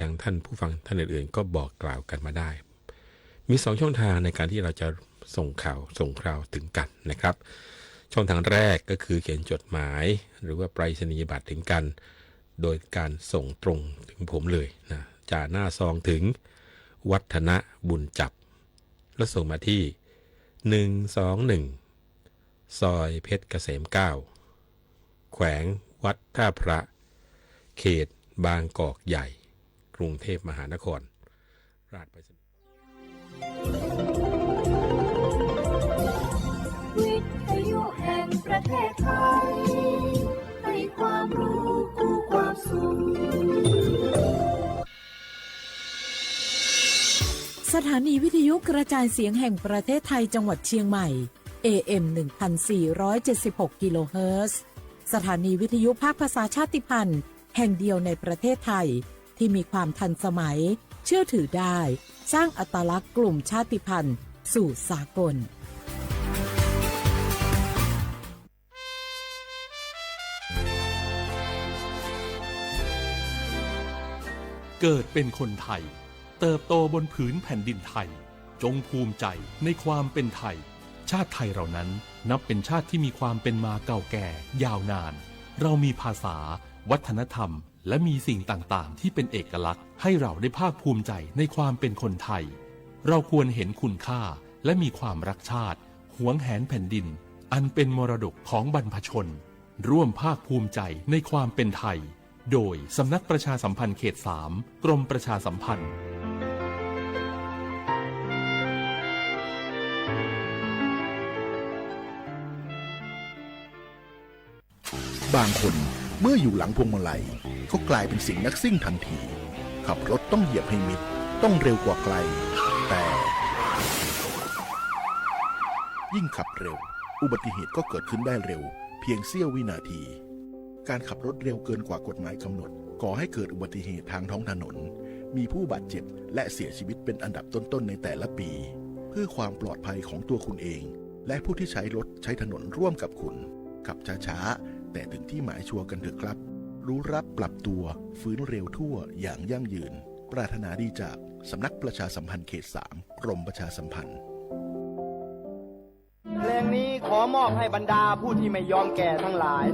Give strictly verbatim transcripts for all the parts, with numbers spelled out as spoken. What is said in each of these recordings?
ยังท่านผู้ฟังท่านอื่นๆ ก็บอกกล่าวกันมาได้ มีสองช่องทางในการที่เราจะส่งข่าวส่งคราวถึงกันนะครับ ช่องทางแรกก็คือเขียนจดหมาย หรือว่าไปรษณียบัตรถึงกัน โดยการส่งตรงถึงผมเลยนะ จ่าหน้าซองถึงวัฒนะ บุญจับ แล้วส่งมาที่ หนึ่งสองหนึ่ง ซอยเพชรเกษมเก้า แขวงวัดท่าพระ เขตบางกอกใหญ่ กรุงเทพมหานคร ราชไปรษณีย์ วิทยุแห่งประเทศไทย ให้ความรู้คู่ความสุข สถานีวิทยุกระจายเสียงแห่งประเทศไทยจังหวัดเชียงใหม่ เอ เอ็ม หนึ่งพันสี่ร้อยเจ็ดสิบหก กิโลเฮิรตซ์ สถานีวิทยุภาคภาษาชาติพันธุ์แห่งเดียวในประเทศไทย ที่มีความทันสมัย เชื่อถือได้ สร้างอัตลักษณ์กลุ่มชาติพันธุ์สู่สากล เกิดเป็นคนไทย เติบโตบนผืนแผ่นดินไทย จงภูมิใจในความเป็นไทย ชาติไทยเรานั้นนับเป็นชาติที่มีความเป็นมาเก่าแก่ยาวนาน เรามีภาษา วัฒนธรรม และมีสิ่งต่างๆ ที่เป็นเอกลักษณ์ให้เราได้ภาคภูมิใจในความเป็นคนไทย เราควรเห็นคุณค่าและมีความรักชาติ หวงแหนแผ่นดิน อันเป็นมรดกของบรรพชน ร่วมภาคภูมิใจในความเป็นไทย โดยสำนักประชาสัมพันธ์เขตสาม กรมประชาสัมพันธ์ บางคนเมื่ออยู่หลังพวงมาลัยก็กลายเป็นสิ่งนักซิ่งทันที ขับรถต้องเหยียบให้มิด ต้องเร็วกว่าใคร แต่ ยิ่งขับเร็ว อุบัติเหตุก็เกิดขึ้นได้เร็ว เพียงเสี้ยววินาที การขับรถเร็วเกินกว่ากฎหมายกำหนด ก่อให้เกิดอุบัติเหตุทางท้องถนน มีผู้บาดเจ็บและเสียชีวิตเป็นอันดับต้นๆ ในแต่ละปี เพื่อความปลอดภัยของตัวคุณเอง และผู้ที่ใช้รถใช้ถนนร่วมกับคุณ ขับช้าๆ แต่ถึงที่หมายชัวร์กันเถอะครับ รู้ระดับปรับตัว ฟื้นเร็วทั่วอย่างยั่งยืน ปรารถนาดีจากสำนักประชาสัมพันธ์เขตสาม กรมประชาสัมพันธ์ เพลงนี้ขอมอบให้บรรดาผู้ที่ไม่ยอมแก่ทั้งหลาย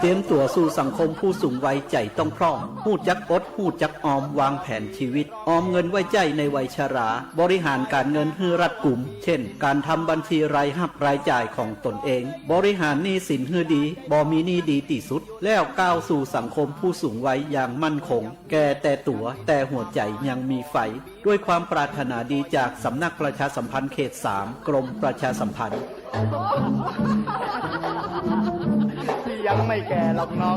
เตรียมตั๋วสู่สังคมผู้สูงวัย ใจ๋ต้องพร้อม ฮู้จักอด ฮู้จักออม วางแผนชีวิต ออมเงินไว้ใจ๊ในวัยชรา บริหารการเงินหื้อรัดกุม เช่น การทำบัญชีรายฮับรายจ่ายของตนเอง บริหารหนี้สินหื้อดี บ่มีหนี้ดีตี้สุด แล้วก้าวสู่สังคมผู้สูงวัยอย่างมั่นคง แก่แต่ตั๋ว แต่หัวใจ๋ยังมีไฟ ด้วยความปรารถนาดีจากสำนักประชาสัมพันธ์เขตสาม กรมประชาสัมพันธ์ พี่ยังไม่แก่หรอกน้อง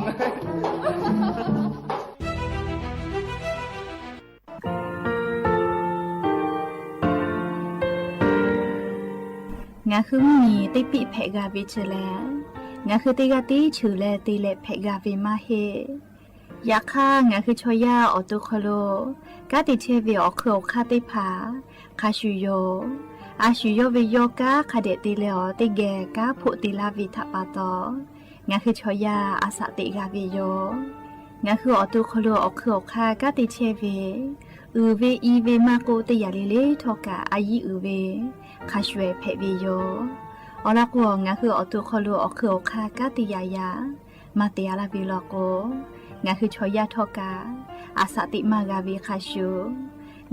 ငါဃုမီး တ့ပံၣ်ဖဲးဂၤဝ့ၤဆၢလဲၣ်, ငါဃုတ့ဂၤတ့ဆၢလဲၣ် တ့လဲၤဖဲးဂၤဝ့ၤမးဟ့ၣ် ယခါ ငါဃုဆီယၢ်အီၣ်တူၢ်ခီၣ်လိာ် ကါတ့ထဲဝ့ၤအီၣ်ခုၣ်အီၣ်ခါသ့ၣ်တဖၣ် ခါဆူၣ်ယိာ်, အါဆူၣ်ယိာ်ဝ့ၤယိာ် ကါခါဒဲးတ့လဲအီၤ တ့ဂဲၤ ကါဖိးတ့လါဝ့ၤထးပာ်တီၤ, ငါဃုဆီယၢ် အသးသ့ၣ်ဂၤဝ့ၤယိာ်, ငါဃုအီၣ်တူၢ်ခီၣ်လိာ်အီၣ်ခုၣ်အီၣ်ခါ ကါတ့ထဲဝ့ၤ အုၣ်ဝ့ၤအံၤဝ့ၤမးကိး တ့ယၤလံလ့ထီၣ်ကး အယံၤအုၣ်ဝ့ၤ ခါဆူၣ်ဖဲးဝ့ၤယိာ်, အီၤလီၤကိး ငါဃုအီၣ်တူၢ်ခီၣ်လိာ်အီၣ်ခုၣ်အီၣ်ခါ ကါတ့ယၤယၤ မၤတ့အါလၢဝ့ၤလီၤကိး, ငါဃုဆီယၢ်ထီၣ်ကး အသးသ့ၣ်မၤဂၤဝ့ၤခါဆူၣ်,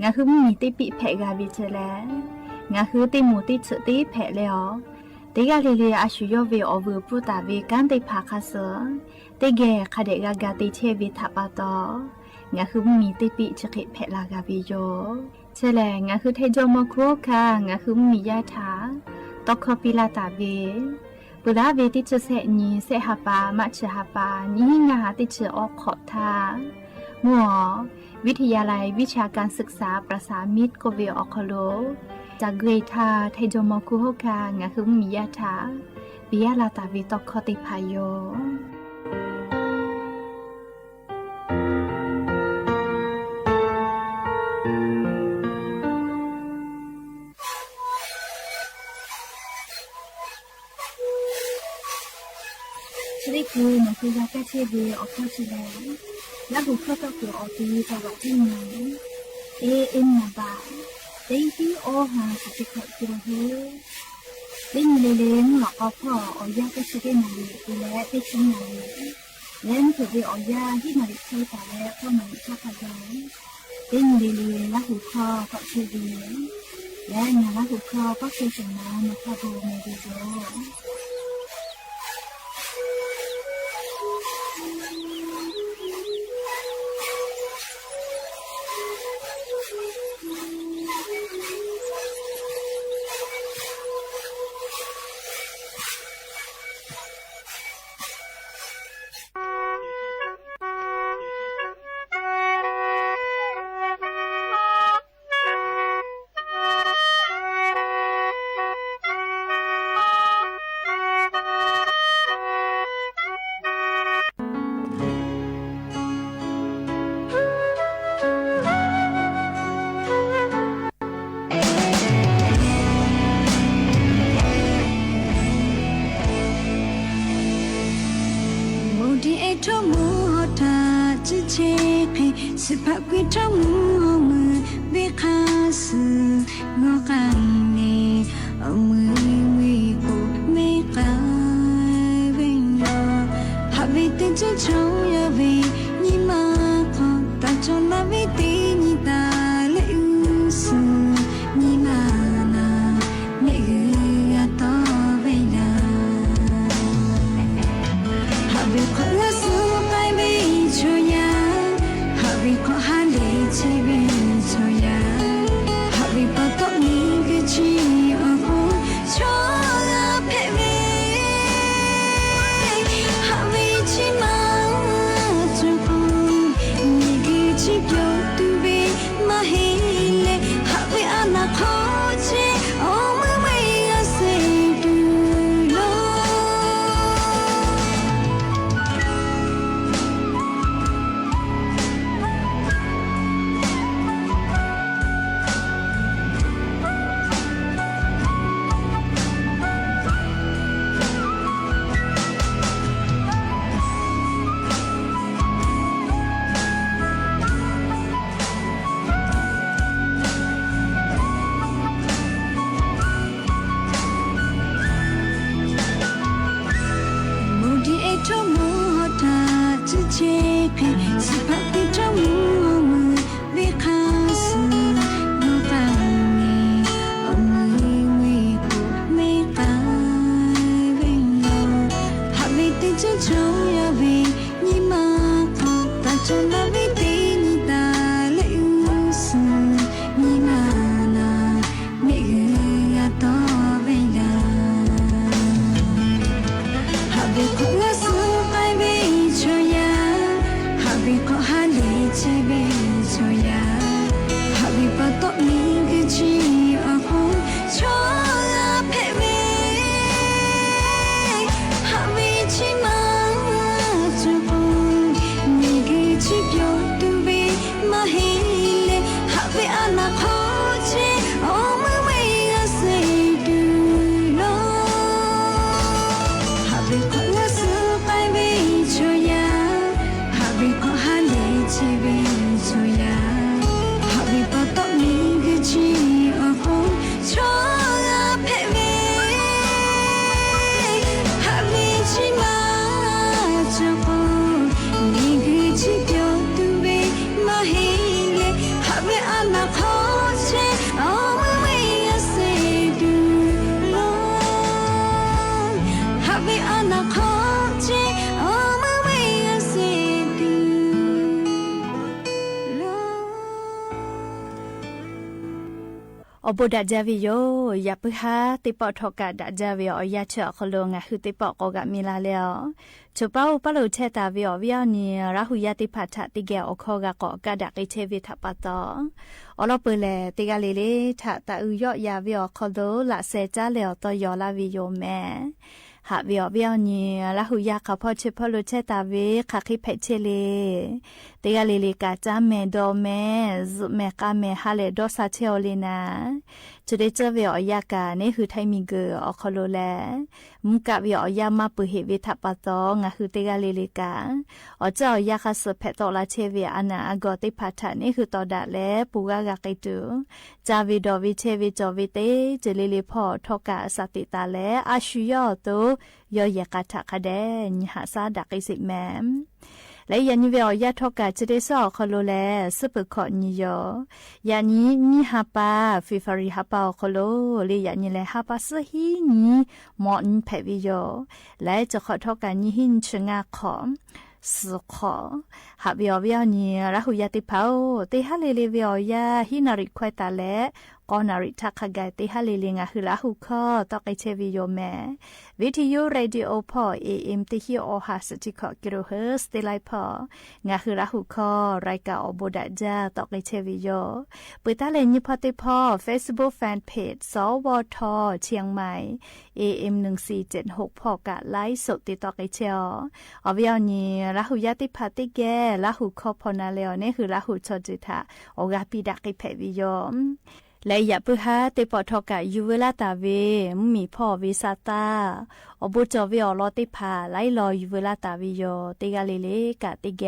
ငါဃုမီး တ့ပံၣ်ဖဲးဂၤဝ့ၤဆၢလဲၣ်, ငါဃုတ့မိၢ်တ့ဆၢတ့ဖဲးလဲအီၤ, တ့ဂၤလံလံ အါဆူၣ်ယိာ်ဝ့ၤအီၣ်ဝုၢ်ပူၤတၢ်ဝ့ၤ ကါသ့ၣ်တဖၣ်ခါဆၢၣ်, တ့ဂဲၤ ခါဒဲးဂၤဂၤတ့ထဲဝ့ၤထးပာ်တီၤ, ငါဃုမီး တ့ပံၣ်ဆၢဃ့ဖဲးလၢဂၤဝ့ၤယိာ်, ဆၢလဲၣ် ငါဃု ထဲဒိၣ်မီခိၣ်ခါ ငါဃုမီးယါထၣ် တီခီပံလၢတၢ်ဝ့ၤ, ပှၤလၢဝ့ၤတ့ဆၢ ဆဲးနံၤ ဆဲးဟးပၢ် မးဆၢဟးပၢ် နံၤဟံးနၤဟး တ့ဆၢအီခီၣ်ထါ, မုၢ်အီၤ วิทยาลัยวิชาการศึกษาประสานมิตร ကိးဝ့ၤအီၣ်ခီၣ်လိာ်, တၢ်ဂ့ၤထါ ထဲဒိၣ်မီခိၣ်ခါ ငါဃုမီးယါထၣ် ပယါလၢတၢ်ဝ့ၤတီခီသ့ၣ်တဖၣ်ယိာ် သရၣ်ပူၤ ယကဲချ့ဝေ အိၣ်ဖှိၣ်ဆူၣ်လဲၣ်, လၢဟူၣ်ခီၣ်ထီၣ်ကွံာ်အီၤ တယုၢ်တၢ်ဘၣ်တ့ၢ်နၤ, အ့ၣ် အ့ၣ် နဘၣ်, တ့တံၢ်အီၣ်ဟါ စူးစူးခီၣ်ကၠိဟ့, တ့နံၤလံၤလံၤ မုၢ်လီၤကီဖီၣ် အီၣ်ယၢ်ကဲဆံက့နၤလံၤ တုၤလၢတ့ဆံနၤလံၤ, လၢနထုးဝံၤအီၣ်ယၢ် ဟံၣ်နၤလံၤဆံပာ်လၢ ဖီၣ်နၤလံၤဆံခီၣ်ကၠိ, တ့နံၤလံၤလံၤ လၢဟူၣ်ခီၣ်ကီၣ်ဆူၣ်ဝံၤ, လၢနၤလၢဟူၣ်ခီၣ်ကီၣ်ဆူၣ်စ့ၢ်နၤ နခီၣ်ဘိမ့ၢ်ဒ်သိး မိၢ်ဒံအဲၣ်ထီၣ်မူဟီၣ်တၢ် စုဆဲးဃဲၤ စံးဖးကွံာ်ထီၣ်မူဟီၣ်မုၢ် ဘ့ၣ်ဃါစူၤ ဂီၤဃာ်န့ၣ် အမုၢ်မုၢ်ကိးမ့ၢ်ဃာ်ဝဲလီၤ. ဟးဝ့ၤတ့ဆံဆိယၤဝ့ၤ နံၤမၤခီ တၢ်ကၠီလၢဝ့ၤတ့နံၤတၢ်လၢအုစူၤ နံၤမၤနၤ မ့ၢ်ဂ့ၤအတီဝဲဒၣ် ဟးဝ့ၤခီလၢစူၤပာ်ဝ့ၤဆိယၤ, ဟးဝ့ၤခီဟးလဲၤဆဲးဝ့ၤဆိယၤ, ဟးဝ့ၤပတီၢ်မ့ၢ်ဂ့ၤဆံအီၤဃိ ဆိယၤဖဲဝ့ၤ, ဟးဝ့ၤဆံမၤဆိဃိ မ့ၢ်ဂ့ၤဆံပျိာ်တုၤဝ့ၤ မၤဟ့လဲၣ် ဟးဝ့ၤအနၢ်ခီဆဲး အိၣ်မုၢ်ဝ့ၤအစ့ၢ်တုၤလီၤ. မိၢ်ဒံအဲၣ်ထီၣ်မူဟီၣ်တၢ် စုဆဲးဃဲၤ စံးဖးကွံာ်ထီၣ်မူဟီၣ်မုၢ် ဘ့ၣ်ဃါစူၤ ဂီၤဃာ်န့ၣ် အမုၢ်မုၢ်ကိးမ့ၢ်ဃာ်ဝဲလီၤ. ဟးဝ့ၤတ့ဆံဆိယၤဝ့ၤ နံၤမၤခီ တၢ်ကၠီလၢဝ့ၤတ့နံၤတၢ်လၢအုစူၤ နံၤမၤနၤ မ့ၢ်ဂ့ၤအတီဝဲဒၣ် ဟးဝ့ၤခီလၢစူၤပာ်ဝ့ၤဆိယၤ, ဟးဝ့ၤခီဟးလဲၤဆဲးဝ့ၤဆိယၤ, ဟးဝ့ၤပတီၢ်မ့ၢ်ဂ့ၤဆံအီၤဃိ ဆိယၤဖဲဝ့ၤ, ဟးဝ့ၤဆံမၤဆိဃိ မ့ၢ်ဂ့ၤဆံပျိာ်တုၤဝ့ၤ မၤဟ့လဲၣ် ဟးဝ့ၤအနၢ်ခီဆဲး အိၣ်မုၢ်ဝ့ၤအစ့ၢ်တုၤလီၤ. ဟးဝ့ၤခီလၢစူၤပာ်ဝ့ၤဆိယၤ, ဟးဝ့ၤခီဟးလဲၤဆဲးဝ့ၤဆိယၤ, ဟးဝ့ၤပတီၢ်မ့ၢ်ဂ့ၤဆံအီၤဃိ ဆိယၤဖဲဝ့ၤ, ဟးဝ့ၤဆံမၤဆိဃိ မ့ၢ်ဂ့ၤဆံပျိာ်တုၤဝ့ၤ မၤဟ့လဲၣ် ဟးဝ့ၤအနၢ်ခီဆဲး အိၣ်မုၢ်ဝ့ၤအစ့ၢ်တုၤလီၤ. ဟးဝ့ၤအနၢ်ခီဆဲး အိၣ်မုၢ်ဝ့ၤအစ့ၢ်တုၤလီၤ. အိၣ်ဘိးဒၣ်ဒ်အံၤဝဲယိာ်, ယပုၢ်ဟါသ့ၣ်ပီၣ်ထီၣ်ကးဒၣ်ဒ်အံၤဝဲအီၤ ယါဆၢအီၤခီလိာ် ငါဟုသ့ၣ်ပီၣ်ကိးဂၤမံၤလၢ်လၢအီၤ, ဆိပာ်အိၣ်ပာ်လိာ်ထဲတၢ်ဝဲအီၤဝဲအီၤန့ၣ် ရၢ်ဟူယါသ့ၣ်တဖၣ်ထးသံကဲအိၣ်ခီဂာ် ကိးကးဒၣ်က့ၤထဲဝဲထးပာ်သီ အီၤလီၤပၢၢ်လဲၣ် တဂၤလၢ်လၢ် ထးတၢ်အုးယီၣ်ယၤဝဲအီၤခီလိာ် လၢ်စဲးတၢ်လဲၤအီၤသီယီၤလၢ်ဝဲယိာ်မဲာ် ဟးဝဲအီၤဝဲအီၤန့ၣ် ရၢ်ဟူယါခီဖီဆၢဖီလိာ်ထဲတၢ်ဝဲ ခးဃ့ဖဲးဆဲးလံ တဂၤလၢ်လၢ် ကးတၢ်မဲာ်ဒီးမဲာ် စူးမဲာ်ကါမဲာ် ဟးလဲၤဒီးစးထဲအီၤလံနၤ, จะได้เจอเวออนุญาตกา เนหือไทยมีเกอร์ ออกคอโลแล มุกะเวออนุญาตมาเปื้อเหตุเวทะปาตอ งาหือเตกาเลเลกา ออกเจออนุญาตคาสือแผะตอกลาเชเวอานาอากอเตผาถะ เนหือตอดะแล ปูกากาเกตุ จาเวดอเวเชเวจอเวเต เจอเลเลพ่อ ทอกาสติตาแล อาชุยอโต ยอแยกาถะคะแด หาซาดะกิสิแมม และยานี้เวออนุญาตทอกาจะได้เซาะออกคอโลแล ซึ่งเปิดขอนี้ยอ ยานี้นี้ฮาปา ฟีฟารีฮาปาออกคอโล เลยยานี้แลฮาปาซึ่งฮีนี้ หมอนี้แผะเวยอ และจะขอทอกานี้ฮีนี้เชิงาขอ สือขอ หาเวยอเวยอนี้ ราหูยาติเผา เตฮาเลเลเวออนุญาต ฮีนาริควายตาและ กอนาริทักขะไกเตฮาเลเล งาหือราหูคอ ตอกไกเชเวยอแม วิทยุเรดิโอพ่อ เอเอ็ม เตฮีออหาสติขอกิโลเฮิรตซ์ เตไลพ่อ งาหือราหูคอ รายการออกโบดะจ้า ตอกไกเชเวยอ เปิดตาแลนี้พ่อเตพ่อ เฟซบุ๊กแฟนเพจ สวท เชียงใหม่ เอเอ็ม หนึ่งสี่เจ็ดหก พ่อกะไลฟ์สดติดต่อไกเชอ ออกเวยอนี้ ราหูยาติเผาเตแก ราหูคอพอนาแลอ เนหือราหูชอเจทะ ออกกาปีดะกิแผะเวยอ และยาปื้อฮาเตปอดทอกาอยู่เวลาตาเว มุ้งมีพ่อเวซาตา ออกโบจอเวออกลอเตผา ไลลออยู่เวลาตาเวยอ เตกาเลเลกาเตแก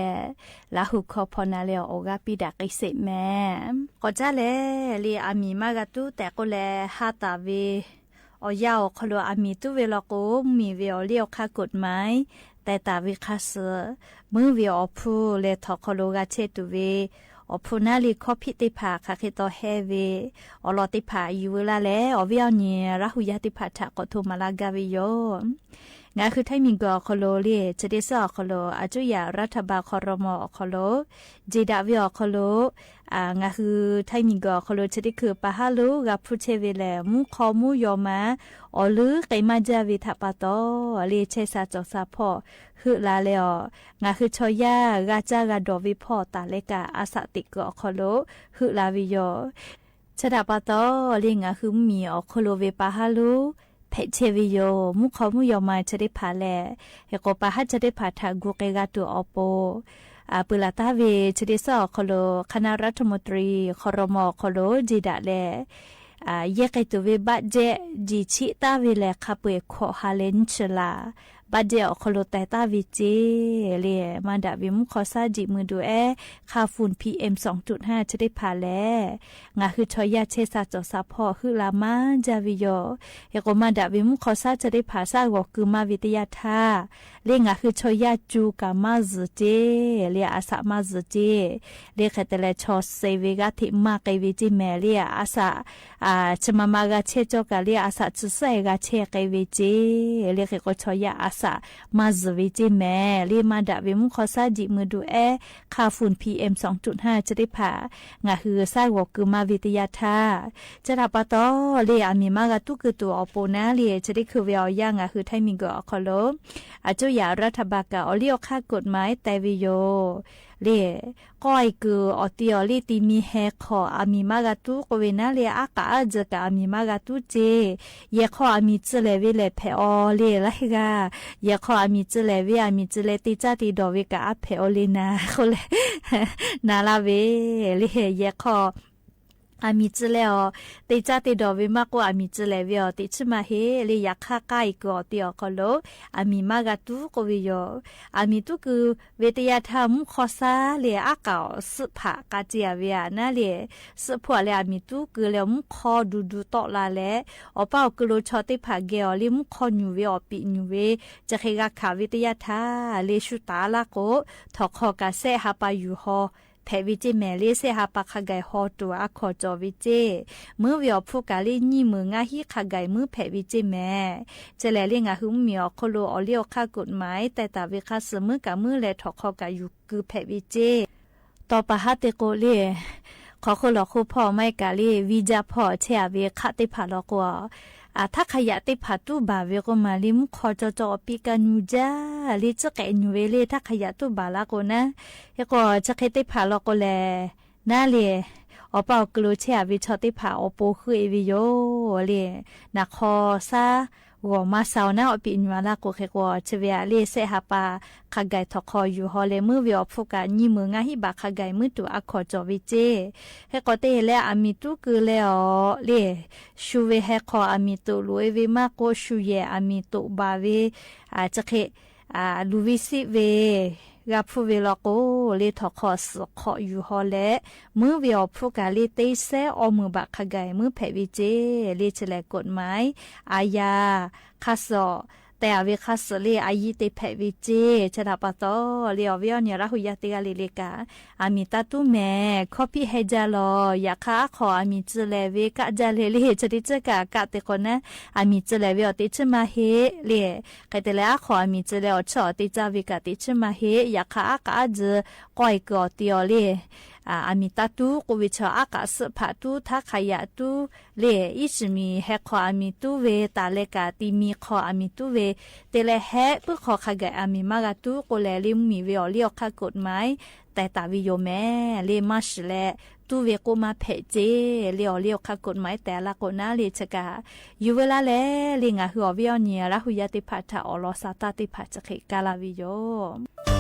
ราหูคอพอนาแลอ ออกกาปีดะกิเสะแม ก็จ้าแล เลอามีมากาตู้แต่ก็แลฮาตาเว ออกยาออกคอโลอามีตู้เวลอโก มีเวออเลี้ยวค่ากฎหมาย แต่ตาเวคาเสือ มื้อเวอออกผู้ และถอดคอโลกาเชตุเว ออกผู้นาลีคอพิเตผา คาเคตอแฮเว ออกลอเตผาอยู่เวลาแล ออกเวยอนี้ ราหูยาติเผาถะก็โทรมาลากาเวยอ งาหือไทยมีเกอออกคอโลเล จะได้เซาะออกคอโล อาจุยารัฐบาลคอรมอออกคอโล เจดะเวออกคอโล อ่า งาหือไทยมีเกอออกคอโล จะได้คือปาฮาลูกาพูเชเวแล มุขอมุยอมา ออกลือไกมาจ้าเวทะปาตอ เลเชซาจอซาพ่อ หื้อลาแลอ งาหือชอยากาจ้ากาดอเวพ่อตาและกาอาสะติเกอออกคอโล หื้อลาเวยอ ชะดาปาตอ เลงาหือมีออกคอโลเวปาฮาลู แผะเชเวยอ มุขอมุยอมาจะได้ผาแล เฮโกปาฮาจะได้ผาถากูเกกาตูออโป อ่า ปือลาตาเวจะได้เซาะออกคอโล คณะรัฐมนตรี คอรมอคอโล เจดะแล อ่า เยกไกตูเวบัดเจ จีชิตาเวแล คาเปยขอฮาเลนชลา บัดเจออกคอโลไตตาเวเจ เลมาดะเวมุขอซาจิมือดูแอ ค่าฝุ่น พีเอ็ม สองจุดห้า จะได้ผาแล งาหือชอยากเชซาจอซาพ่อหื้อลามาจ้าเวยอ เฮโกมาดะเวมุขอซาจะได้ผาซากอกือมาเวเตยาทา เลงาหือชอยากจูกามาจือเจ เลอาสะมาจือเจ เลแคเตแลชอเซเวกาเทมาเกเวเจแม เลอาสะ อ่า ชะมามากาเชจอกา เลอาสะจือเสกาเชเกเวเจ เลเฮโกชอยากอาสะมาจือเวเจแม เลมาดะเวมุขอซาจิมือดูแอ ค่าฝุ่น พีเอ็ม สองจุดห้า จะได้ผา งาหือซากอกือมาเวเตยาทา จะดาปาตอ เลอามีมากาตู้กือตูออโปนา เลจะได้คือเวออนุญาต งาหือไทยมีเกอออกคอโล อาจุยารัฐบาลกาออกเลี้ยวค่ากฎหมายแต่เวยอ เล ก้อยกือออกตีออกเลตีมีแฮคออามีมากาตู้กเวนา เลอากาอาเจอกาอามีมากาตู้เจ เยคออามีจื้อแลเวแลแผะออ เลละเฮกา เยคออามีจื้อแลเวอามีจื้อแลตีจ้าตีดอเวกาอาแผะออ เลนา โคแล นาลาเว เลเยคอ อามีจื้อแลออ เตจ้าเตดอเวมากกว่าอามีจื้อแลเวออ เตชึมาเฮ เลอยากฆ่าก้าอีกกอเตียอคอโล อามีมากาตู้กเวยอ อามีตู้กือเวเตยาทามุขอซา เลอากาออ สึผากาเจียเวอะนา เล สึผวา เลอามีตู้กือ เลมุขอดูดูตอลาแล ออป้าออกกือโลชอเตผาแกออ เลมุขอหญูเวออ ปิหญูเว จะเคกาขาเวเตยาทา เลชุตาลาโก ถอคอกาแซะหาปาอยู่ฮอ แผะเวเจแหม เลเสหาปาคาไก่ฮอตั๋วอาขอจ่อเวเจ มื้อเวียอผู้กาเลยี่หมื่นงาฮีคาไก่มื้อแผะเวเจแหม จะแลเรียกงาหื้อมีออกโคโลออกเลี้ยวค่ากฎหมาย แต่ตาเวคาเสือมื้อกามื้อแลถอคอกาอยู่กือแผะเวเจ ต่อปาฮาเตโกเล ขอโคหลอกโคพ่อไม่กาเล วีจาพ่อแช่เวคะเตผาลอกกัว อ่า ถ้าขยะเตผาตู้บ่าเวโกมาลิมขอจอจอปีกาหนูจ้า ลิจะแกะหนูเวเล ถ้าขยะตู้บ่าละโกนะ เฮโกจะเคเตผาลอกโกแล นาเล ออป้าออกกลูเชอเวชอเตผาออโปคือเอเวโย เล นาคอซา ဂီၢ်မး သၢဝ်နၢ် အီၣ်ပံၣ်ညွၣ်လၢ် ကိၣ်ဃ့ၢ်ကွီၢ် ဆၢဝဲအလီၢ် စဲးဟးပာ် ခါဂၢၢ်ထီၣ်ခီၣ်ယူၢ်ဟီလဲၣ် မၢဝဲအီၤဖုၣ်ကၣ် ညံမုၢ်ငါဟံၣ်ဘၣ်ခါဂၢၢ် မၢတူၢ်အါခီၣ်ကၠီၣ်ဝဲစ့ၢ် ဟဲကီးတ့ၢ်လၢအမံၤတူၢ်ကၢလဲၣ်အီၤလၢ် ရှူဝဲဟဲခီၣ်အမံၤတူၢ် လူၤအ့ဝဲမးကိး ရှူယဲၢ်အမံၤတူၢ်ဘၣ်ဝဲ အၢ စဃ့ၣ် အၢ လူၤဝဲစံးဝဲ ဂၤဖုၣ်ဝဲလီၤကိး လၢထီၣ်ခီၣ်စၢၣ်ခီၣ်ယူၢ်ဟီလဲၣ် မၢဝဲအီၤဖုၣ်ကၣ်လၢ တ့စဲအီမုၢ်ဘၣ်ခါဂၢၢ် မၢဖဲးဝဲစ့ၢ် လၢဆဲးလဲၣ် ကိၣ်မး အယၤ ခါစၢၣ် တဲအဝဲခါစၢၣ်လၢ အယံၤတ့ဖဲးဝဲစ့ၢ် ဆဲးဒၣ်ပာ်တီၢ်လၢအီၤ ဝဲအီၤန့ၣ် ရၢ်ဟူယၤတ့ဂၤလၢ်လၢ်ကၣ် အမံၤတၢ်တူၢ်မဲာ် ခီပံၣ်ဟဲဒ်လီၤ ယခါအါခီၣ်အမံၤစၢၤလဲၣ်ဝဲ ကၣ်ဒ်လဲၣ်လၢ် ဆၢဒ်ဆၢကၣ် ကၣ်တ့ကိးနၢ် အမံၤစၢၤလဲၣ်ဝဲအီၤ တ့ဆၢမးဟ့လၢ် ကဲတဲလၢအါခီၣ်အမံၤစၢၤလဲၣ်အီၤ ဆၢအီၤတ့စၢ်ဝဲကၣ် တ့ဆၢမးဟ့ ယခါအါကၣ်အါဒုး ကွၢ်အံၤကၢ်အီၤတ့အီၤလၢ် အၢ အမံၤတၢ်တူၢ် ကိးဝဲဆၢအါကၣ်စၢဖးတူၢ် ထါခးယၣ်တူၢ်လၢ် အံၣ်စမံၤ ဟဲခီၣ်အမံၤတူၢ်ဝဲ တၢ်လဲၤကၣ်တံၤမံၤခီၣ်အမံၤတူၢ်ဝဲ တဲလၢဟဲပုၢ်ခီၣ်ခါဂၢၢ် အမံၤမၤဂၤတူၢ်ကိးလဲၣ် လၢမံၤဝဲအီၤလၢအီၤခါ ကိၣ်မး တဲတၢ်ဝဲယိာ်မဲာ် လၢမၤစၢၤလဲၣ် တူၢ်ဝဲကိးမးဖဲးစ့ၢ် လၢအီၤလၢအီၤခါ ကိၣ်မး တဲလၢ်ကိးနၢ်လၢ်ဆၢကၣ် ယူၢ်ဝဲလၢ်လဲၣ် လၢငါဟုၣ်အီၤ ဝဲအီၤန့ၣ် ရၢ်ဟူယၤတ့ဖးထၢၣ် အီၣ်လီၤသးတၢ်တ့ဖး စဃ့ၣ်ကၢ်လၢ်ဝဲယိာ်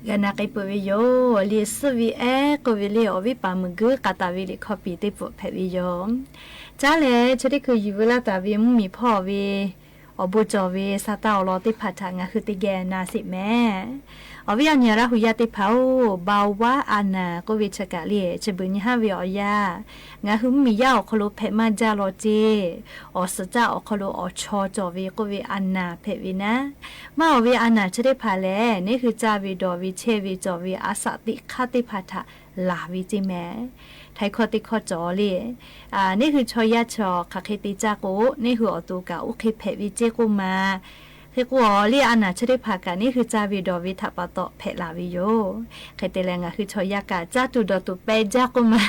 ကနၣ်က့ၤပၢၢ်ဝဲယိာ် လံာ်စုဝေးအဲ ကိးဝဲလံာ် အီၤဝဲပာ်မုၢ်ကု ဃာ်တၢ်ဝဲလံာ်ခီပီၣ် သ့ၣ်ပိၣ်ဖျဲးဝဲယိာ် ကလဲၣ် ဆၢထၢၣ်ခုၣ် ယုၢ်ဝဲလၢတၢ်ဝဲ မုၢ်မံၣ်ဖီၣ်ဝဲ အီၣ်ဘိကၠီၣ်ဝဲ စးတၢ်အီၣ်လီၤသ့ၣ်တဖၣ်ထၣ် ငါဟုသ့ၣ်ကဲနၤစ့ၢ်ကီးမ့ၢ် အီၤဝဲအီၤ နံၣ်ရၢ်ဟူးယၢ်သ့ၣ်တဖၣ်ဧၢ ဘဝအာဏာ ကိးဝဲဆၢကးလံာ် ဆၢဘုးညါဟဲဝဲအီၤယၢ် ငါဟုမုၢ်မံၣ်ယၢ်အီၤခီလိာ် ဖဲးမးယၢ်လီၤစ့ၢ် အီၣ်စၢၤတၢ်အီၣ်ခီလိာ် အီၣ်ဆီကၠီၣ်ဝဲ ကိးဝဲအာဏာ ဖဲးဝဲနၤ မ့ၢ်အီၤဝဲအာဏာ ဆၢသ့ၣ်တဖၣ်လဲၣ် န့ၣ်ဟုကၢ်ဝဲဒီးဝဲ ဆဲးဝဲကၠီၣ်ဝဲ အစးသ့ၣ်ခါသ့ၣ်တဖၣ်ထၣ် လၢ်ဝဲစ့ၢ်ကီးမ့ၢ် ထဲခီသ့ၣ်ခီကၠီၣ်လံာ် န့ၣ်ဟုဆီယၢ်ဆီၣ် ခးဃ့တ့ၢ်ကၠၢ်ကိး န့ၣ်ဟုအီၣ်တိၢ်ကၣ် အိၣ်ဃ့ဖဲးဝဲစ့ၢ်ကီးမး ဃ့ကိးအီၤလံာ် အာဏာ ဆၢသ့ၣ်တဖၣ်ကး န့ၣ်ဟုကၢ်ဝဲဒီးဝဲ ထးပာ်တီၢ်ဖဲးလၢ်ဝဲယိာ် ဃဲတဲလဲၣ် ငါဟုဆီယၢ်ကး ကၠၢ်တူၢ်ဒီးတူၢ်ပဲကၠၢ်ကိးမး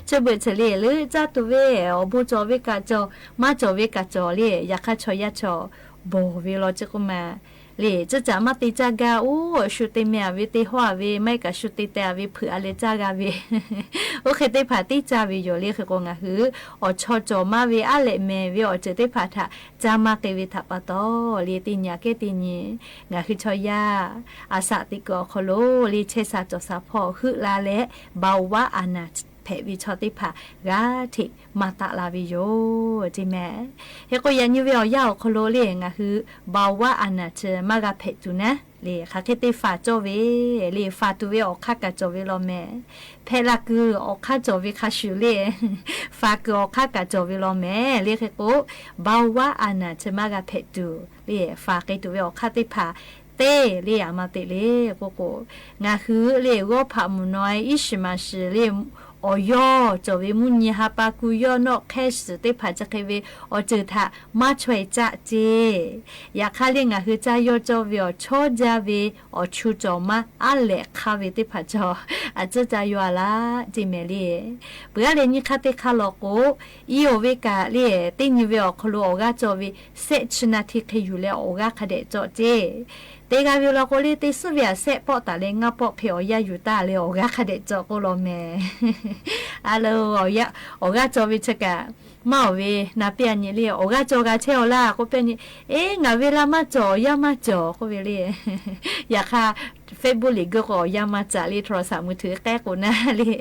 ဆၢဘုးဆၢလံာ် လၢကၠၢ်တူၢ်ဝဲ အီၣ်ဘိကၠီၣ်ဝဲကးကၠီၣ် မးကၠီၣ်ဝဲကးကၠီၣ်လံာ် ယၤခါဆီယၢ်ဆီၣ် ဘီၣ်ဝဲလီၤစ့ၢ်ကီးမး လံာ် ကၠၢ်ကၠၢ်မးသ့ၣ်ကၠၢ်ဂၤအိၣ် ဆူၣ်သ့ၣ်မဲအဝဲသ့ၣ်ဟီၣ်အဝဲ မ့ၢ်ကးဆူၣ်သ့ၣ်တဲအဝဲ ဖုးအလဲကၠၢ်ဂၤဝဲ အိၣ်ဃ့သ့ၣ်တဖၣ်သ့ၣ်ကၠၢ်ဝဲယိာ်လံ ဃ့ကိး ငါဟု အီၣ်ဆီကၠီၣ်မးဝဲ အါလဲၣ်မဲာ်ဝဲ အီၣ်စၢၤသ့ၣ်တဖၣ်ထၣ် ကၠၢ်မးက့ၤဝဲ ထးပာ်တီၢ်လံာ် တနံၤကဲတနံၤ ငါဟုဆီယၢ် အစးသ့ၣ်ကၠီၣ်အီၤခီလိာ်လံာ် ဆဲးစၢၤကၠီၣ်စၢၤဖီၣ်ဟုးလၢ်လဲၣ် ဘဝအာဏာ ဖဲးဝဲဆီသ့ၣ်တဖၣ် ဂၤထံးမၤသးလၢ်ဝဲယိာ် စ့ၢ်ကီးမ့ၢ် ဟဲကိးယၤညိဝဲအီၤယၢ်အီၤခီလိာ်လံာ် ငါဟု ဘဝအာဏာ ဆၢမးဂၤဖဲးတူၢ်နၤ လံာ် ခးဃ့တ့ၢ်ဖးကၠီၣ်ဝဲ လံာ် ဖးတူၢ်ဝဲအီၣ်ခါကးကၠီၣ်ဝဲလီၤမ့ၢ် ဖဲးလၢ်ကုၢ်အီၣ်ခါကၠီၣ်ဝဲခါဆူၣ်လံာ် ဖးကုၢ်အီၣ်ခါကးကၠီၣ်ဝဲလီၤမ့ၢ် လံာ် ဃ့ကိး ဘဝအာဏာ ဆၢမးဂၤဖဲးတူၢ် လံာ် ဖးဃ့တူၢ်ဝဲအီၣ်ခါသ့ၣ်တဖၣ် သ့လံာ် အမၤသ့လံာ် ကိးကိး ငါဟုလံာ် ဂီၢ်ဖးမုၢ်နွံ အံၣ်ရှံးမၤရှံးလံာ် အီၣ်ယီၢ်ကၠီၣ်ဝဲ မုၢ်နံၤဟါပၢၢ် ကူၣ်ယီၢ်နီၣ်ခဲစၢၣ်သ့ၣ်တဖၣ် ကၠၢ်ဃ့ဝဲ အီၣ်စၢၤထၣ် မၤဆွဲးကၠၢ်စ့ၢ် ယၤခါလံာ် ငါဟုကၠၢ်ယီၢ်ကၠီၣ်ဝဲအီၤ ဆီကၠၢ်ဝဲ အီၣ်ဆူၣ်ကၠီၣ်မး အါလဲၣ်ခါဝဲသ့ၣ်တဖၣ်ကၠီၣ် အစၢၤကၠၢ်ယွၤလၢ် စ့ၢ်ကီးမ့ၢ်လံာ် ပှၤလၢညိခါသ့ၣ်ခါလီၤကိး အံၤအိၣ်ဝဲကးလံာ် သ့ၣ်ညိဝဲအီၤခီလိာ် အီၣ်ဂၢၢ်ကၠီၣ်ဝဲ စဲးဆံနၣ်ထံးဃ့ယူၢ်လၢအီၣ်ဂၢၢ်ခါဒဲးကၠီၣ်စ့ၢ် တဂၤဝဲလီၤကိးလံာ် သ့ၣ်စူၣ်ဝဲအစဲး ပိာ်တၢ်လၢ ငါးပီၣ်ဃ့အီၣ်ယၢ်ယူၢ်တၢ်လၢ အီၣ်ဂၢၢ်ခါဒဲးကၠီၣ်ကိးလီၤမ့ၢ် အါလၢ အီၣ်ဂၢၢ်ကၠီၣ်ဝဲဆၢကး မ့ၢ်အီၣ်ဝဲ နၢ်ပၢၢ်အီၤန့ၣ်လံာ် အီၣ်ဂၢၢ်ကၠီၣ်ဂၤဆဲးအီၤလၢ် ကိးပၢၢ်န့ၣ် အ့ ငါဝဲလၢမၤကၠီၣ် ယၢ်မၤကၠီၣ် ကိးဝဲလံာ် ယၤခါ Facebook လံာ် ဂုာ်ဃီ အီၣ်ယၢ်မၤကၠီၣ်လံာ် โทรศัพท์มือถือ ဃဲကိးနၤလံာ်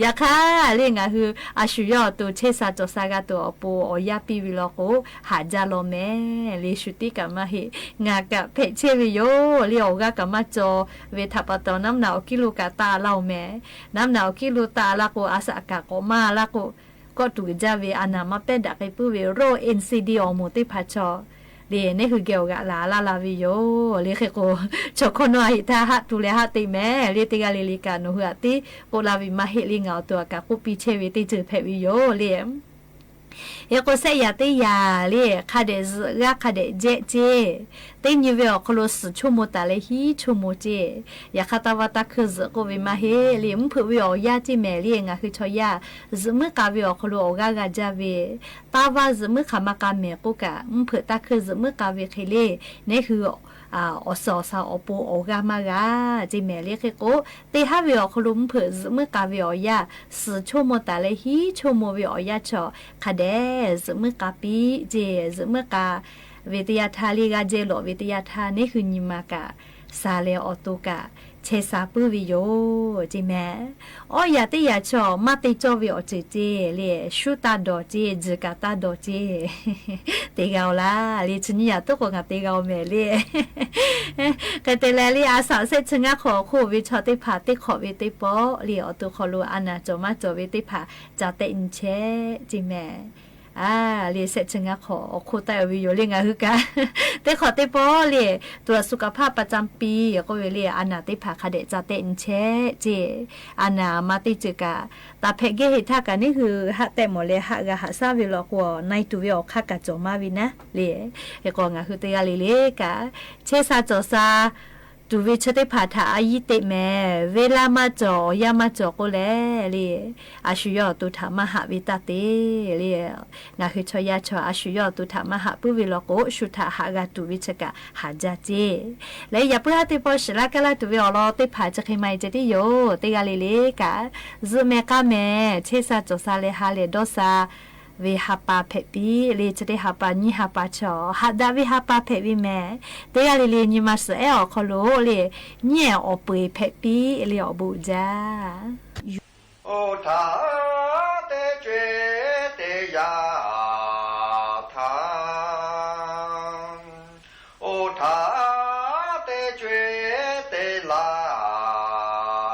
ယၤခါလံာ် ငါဟု အၡူၢ်ယီၢ်အသိး ဆဲးစၢၤကၠီၣ်စၢၤဂၤသိးအပူၤ အီၣ်ယၢ်ပံဝဲလီၤကိး ဟးယၢ်လီၤမ့ၢ် လံာ် ဆူၣ်တံၢ်ကးမးဟ့ၣ် ငါကးဖဲးဆဲးဝဲယိာ် လံာ် အီၣ်ဂၢၢ်ကးမၤကၠီၣ်ဝဲ ထးပာ်တီၢ် နၢ်မနုၤအီၣ်ကံလိာ်ကးတၢ်အလၢ်အီၤမ့ၢ် နၢ်မနုၤအီၣ်ကံလိာ်တၢ်အလၢ်ကိး အစးကးကိးမးလၢ်ကိး ကီၢ်တူၢ်ကဒါဝဲ အာဏာ မၤပဲာ်ဒၣ်ဃ့ပုၢ်ဝဲ ရိၣ် NCD အီၣ်မိၢ်သ့ၣ်တဖၣ်ကၠီၣ် လံာ် န့ၣ်ဟုကဲအီၣ်ဂၢၢ်လၢ်လၢ်လၢ်ဝဲယိာ် လံာ် ဃ့ကိး ကၠီၣ်ခီနီၢ်အဟံၣ်ထါ ဟးတူၢ်လဲၤဟးသ့မ့ၢ် လံာ် တဂၤလံၤလံၤကး နီၢ်ဟုအသံ ကိးလၢ်ဝံၤမးဟ့ၣ်လံ ငါအသိးအကးကိးပံဆဲးဝဲ သ့ၣ်စၢၤဖဲးဝဲယိာ် လံာ် ဟဲကိးစဲးယၤသ့ၣ်ယၤလံာ် ခါဒဲးစၢၤ ဂၢ်ခါဒဲးစဲးစ့ၢ် သ့ၣ်ညိဝဲအီၤခီလိာ် စူၣ်ဆိကမိၣ်တၢ်လၢဟံၣ်ဆိကမိၣ်စ့ၢ် ယၤခါတၢ်ဝၣ်တၢ်ခုၣ်စူၣ်ကိးဝဲမးဟ့ၣ်လံာ် မုၢ်ဖုးဝဲအီၣ်ယၢ်စ့ၢ်မ့ၢ်လံာ် ငါဟုဆီယၢ် စူၣ်မုၢ်ကၤဝဲအီၤခီလိာ် အီၣ်ဂၢၢ်ဂၤစၢ်ဝဲ တၢ်ဝၣ်စူၣ်မုၢ်ကၤမၤကၤမဲာ်ကိးကး မုၢ်ဖုးတၢ်ခုၣ်စူၣ်မုၢ်ကၤဝဲဃီလံာ် န့ၣ်ဟု အီၣ်စီၣ်အီၣ်စီၣ်အီၣ်ပူၤအီၣ်ဂၢၢ်မးဂၤ စ့ၢ်မ့ၢ်လံာ် ဃ့ကိး သ့ၣ်ဟးဝဲအီၤခီလိာ် မုၢ်ဖုးစူၣ်မုၢ်ကၤဝဲအီၣ်ယၢ် စူၣ်ဆိကမိၣ်တၢ်လၢဟံၣ်ဆိကမိၣ်ဝဲအီၣ်ယၢ်ဆီၣ် ခါဒဲး စူၣ်မုၢ်ကၤပံစ့ၢ် စူၣ်မုၢ်ကၤဝဲတယၢ်ထါလံာ် ဂၤစဲးလိာ်ဝဲတယၢ်ထါ န့ၣ်ဟုညီမးကး စးလဲၤအီၣ်တိၢ်ကး ဆဲးစၢၤပုၢ်ဝဲယိာ် စ့ၢ်မ့ၢ် အီၣ်ယၤသ့ၣ်ယၤဆီၣ် မၤသ့ၣ်ကၠီၣ်ဝဲအီၤစ့ၢ်စ့ၢ်လံာ် ဆူတၢ်ဒီးစ့ၢ် စူၢ်ကၤတၢ်ဒီးစ့ၢ် တဂၤအီၤလၢ်လံာ် ဆူညါယၤသကိး ငါတဂၤအီၤမ့ၢ်လံာ် ကတဲလဲၣ်လံာ် အစးဆဲးဆၢငါခီၣ်အခိၣ်ဝဲဆီၣ်သ့ၣ်တဖၣ် သ့ၣ်ခီၣ်ဝဲသ့ၣ်ပီလံာ် အီၣ်တိၢ်ခီလိာ် အာဏာ ကၠီၣ်မးကၠီၣ်ဝဲသ့ၣ်တဖၣ် ကၠၢ်တဲာ်အံဆဲး စ့ၢ်မ့ၢ် အါ လံာ် ဆဲးဆၢငါခီၣ်အခိၣ် တၢ်အဝဲယိာ်လံာ် ငါဟုကး သ့ၣ်ခီၣ်သ့ၣ်ပီလံာ် ตรวจสุขภาพประจำปี ကိးဝဲလံာ် အာဏာ သ့ၣ်တဖၣ် ခါဒဲး ကၠၢ်တဲာ်အံဆဲး စ့ၢ် အာဏာ မၤသ့ၣ်စူၢ်ကၤ တၢ်ဖဲးကဲဟ့ၣ်ထၢၣ်ကး န့ၣ်ဟု ဟးတဲာ်မီၢ်လဲၤ ဟးဂၤဟးဆါဝဲလီၤကိး နံၤတူၢ်ဝဲအီၤခါကးကၠီၣ်မးဝဲနၤလံာ် ဟဲကိး ငါဟုတဂၤလံာ်လံာ်ကး ဆဲးစၢၤကၠီၣ်စၢၤ တူၢ်ဝဲဆၢသ့ၣ်တဖၣ်ထၣ်အယံၤသ့ၣ်မ့ၢ် ဝဲလၢမၤကၠီၣ် အီၣ်ယၢ်မၤကၠီၣ်ကိးလဲၣ်လံာ် အၡူၢ်ယီၢ်အသိးထၣ်မၤဟးဝဲတၢ်သ့လံာ် ငါဟုဆီယၢ်ဆီၣ် အၡူၢ်ယီၢ်အသိးထၣ်မၤဟး ပုၢ်ဝဲလီၤကိး ဆူၣ်ထၣ်ဟးဂၤတူၢ်ဝဲဆၢကး ဟးယၢ်စ့ၢ် လၢယၤပုၢ်ဟးသ့ၣ်ပီၣ် စှၤလၢကလၢ်တူၢ်ဝဲအီၤလီၤသ့ၣ်တဖၣ် စခ့မၤအံၤ ကဲတံယိာ် တဂၤလံာ်လံာ်ကး စူၣ်မဲာ်ကၤမဲာ် ဆဲးစၢၤကၠီၣ်စၢၤ လဲၤဟးလဲၤဒီးစၢၤ ဝေႇႁႃႈပႃႈ ဖဲးပီး လဵဝ် ၸၢတ်ႈတႆးႁႃႈပႃႈ ညိၼ်းႁႃႈပႃႈ ၸေႃႈ ႁပ်ႉတၢင်းဝေႇႁႃႈပႃႈ ဖဲးပီး မ့ၢ်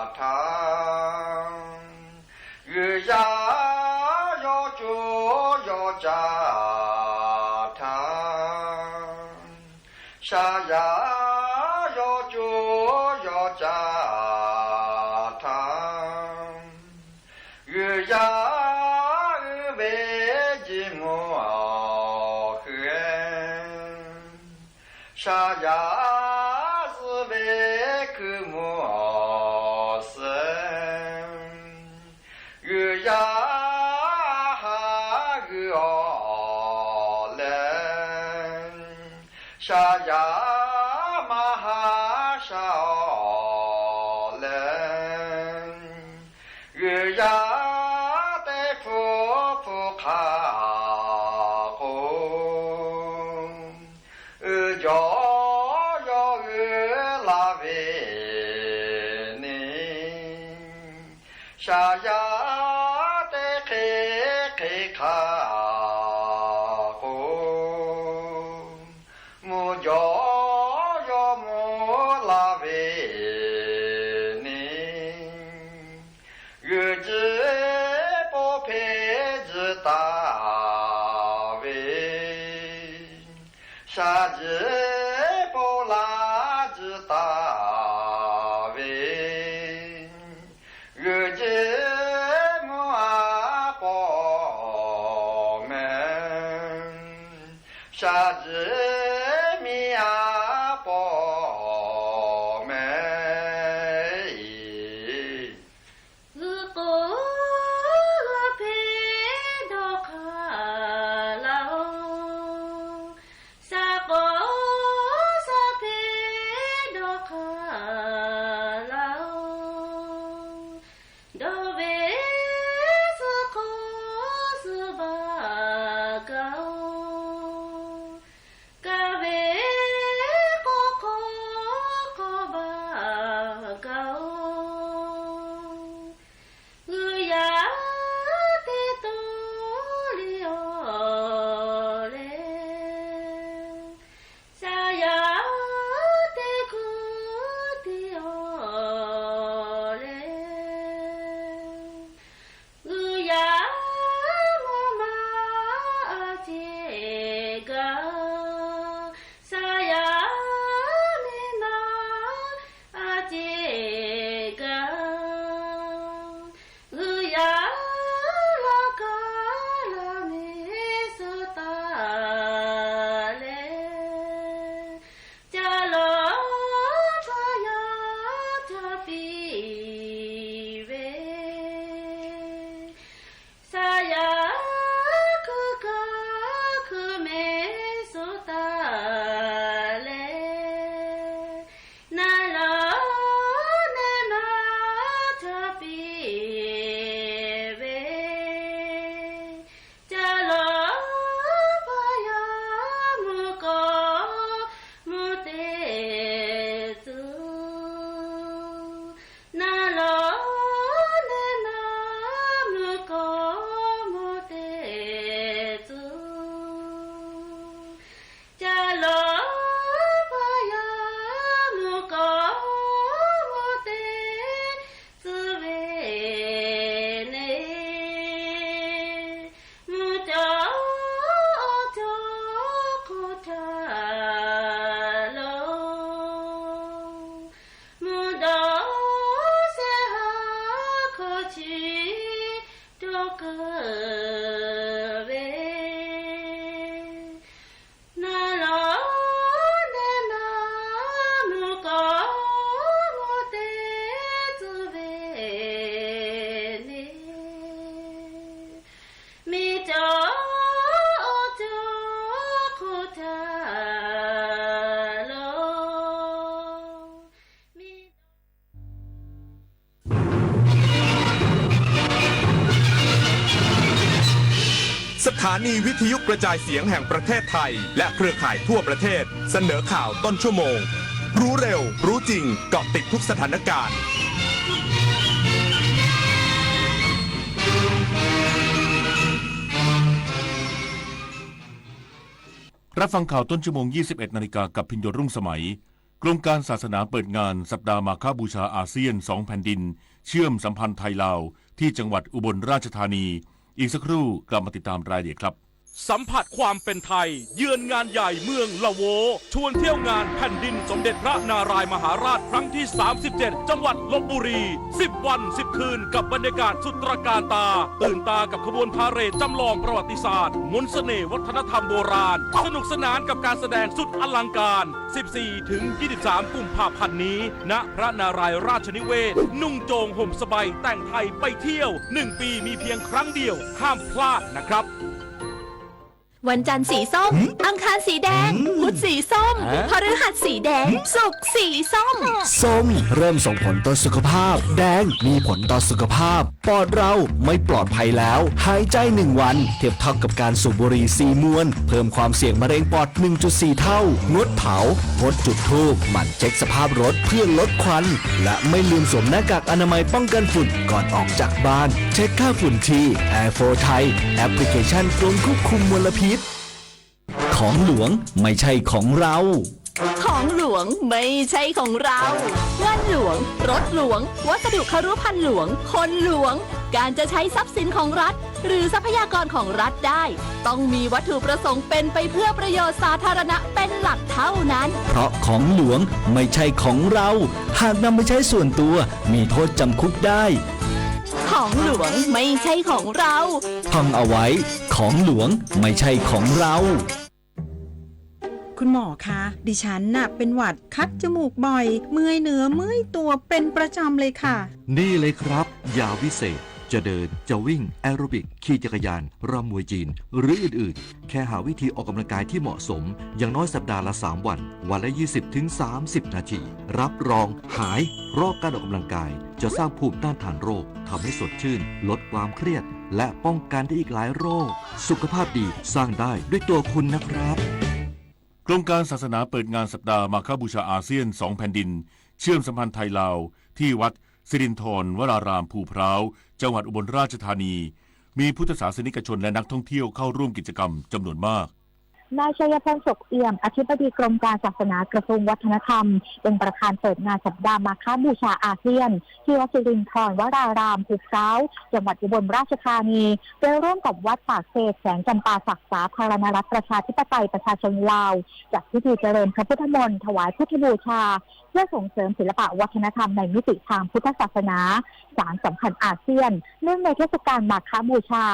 တႄႉ ယႃႇလႄႈလႄႈ ယိၼ်းမႃး သႄႇဢေႃႈ ၶေႃႈလူး လဵဝ် ညိၼ်းဢေႃႈ ပူၺ်ႇ ဖဲးပီး လဵဝ် ဢေႃႈ ပူၺ်ႇၸႃႉ။ ဢုတ်ႉထႃႇ တေၸွႆႈတေယႃႇထႃႇ ဢုတ်ႉထႃႇ တေၸွႆႈတေလႃႇထႃႇ ယုၺ်ႇယႃႇယေႃးၸူးယေႃးၸႃႇထႃႇ သႃႇယႃႇယေႃးၸူးယေႃးၸႃႇထႃႇ ယုၺ်ႇယႃႇ ဢိုဝ်ႇ ဝေႇၸိမူႇ ဢေႃႈ ၶိုၼ်း သႃႇယႃႇ ၸိုဝ်ႈဝေႇ ၶိုၼ်းမူႇ ဢေႃႈ သႄႇ ယုၺ်ႇယႃႇ ႁႃႁိုဝ် ဢေႃႈ လႄႈ သႃႇယႃႇ မႁႃႇသႃႇ ဢေႃႈ လႄႈ ယုၺ်ႇယႃႇ တေၽူႈၽူႈၶႃႈၵူၺ်း ဢိုဝ်ႇ ၸေႃႇယေႃး ဢိုဝ်ႇ လႃႇဝေႇၼီႇ သႃႇယႃႇ တေၶႄႉၶႄႉၶႃႈၵူၺ်း မူႇၸေႃႇယေႃး မူႇလႃႇဝေႇၼီႇ ယုၺ်ႇၸိုဝ်ႈ ပေႃးၽေးၸိုဝ်ႈတႃႇဝေႇ သႃႇၸိုဝ်ႈ ပေႃးလႃႇၸိုဝ်ႈတႃႇဝေႇ ယုၺ်ႇၸိုဝ်ႈ မူႇဢႃႇပေႃႈမႄႈ သႃႇၸိုဝ်ႈ မီးဢႃႇပေႃႈမႄႈ ဢိုဝ်ႇ ၵူဝ်ၽေးတေႃႇၶႃႈလဝ်ႈ သၢၵ်ႈၵေႃႈ သၢၵ်ႈၽေးတေႃႇၶႃႈလဝ်ႈ တေႃႇဝေႇ သၢၵ်ႈၵေႃႈ သၢၵ်ႈပႃႈၵဝ်ႇ สถานีวิทยุกระจายเสียงแห่งประเทศไทย และเครือข่ายทั่วประเทศ เสนอข่าวต้นชั่วโมง รู้เร็ว รู้จริง เกาะติดทุกสถานการณ์ รับฟังข่าวต้นชั่วโมง ยี่สิบเอ็ดนาฬิกา กับพิญโยรุ่งสมัย กรมการศาสนาเปิดงานสัปดาห์มาฆบูชาอาเซียน สองแผ่นดิน เชื่อมสัมพันธ์ไทยลาว ที่จังหวัดอุบลราชธานี อีกสักครู่กลับมาติดตามรายละเอียดครับ สัมผัสความเป็นไทย เยือนงานใหญ่เมืองละโว ชวนเที่ยวงานแผ่นดินสมเด็จพระนารายณ์มหาราชครั้งที่ สามสิบเจ็ด จังหวัดลพบุรี สิบวัน สิบคืน กับบรรยากาศสุดตระการตา ตื่นตากับขบวนพาเหรดจำลองประวัติศาสตร์ มนต์เสน่ห์วัฒนธรรมโบราณ สนุกสนานกับการแสดงสุดอลังการ สิบสี่ถึงยี่สิบสาม กุมภาพันธ์นี้ ณ พระนารายณ์ราชนิเวศน์ นุ่งโจงห่มสบายแต่งไทยไปเที่ยว หนึ่งปีมีเพียงครั้งเดียว ห้ามพลาดนะครับ วันจันทร์สีส้ม หืม อังคารสีแดง หืม พุธสีส้ม ฮะ พฤหัสสีแดง หืม ศุกร์สีส้ม ส้มเริ่มส่งผลต่อสุขภาพ แดงมีผลต่อสุขภาพ ปอดเราไม่ปลอดภัยแล้ว หายใจหนึ่งวัน เทียบเท่ากับการสูบบุหรี่สี่มวน เพิ่มความเสี่ยงมะเร็งปอด หนึ่งจุดสี่เท่า งดเผา งดจุดธูป หมั่นเช็คสภาพรถเพื่อลดควัน และไม่ลืมสวมหน้ากากอนามัยป้องกันฝุ่นก่อนออกจากบ้าน เช็คค่าฝุ่นที่ แอร์โฟร์ไทย แอปพลิเคชันกรมควบคุมมลพิษ ของหลวงไม่ใช่ของเรา ของหลวงไม่ใช่ของเรา เงินหลวง รถหลวง วัสดุคฤหัสถ์หลวง คนหลวง การจะใช้ทรัพย์สินของรัฐ หรือทรัพยากรของรัฐได้ ต้องมีวัตถุประสงค์เป็นไปเพื่อประโยชน์สาธารณะเป็นหลักเท่านั้น เพราะของหลวงไม่ใช่ของเรา หากนำไปใช้ส่วนตัว มีโทษจำคุกได้ ของหลวงไม่ใช่ของเรา ท่องเอาไว้ ของหลวงไม่ใช่ของเรา คุณหมอคะ ดิฉันน่ะเป็นหวัด คัดจมูกบ่อย เมื่อยเนื้อเมื่อยตัวเป็นประจำเลยค่ะ นี่เลยครับ ยาวิเศษ จะเดิน จะวิ่ง แอโรบิก ขี่จักรยาน รำมวยจีน หรืออื่นๆ แค่หาวิธีออกกำลังกายที่เหมาะสม อย่างน้อยสัปดาห์ละสามวัน วันละยี่สิบถึงสามสิบนาที รับรองหาย เพราะการออกกำลังกายจะสร้างภูมิต้านทานโรค ทำให้สดชื่น ลดความเครียด และป้องกันได้อีกหลายโรค สุขภาพดีสร้างได้ด้วยตัวคุณนะครับ กรมการศาสนาเปิดงานสัปดาห์มาฆบูชาอาเซียน สองแผ่นดิน เชื่อมสัมพันธ์ไทยลาว ที่วัดสิรินทรวรารามภูพร้าว จังหวัดอุบลราชธานี มีพุทธศาสนิกชนและนักท่องเที่ยวเข้าร่วมกิจกรรมจำนวนมาก นายชัยพล สุขเอี่ยม อธิบดีกรมการศาสนากระทรวงวัฒนธรรม เป็นประธานเปิดงานสัปดาห์มาฆบูชาอาเซียน ที่วัดสิรินทรวรารามภูพร้าว จังหวัดอุบลราชธานี โดยร่วมกับวัดปากเซแขวงจำปาสัก สาธารณรัฐประชาธิปไตยประชาชนลาว จัดพิธีเจริญพระพุทธมนต์ ถวายพุทธบูชา เพื่อส่งเสริมศิลปะวัฒนธรรมในมิติทางพุทธศาสนา สารสัมพันธ์อาเซียน เนื่องในเทศกาลมาฆบูชา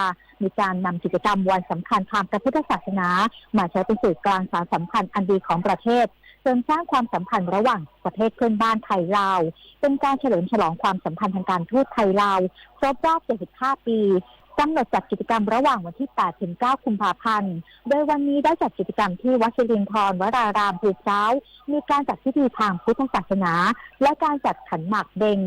มีการนำกิจกรรมวันสำคัญทางพระพุทธศาสนา มาใช้เป็นสื่อกลางสารสัมพันธ์อันดีของประเทศ เสริมสร้างความสัมพันธ์ระหว่างประเทศเพื่อนบ้านไทยลาว เป็นการเฉลิมฉลองความสัมพันธ์ทางการทูตไทยลาว ครบรอบ เจ็ดสิบห้าปี กำหนดจัดกิจกรรมระหว่างวันที่ แปดถึงเก้า กุมภาพันธ์ โดยวันนี้ได้จัดกิจกรรมที่วัดสิรินทรวรารามภูพร้าว มีการจัดพิธีทางพุทธศาสนา และการจัดขันหมากเบญ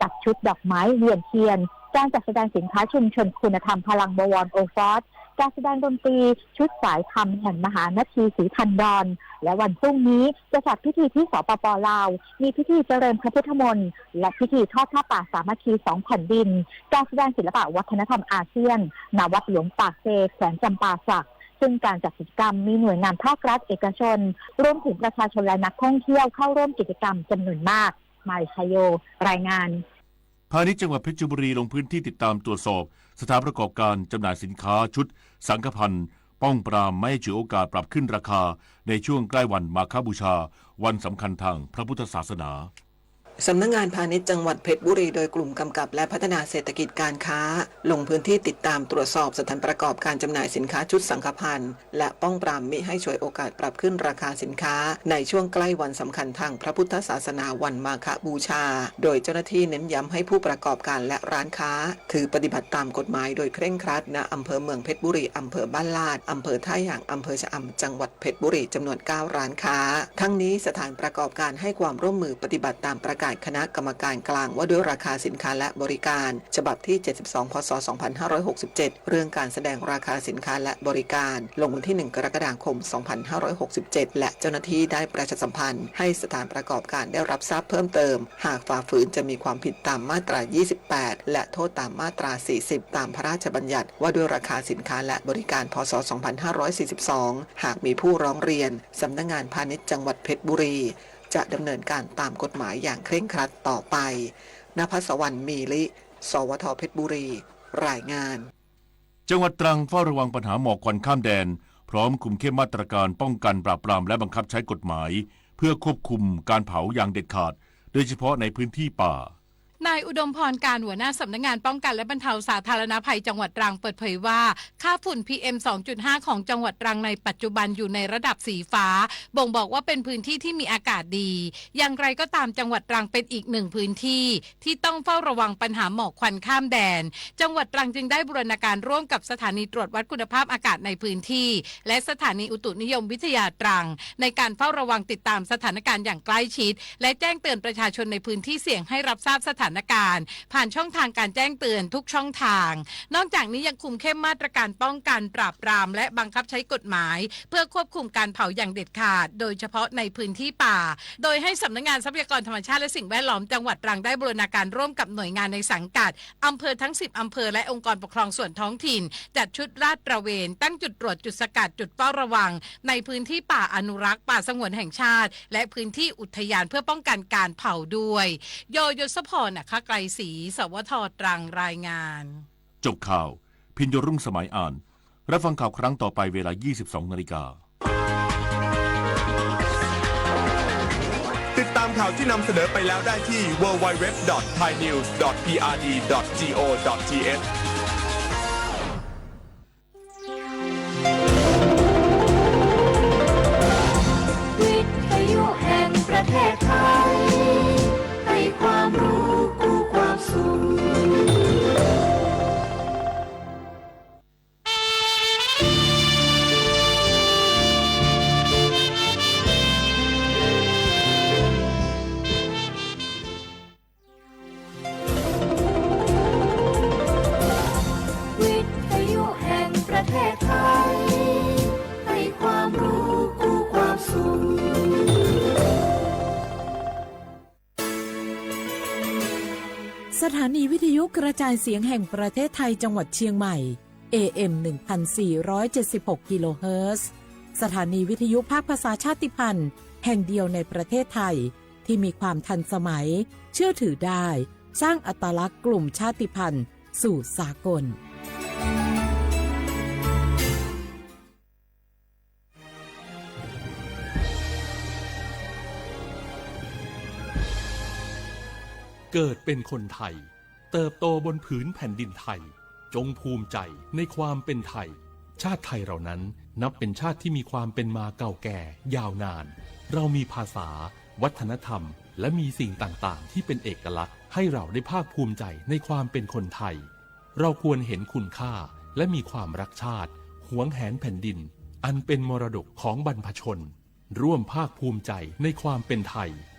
จัดชุดดอกไม้เวียนเทียน การจัดแสดงสินค้าชุมชนคุณธรรมพลังบวรโอฟอส การแสดงดนตรีชุดสายธรรมแห่งมหานาทีศรีทันดร และวันพรุ่งนี้จะจัดพิธีที่ สปป ลาว มีพิธีเจริญพระพุทธมนต์ และพิธีทอดผ้าป่าสามัคคีสองแผ่นดิน การแสดงศิลปะวัฒนธรรมอาเซียน ณ วัดหลวงปากเซ แขวงจำปาสัก ซึ่งการจัดกิจกรรมมีหน่วยงานภาครัฐ เอกชน รวมถึงประชาชนและนักท่องเที่ยวเข้าร่วมกิจกรรมจำนวนมาก มาย ชโย รายงาน พาณิชย์จังหวัดเพชรบุรีลงพื้นที่ติดตามตรวจสอบสถานประกอบการจำหน่ายสินค้าชุดสังฆภัณฑ์ ป้องปรามไม่ให้ฉวยโอกาสปรับขึ้นราคาในช่วงใกล้วันมาฆบูชา วันสำคัญทางพระพุทธศาสนา สำนักงานพาณิชย์จังหวัดเพชรบุรี โดยกลุ่มกำกับและพัฒนาเศรษฐกิจการค้า ลงพื้นที่ติดตามตรวจสอบสถานประกอบการจำหน่ายสินค้าชุดสังฆภัณฑ์ และป้องปรามมิให้ฉวยโอกาสปรับขึ้นราคาสินค้า ในช่วงใกล้วันสำคัญทางพระพุทธศาสนาวันมาฆบูชา โดยเจ้าหน้าที่เน้นย้ำให้ผู้ประกอบการและร้านค้า ถือปฏิบัติตามกฎหมายโดยเคร่งครัด ณ อำเภอเมืองเพชรบุรี อำเภอบ้านลาด อำเภอท่ายาง อำเภอชะอำ จังหวัดเพชรบุรี จำนวนเก้าร้านค้า ทั้งนี้สถานประกอบการให้ความร่วมมือปฏิบัติตามประกาศ านคณะกรรมการกลางว่าด้วยราคาสินค้าและบริการ ฉบับที่ เจ็ดสิบสอง พ.ศ. สองพันห้าร้อยหกสิบเจ็ด เรื่องการแสดงราคาสินค้าและบริการ ลงวันที่ หนึ่ง กรกฎาคม สองพันห้าร้อยหกสิบเจ็ด และเจ้าหน้าที่ได้ประชาสัมพันธ์ให้สถานประกอบการได้รับทราบเพิ่มเติม หากฝ่าฝืนจะมีความผิดตามมาตรา ยี่สิบแปด และโทษตามมาตรา สี่สิบ ตามพระราชบัญญัติว่าด้วยราคาสินค้าและบริการ พ.ศ. สองพันห้าร้อยสี่สิบสอง หากมีผู้ร้องเรียน สำนักงานพาณิชย์จังหวัดเพชรบุรี จะดำเนินการตามกฎหมายอย่างเคร่งครัดต่อไป นภัสวรรณ มีลิ สวท เพชรบุรี รายงาน จังหวัดตรังเฝ้าระวังปัญหาหมอกควันข้ามแดน พร้อมคุมเข้มมาตรการป้องกันปราบปรามและบังคับใช้กฎหมาย เพื่อควบคุมการเผาอย่างเด็ดขาด โดยเฉพาะในพื้นที่ป่า นายอุดมพร การ หัวหน้าสำนักงานป้องกันและบรรเทาสาธารณภัยจังหวัดตรังเปิดเผยว่า ค่าฝุ่น พีเอ็ม สองจุดห้า ของจังหวัดตรังในปัจจุบันอยู่ในระดับสีฟ้า บ่งบอกว่าเป็นพื้นที่ที่มีอากาศดี อย่างไรก็ตามจังหวัดตรังเป็นอีกหนึ่งพื้นที่ ที่ต้องเฝ้าระวังปัญหาหมอกควันข้ามแดน จังหวัดตรังจึงได้บูรณาการร่วมกับสถานีตรวจวัดคุณภาพอากาศในพื้นที่ และสถานีอุตุนิยมวิทยาตรัง ในการเฝ้าระวังติดตามสถานการณ์อย่างใกล้ชิด และแจ้งเตือนประชาชนในพื้นที่เสี่ยงให้รับทราบสถานการณ์ ผ่านช่องทางการแจ้งเตือนทุกช่องทาง นอกจากนี้ยังคุมเข้มมาตรการป้องกันปราบปราม และบังคับใช้กฎหมาย เพื่อควบคุมการเผาอย่างเด็ดขาด โดยเฉพาะในพื้นที่ป่า โดยให้สำนักงานทรัพยากรธรรมชาติและสิ่งแวดล้อมจังหวัดตรังได้บูรณาการร่วมกับหน่วยงานในสังกัด อำเภอทั้ง สิบ อำเภอ และองค์กรปกครองส่วนท้องถิ่น จัดชุดลาดตระเวน ตั้งจุดตรวจ จุดสกัด จุดเฝ้าระวัง ในพื้นที่ป่าอนุรักษ์ ป่าสงวนแห่งชาติ และพื้นที่อุทยานเพื่อป้องกันการเผาด้วย ย.ยศพร อัครไกรศรี สวท ตรัง รายงาน จบข่าว พิญโญรุ่งสมัยอ่าน รับฟังข่าวครั้งต่อไปเวลา ยี่สิบสองนาฬิกา ติดตามข่าวที่นำเสนอไปแล้วได้ที่ ดับเบิลยู ดับเบิลยู ดับเบิลยู ดอท ไทยนิวส์ ดอท พีอาร์ดี ดอท จี โอ ดอท ที เอช วิทยุแห่งประเทศไทย ให้ความรู้คู่ความสุข วิทยุแห่งประเทศไทย ให้ความรู้คู่ความสุข สถานีวิทยุกระจายเสียงแห่งประเทศไทยจังหวัดเชียงใหม่ เอ เอ็ม หนึ่งพันสี่ร้อยเจ็ดสิบหก กิโลเฮิรตซ์ สถานีวิทยุภาคภาษาชาติพันธุ์แห่งเดียวในประเทศไทย ที่มีความทันสมัย เชื่อถือได้ สร้างอัตลักษณ์กลุ่มชาติพันธุ์สู่สากล เกิดเป็นคนไทย เติบโตบนผืนแผ่นดินไทย จงภูมิใจในความเป็นไทย ชาติไทยเรานั้นนับเป็นชาติที่มีความเป็นมาเก่าแก่ยาวนาน เรามีภาษา วัฒนธรรม และมีสิ่งต่างๆ ที่เป็นเอกลักษณ์ ให้เราได้ภาคภูมิใจในความเป็นคนไทย เราควรเห็นคุณค่า และมีความรักชาติ หวงแหนแผ่นดิน อันเป็นมรดกของบรรพชน ร่วมภาคภูมิใจในความเป็นไทย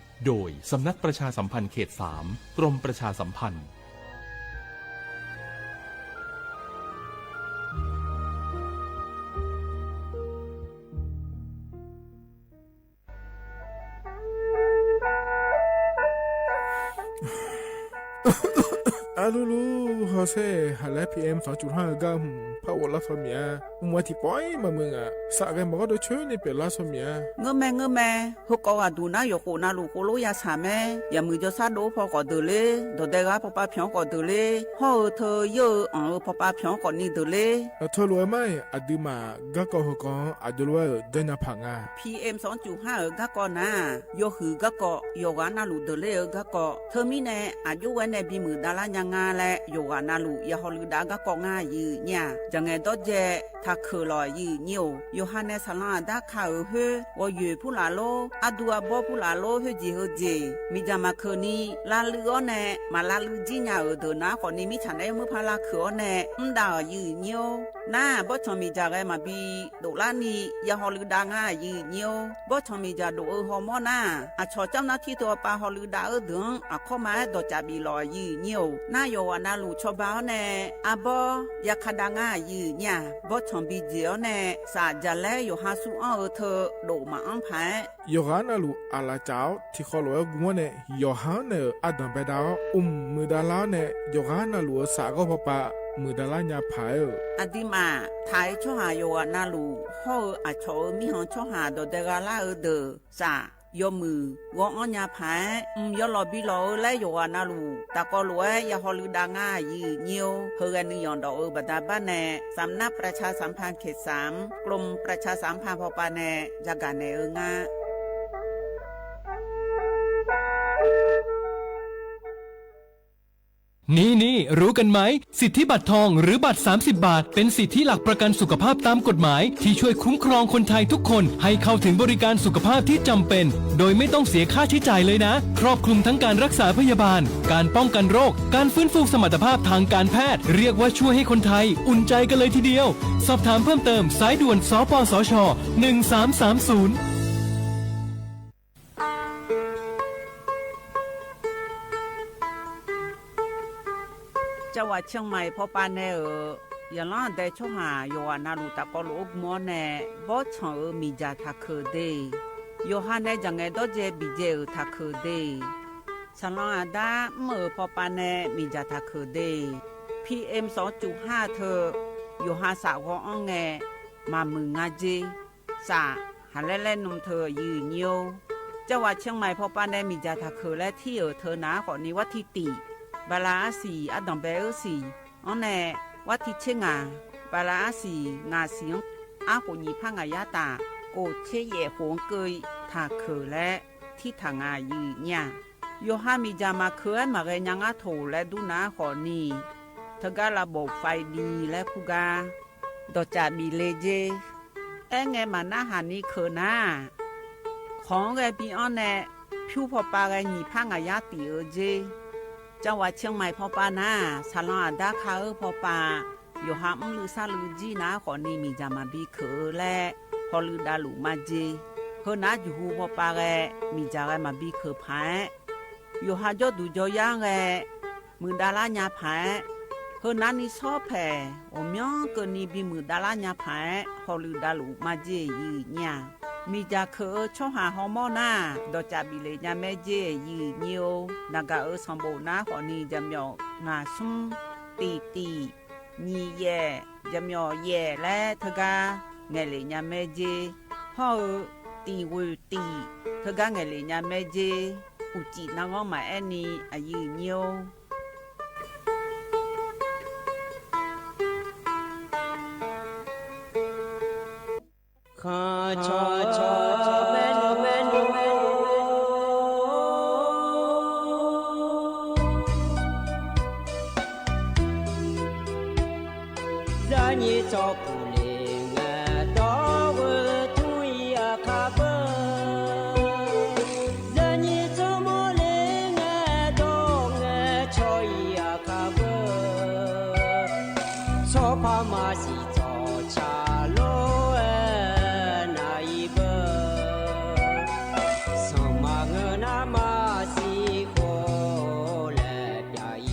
โดยสำนักประชาสัมพันธ์เขตสาม กรมประชาสัมพันธ์ อะลูลู ฮอเซ่ หาแล พีเอ็ม สองจุดห้า เออก้า หืม ผ้าอบรัดคอเมีย มึงว่าตี้ปอยมามึงอะ สะแกมบอกว่าโดยช่วยนี่เป๋นรัดคอเมีย เงอะแม เงอะแม เฮอก็ว่าดูนะ หยกโขนาลูกโคโลยาสาแม อย่ามือจอซาโดพอก็เดินเลย ดอแดกาพอปาเผียวก็เดินเลย ห่อเออเธอเยอะเอออ่องเออพอปาเผียวก็นี่เดินเลย เออ เธอรู้ไหม อะดื้อมา ก้าก็เฮอก็ อะดื้อรู้ว่าเออ เดินหน้าผางา พีเอ็ม สองจุดห้า เออ ก้าก็นะ ยอหือก้าก็ ยอกาหน้าลูกเดินเลยเออ ก้าก็ เธอมีแน่ อะยุไว้ในบีมือดารายัง ငါလႄႈ ယေႃးဂၢၼ်းလူး ယႃႇႁေႃႈလိုဝ်ႈတၢင်းၵႃႈၵေႃႈ ငၢႆးယိုဝ်းၺႃး ၸင်ႇငႄႈတေႃႇၸႄႈ ထႃႈၶိူဝ်းလေႃးယိုဝ်းၺႃး။ ယေႃးႁၢၼ်းၼႄး သၢင်ႇလၢင်းဢႃႇတႃႇၶႃႈဢိူဝ်ႈႁိုဝ် ဝေႃႈယွႆႈၽူႈလႃႈလူး ဢတူႈဢပေႃးၽူႈလႃႈလူး ႁိုဝ်ၸီႇႁိုဝ်ၸီႇ မီႇၸႃႇမၢၵ်ႇၶိူဝ်းၼီႈ လႃႈလိုဝ်ႈဢေႃႈၼႄႈ မႃးလႃႈလိုဝ်ႈၸီႉၺႃးဢိူဝ်ႈ တိူဝ်းၼႃႈၶေႃႈၼီႈ မီးၸႃႉၼႆ မိူဝ်ႈၽႃႈလႃႈၶိူဝ်းဢေႃႈၼႄႈ ဢမ်ႇတႃႇယိုဝ်းၺႃး ၼႃႇ ပေႃးၸွင်ႇမီႇၸႃႇၵႆႉမႃးပီႈ တူၵ်းလႃးၼီႈ ယႃႇႁေႃႈလိုဝ်ႈတၢင်း ငၢႆးယိုဝ်းၺႃး။ ပေႃးၸွင်ႇမီႇၸႃႇတူၵ်းဢိူဝ်ႈႁေႃႈမေႃးၼႃႇ ဢႃႇ ၸေႃႇၸဝ်ႈၼႃႈတီႈတူဝ်ပႃး ႁေႃႈလိုဝ်ႈတၢင်းဢိူဝ်ႈ တိူဝ်း ဢႃႇ ၶေႃႈမႃး တေႃႇၸႃႉပီႈလေႃးယိုဝ်းၺႃး ၼႃႇ ယေႃးႁၢၼ်းလူး ၶျေႃးပႃးဢေႃႈၼႄႈ ဢပေႃး ယႃႇၶႃႈတၢင်း ငၢႆးယိုဝ်းၺႃး ပေႃးၸွင်ႇပီႈၸေႇဢေႃႈၼႄႈ သႃႇၸႃႇလႄႈ ယေႃးႁၢၼ်းသူဢေႃႈဢိူဝ်ႈ ထိူဝ်ႈ တူၵ်းမႃးဢမ်ႇၽႂ် ယေႃးႁၢၼ်းလူး ဢႃႇလႃႇၸဝ်ႈ ထီႇၶေႃးလူဝ်ႇဢေႃႈ ၵူႈမူၼ်းၼႆႉ ယေႃးႁၢၼ်းၼႆႉ ဢႃႇ တၢင်းပႆတၢင်း ဢုမ်ႇ မိုဝ်းတႃႇလႃႇၼႆႉ ယေႃးႁၢၼ်းလူး သႃႇၵေႃႈ ၽႃႈပႃႈ မိုဝ်းတႃႇလႃႇ ၺႃးၽႂ်ဢေႃႈ။ ဢႃႇ တီႈမႃး ထၢႆႇၶျေႃးႁႃႇ ယေႃးႁၢၼ်းလူး ႁေႃးဢိူဝ်ႈ ဢႃႇ ၶျေႃးဢိူဝ်ႈ မီးႁွင်ႈၶျေႃးႁႃႇ တေႃႇတေႇၵႃႈလႃႇဢိူဝ်ႈ တိူဝ်း သႃႇ ယေႃးမိုဝ်း ဝေႃႈဢေႃႈ ၺႃးၽႂ် ဢိုမ်း ယေႃးလေႃးပီႈလေႃးဢိူဝ်ႈလႄႈ ယေႃးႁၢၼ်းလူး တႃႇၵေႃႈလူး ယႃႇႁေႃႈလိုဝ်ႈတၢင်း ငၢႆးယိုဝ်းၺႃး ႁိုဝ်ၵၼ်ၼႆ ယွၼ်းတေႃႇဢိူဝ်ႈ ပႃႈတႃႇပႃႈၼႄႈ သမ်ႇၼၵ်ႉ ပရၸႃႇသမ်ႇၽၼ်ႇ ၶဵတ်ႇသၢမ် ၵလုမ်ႇပရၸႃႇသမ်ႇၽၼ်ႇ ၽႃႈပႃႈၼႄႈ ၸႃႇၵႃႇၼႄႈဢိူဝ်ႈ ငၢႆး นี่ๆ รู้กันไหม สิทธิบัตรทองหรือบัตร สามสิบ บาท เป็นสิทธิหลักประกันสุขภาพตามกฎหมาย ที่ช่วยคุ้มครองคนไทยทุกคนให้เข้าถึงบริการสุขภาพที่จำเป็น โดยไม่ต้องเสียค่าใช้จ่ายเลยนะ ครอบคลุมทั้งการรักษาพยาบาล การป้องกันโรค การฟื้นฟูสมรรถภาพทางการแพทย์ เรียกว่าช่วยให้คนไทยอุ่นใจกันเลยทีเดียว สอบถามเพิ่มเติม สายด่วน สปสช หนึ่งสามสามศูนย์ ၸဝ်ႈဝႃႈ ၶျဵင်းမႆႇ ၽေႃႈပႃႈၼႄႈဢိူဝ်ႈ ယႃႇလႃႇတႄႉ ၶျေႃးႁႃႇ ယေႃးႁၢၼ်းလူး တႃႇၵေႃႈလူး ဢုပ်ႇမေႃးၼႄႈ ပေႃးၸွင်ႇဢိူဝ်ႈ မီႇၸႃႇထႃႈၶိူဝ်းတႄႉ ယေႃးႁၢၼ်းၼႄႈ ၸင်ႇငႄႈတေႃႇၸႄႈ ပီႈၸေႇဢိူဝ်ႈ ထႃႈၶိူဝ်းတႄႉ သၢင်ႇလၢင်းဢႃႇတႃႇ ဢိုမ်း ဢိူဝ်ႈ ၽေႃႈပႃႈၼႄႈ မီႇၸႃႇထႃႈၶိူဝ်းတႄႉ ပီႇဢႅမ်ႇ သွင်ၸုတ်ႉႁႃႈ ထိူဝ်ႈ ယေႃးႁၢၼ်းသႃႇၵေႃႈ ဢွင်ႇငႄႈ မႃးမိုဝ်းငၢႆးၸေႈ သႃႇ ႁႃလႄႈလႄႈၼုမ်ႇထိူဝ်ႈ ယိုဝ်းၺႃး ၸဝ်ႈဝႃႈ ၶျဵင်းမႆႇ ၽေႃႈပႃႈၼႄႈ မီႇၸႃႇထႃႈၶိူဝ်းလႄႈ ထီႇဢိူဝ်ႈ ထိူဝ်ႈၼႃႈၵေႃႈၼႆႉ ဝၼ်းထီႉတီႈ ပႃႇလႃႇဢႃႇသီႇ ဢႃႇ တၢင်းပႄႇဢႃႇသီႇ ဢေႃႈၼႄႈ ဝၼ်းထီႉၸဵတ်းၼႃႇ ပႃႇလႃႇဢႃႇသီႇ ၼႃႇသီႇ ဢႃႇ ၵူဝ်ႇၺီႇၽႃႉငႃႇယႃႇတႃႇ ၵူဝ်ႇၶျေးယႄႇႁူဝ်ၵိူၺ်ႈ ထႃႈၶိူဝ်းလႄႈ ထီႇထႃႇငႃႇယိုဝ်းၺႃး ယေႃးႁၢၼ်းမီႇၸႃႇမႃးၶိူဝ်း မႃးၵႄႈၺႃးငႃးထူဝ်ႇလႄႈ တူၺ်းၼႃႈၶေႃႈၼီႈ ထၢၵ်ႈၵႃႈလႃႇပူပ်ႉၾႆးလီလႄႈ ၽူႈၵႃႈ တေႃႇၸႃႉမီးလႄႈၸေႈ ဢႄႇ ငႄႈမႃးၼႃႈႁၢၼ်ၼီႈၶိူဝ်းၼႃႇ ၶွင်ၵႄႈပီႈဢေႃႈၼႄႈ ၽိဝ်ၽေႃႈပႃႈၵႄႈ ၺီႇၽႃႉငႃႇယႃႇတီႇဢိူဝ်ႈၸေႈ ၸဝ်ႈဝႃႈ ၶျဵင်းမႆႇၽေႃႈပႃႈၼႃႇ သႃႇလွင်ႈဢႃႇတၢၵ်ႈၶႃႈဢိူဝ်ႈၽေႃႈပႃႈ ယေႃးႁၢၼ်းဢမ်ႇလိုဝ်ႈသႃႇလိုဝ်ႈၸီႉၼႃႈၶေႃႈၼီႈ မီႇၸႃႇမႃးပီႈၶိူဝ်းလႄႈ ႁေႃႈလိုဝ်ႈတႃႇလူႇမႃးၸေႈ ႁိူဝ်းၼႃးယူႇႁူႉၽေႃႈပႃႈၵႄႈ မီႇၸႃႇၵႄႈမႃးပီႈၶိူဝ်းၽၢႆႇ ယေႃးႁၢၼ်းၸေႃႇတူႇၸေႃႇယၢင်းလႄႈ မိုဝ်းတႃႇလႃႇၺႃးၽၢႆႇ ႁိူဝ်းၼႃးၼီႈသေႃးၽႄႈ ဢူဝ်ႈ မႅင်းၵိူဝ်ႈၼီႈ ပီႈမိုဝ်းတႃႇလႃႇၺႃးၽၢႆႇ ႁေႃႈလိုဝ်ႈတႃႇလူႇမႃးၸေႈယိုဝ်းၺႃး မီႇၸႃႇၶိူဝ်းဢိူဝ်ႈ ၶျေႃးႁႃႇႁေႃႈမေႃးၼႃႇ တေႃႇၸႃႉပီႈလႄႈၺႃးမႄးၸေႈယိုဝ်းၺႃး ၼႃႇၵႃႇဢိူဝ်ႈ သင်ႇပူဝ်ႇၼႃႇၶေႃႈၼီႈ ၸမ်ႇမျေႃႇငႃႇသုမ်း တီႈတီႈ ၺီႇယႄႇ ၸမ်ႇမျေႃႇယႄႇလႄႈ ထၢၵ်ႈၵႃႈ ငႄႈလႄႈၺႃးမႄးၸေႈ ႁေႃႈဢိူဝ်ႈ တီႈဝိူဝ်ႈတီႈ ထၢၵ်ႈၵႃႈ ငႄႈလႄႈၺႃးမႄးၸေႈ ဢုၸိၼႃႇငေႃးမႃးဢႄႇၼီႈ ဢယိုဝ်းၺႃး ၶႃႈၶျေႃႇၶျေႃႇ မႄႈၼူႉ မႄႈၼူႉ မႄႈၼူႉ ၸၢၼ်ႇၸေႃႇပူႇလႄႇငႄႈ တေႃႇဝိူဝ်ႈထုၺ်ႇဢၶႃႈပိူဝ်ႈ ၸၢၼ်ႇၸေႃႇမူဝ်ႇလႄႇငႄႈ တေႃႇငႄႈၶျွႆႉဢၶႃႈပိူဝ်ႈ သေႃးၽႃႇမႃႇသီႇ ၸေႃႇၶျႃႇလူဝ်း ဢိူဝ်ႈ ၼႃႇဢီႇပိူဝ်ႇ သမ်ႇမႃႇငိူဝ်ႈၼႃႇမႃႇသီႇၶူဝ်းလႄႈ ပျႃႇဢီႇပိူဝ်ႇ ၽိူဝ်ႇၼူႇမႃႇသီႇလႃႇ ဢိူဝ်ႈ သေႃးလႄႈ မႃႇၸေႃးလႄႈငႃးၸေႈ မႃႇသီႇလႃႇ ဢိူဝ်ႈ ပေႃးၸႃႉသႃႇလႃႇ မႃႇၸေႃးငႃးၸေႈ ၽိူဝ်ႇၼူႇမႃႇသီႇ ၽိူဝ်ႇမီးသုတ်း သေႃးၸႃႇငႃးၸေႈ မႃႇသီႇလႃႇၼႃႇ ၽိူဝ်ႇမီးဢႃႇ သေႃးၸႃႇငႃးၸေႈ ၶိုၼ်းသီႇလႃႇ ယေႃးႁႃႇၶျေႃးမျႃး သီႇလႃႇငႃးၼႃႇငႃး ယေႃးႁႃႇၶျေႃးႁႃႇမျႃး ၵႃႈဢိူဝ်ႈယိုၼ်း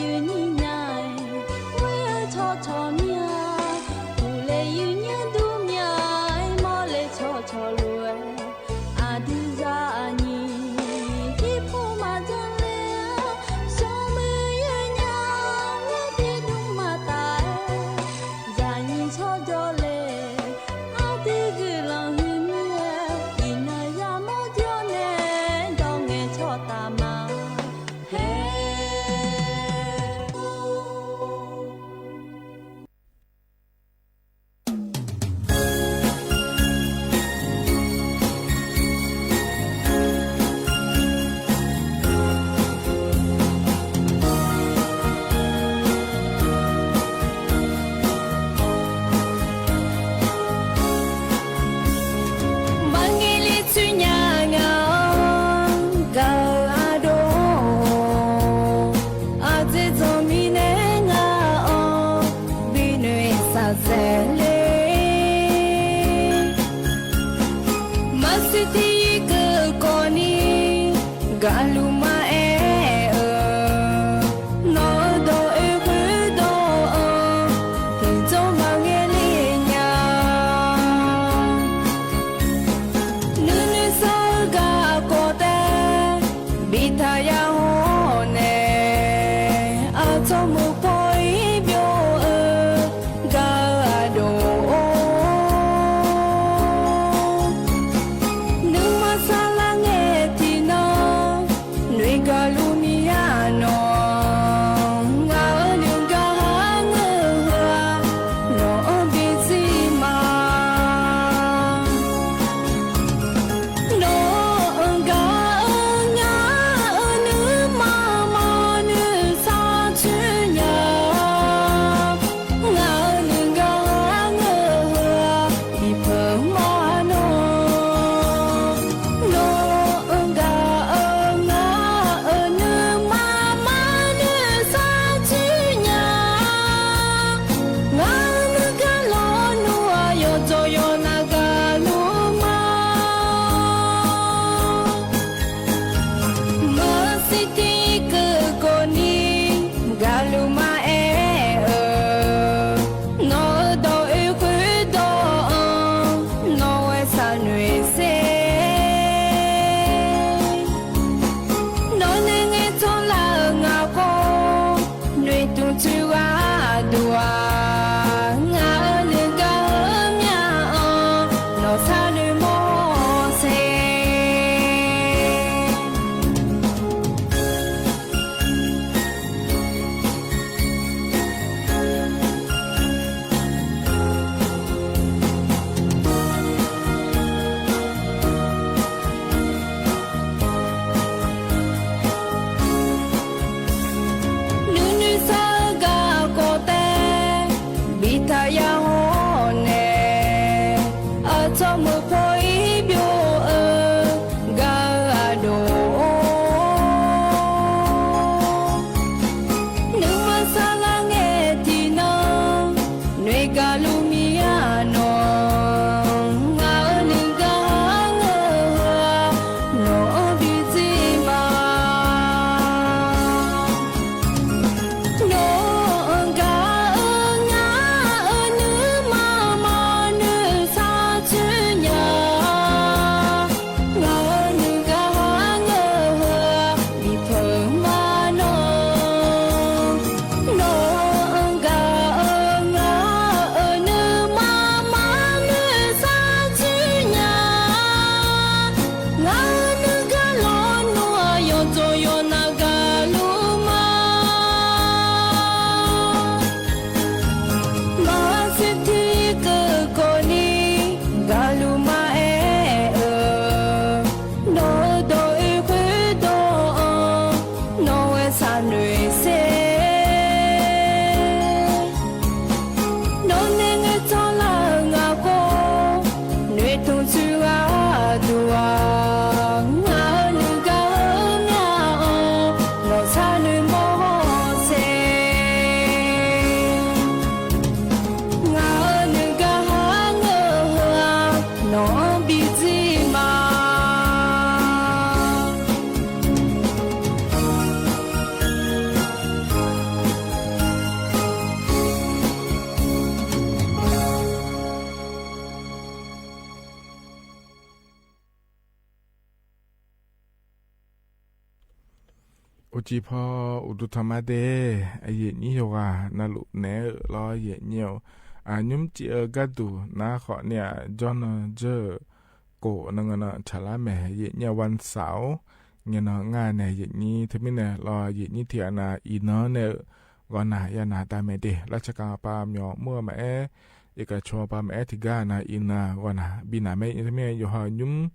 ယိုၼ်းယႂ်ႇ ဝႆႉဢိူဝ်ႈၶျေႃးၶျေႃးမျႃး Tawv muu poi byô-e, ga-e adoh-o. Nuima sala nge ti na, noi ga lu mi a na, ngaˬ hui nuiga ha ngeu ha, nawˬ bi tzi ma. Nawˬ ga-e ngaˬ nuima ma nuiˬ sa tcuh nya, ngaˬ nuiga ha ngeu ha, bi peuˬ ma na. Nawˬ ga-e ngaˬ nuima ma nuiˬ sa tcuh nya, ngaˬ nuiˬ ga lawˬ nuˇ a yawˇ cawˬ yawˇ na ga lu ma. Meuꞈ si ti keu k'o ni, ga lu ma eh-e, nawˬ dawˇ uiˍ k'oˆ dawˇ-a, nawˬ weh sa noi se. Nawˬ ne ngeh tawˆ la ngaˬ k'o, noi tuˬ tcuh g'a duˬ a, ngaˬ nuiˬ ga mia-a, nawˬ sa noi mawˬ se. Nuˇ nuˇ sa ga k'o te, bi ta ya haw ne, a tawv muu poi byô-e, ga-e adoh-o. Nuˇ ma sa la nge ti na, noi ga lu mi a na, ngaˬ hui nuiˬ ga ha ngeu ha, nawˬ bi tzi ma. Nawˬ ga-e ngaˬ nuiˬ ma ma nuiˬ sa tcuh nya, ngaˬ nuiˬ ga ha ngeu ha, bi peuˬ ma na. Nawˬ ga-e ngaˬ nuiˬ ma ma nuiˬ sa tcuh nya, ngaˬ nuiˬ ga lawˬ nuˇ a yawˇ cawˬ yawˇ na ga lu ma. Meuꞈ si ti keu k'o ni, ga lu ma eh-e, nawˬ dawˇ uiˍ k'oˆ dawˇ-a, nawˬ weh sa noi se. Nawˬ ne ngeh tawˆ la ngaˬ k'o, noi tuˬ tcuh g'a duˬ a, ngaˬ nuiˬ ga mia-a, nawˬ sa noi mawˬ se. Ngaˬ nuiˬ ga ha ngeu ha, nawˬ bi tzi ma. Uˇ ji hpawˇ uˍ duˬ htaꞈ ma de, a yehˬ nyiˇ yawˇ g'aˇ na luꞈ nehˬ-eu law yehˬ nyiˇ-oˬ, a nyiˇ mvuhˇ ciˍ-eu gaˇ duˬ naˉ hk'awꞈ nyi-a, jawˇ naw jeuˇ-eu k'oˍ na ngeh naw chaˍ laˇ mehˍ, yehˬ nyiˇ-a วันเสาร์ ngeh naw ngaˇ nehˬ yehˬ nyiˇ, teuˬ miˉ nehˬ law yehˬ nyiˇ tiꞈ a na iˍ naw nehˬ-eu g'aw naˍ yaˇ naˍ taˇ mehˍ de, ราชการ pa mawˬ meuˇ maˇ ehˉ, เอกชน pa maˇ ehˉ tiꞈ gaˇ na iˍ naw g'aw naˍ biˇ naˍ mehˍ, teuˬ miˉ yawˇ ha nyiˇ mvuhˇ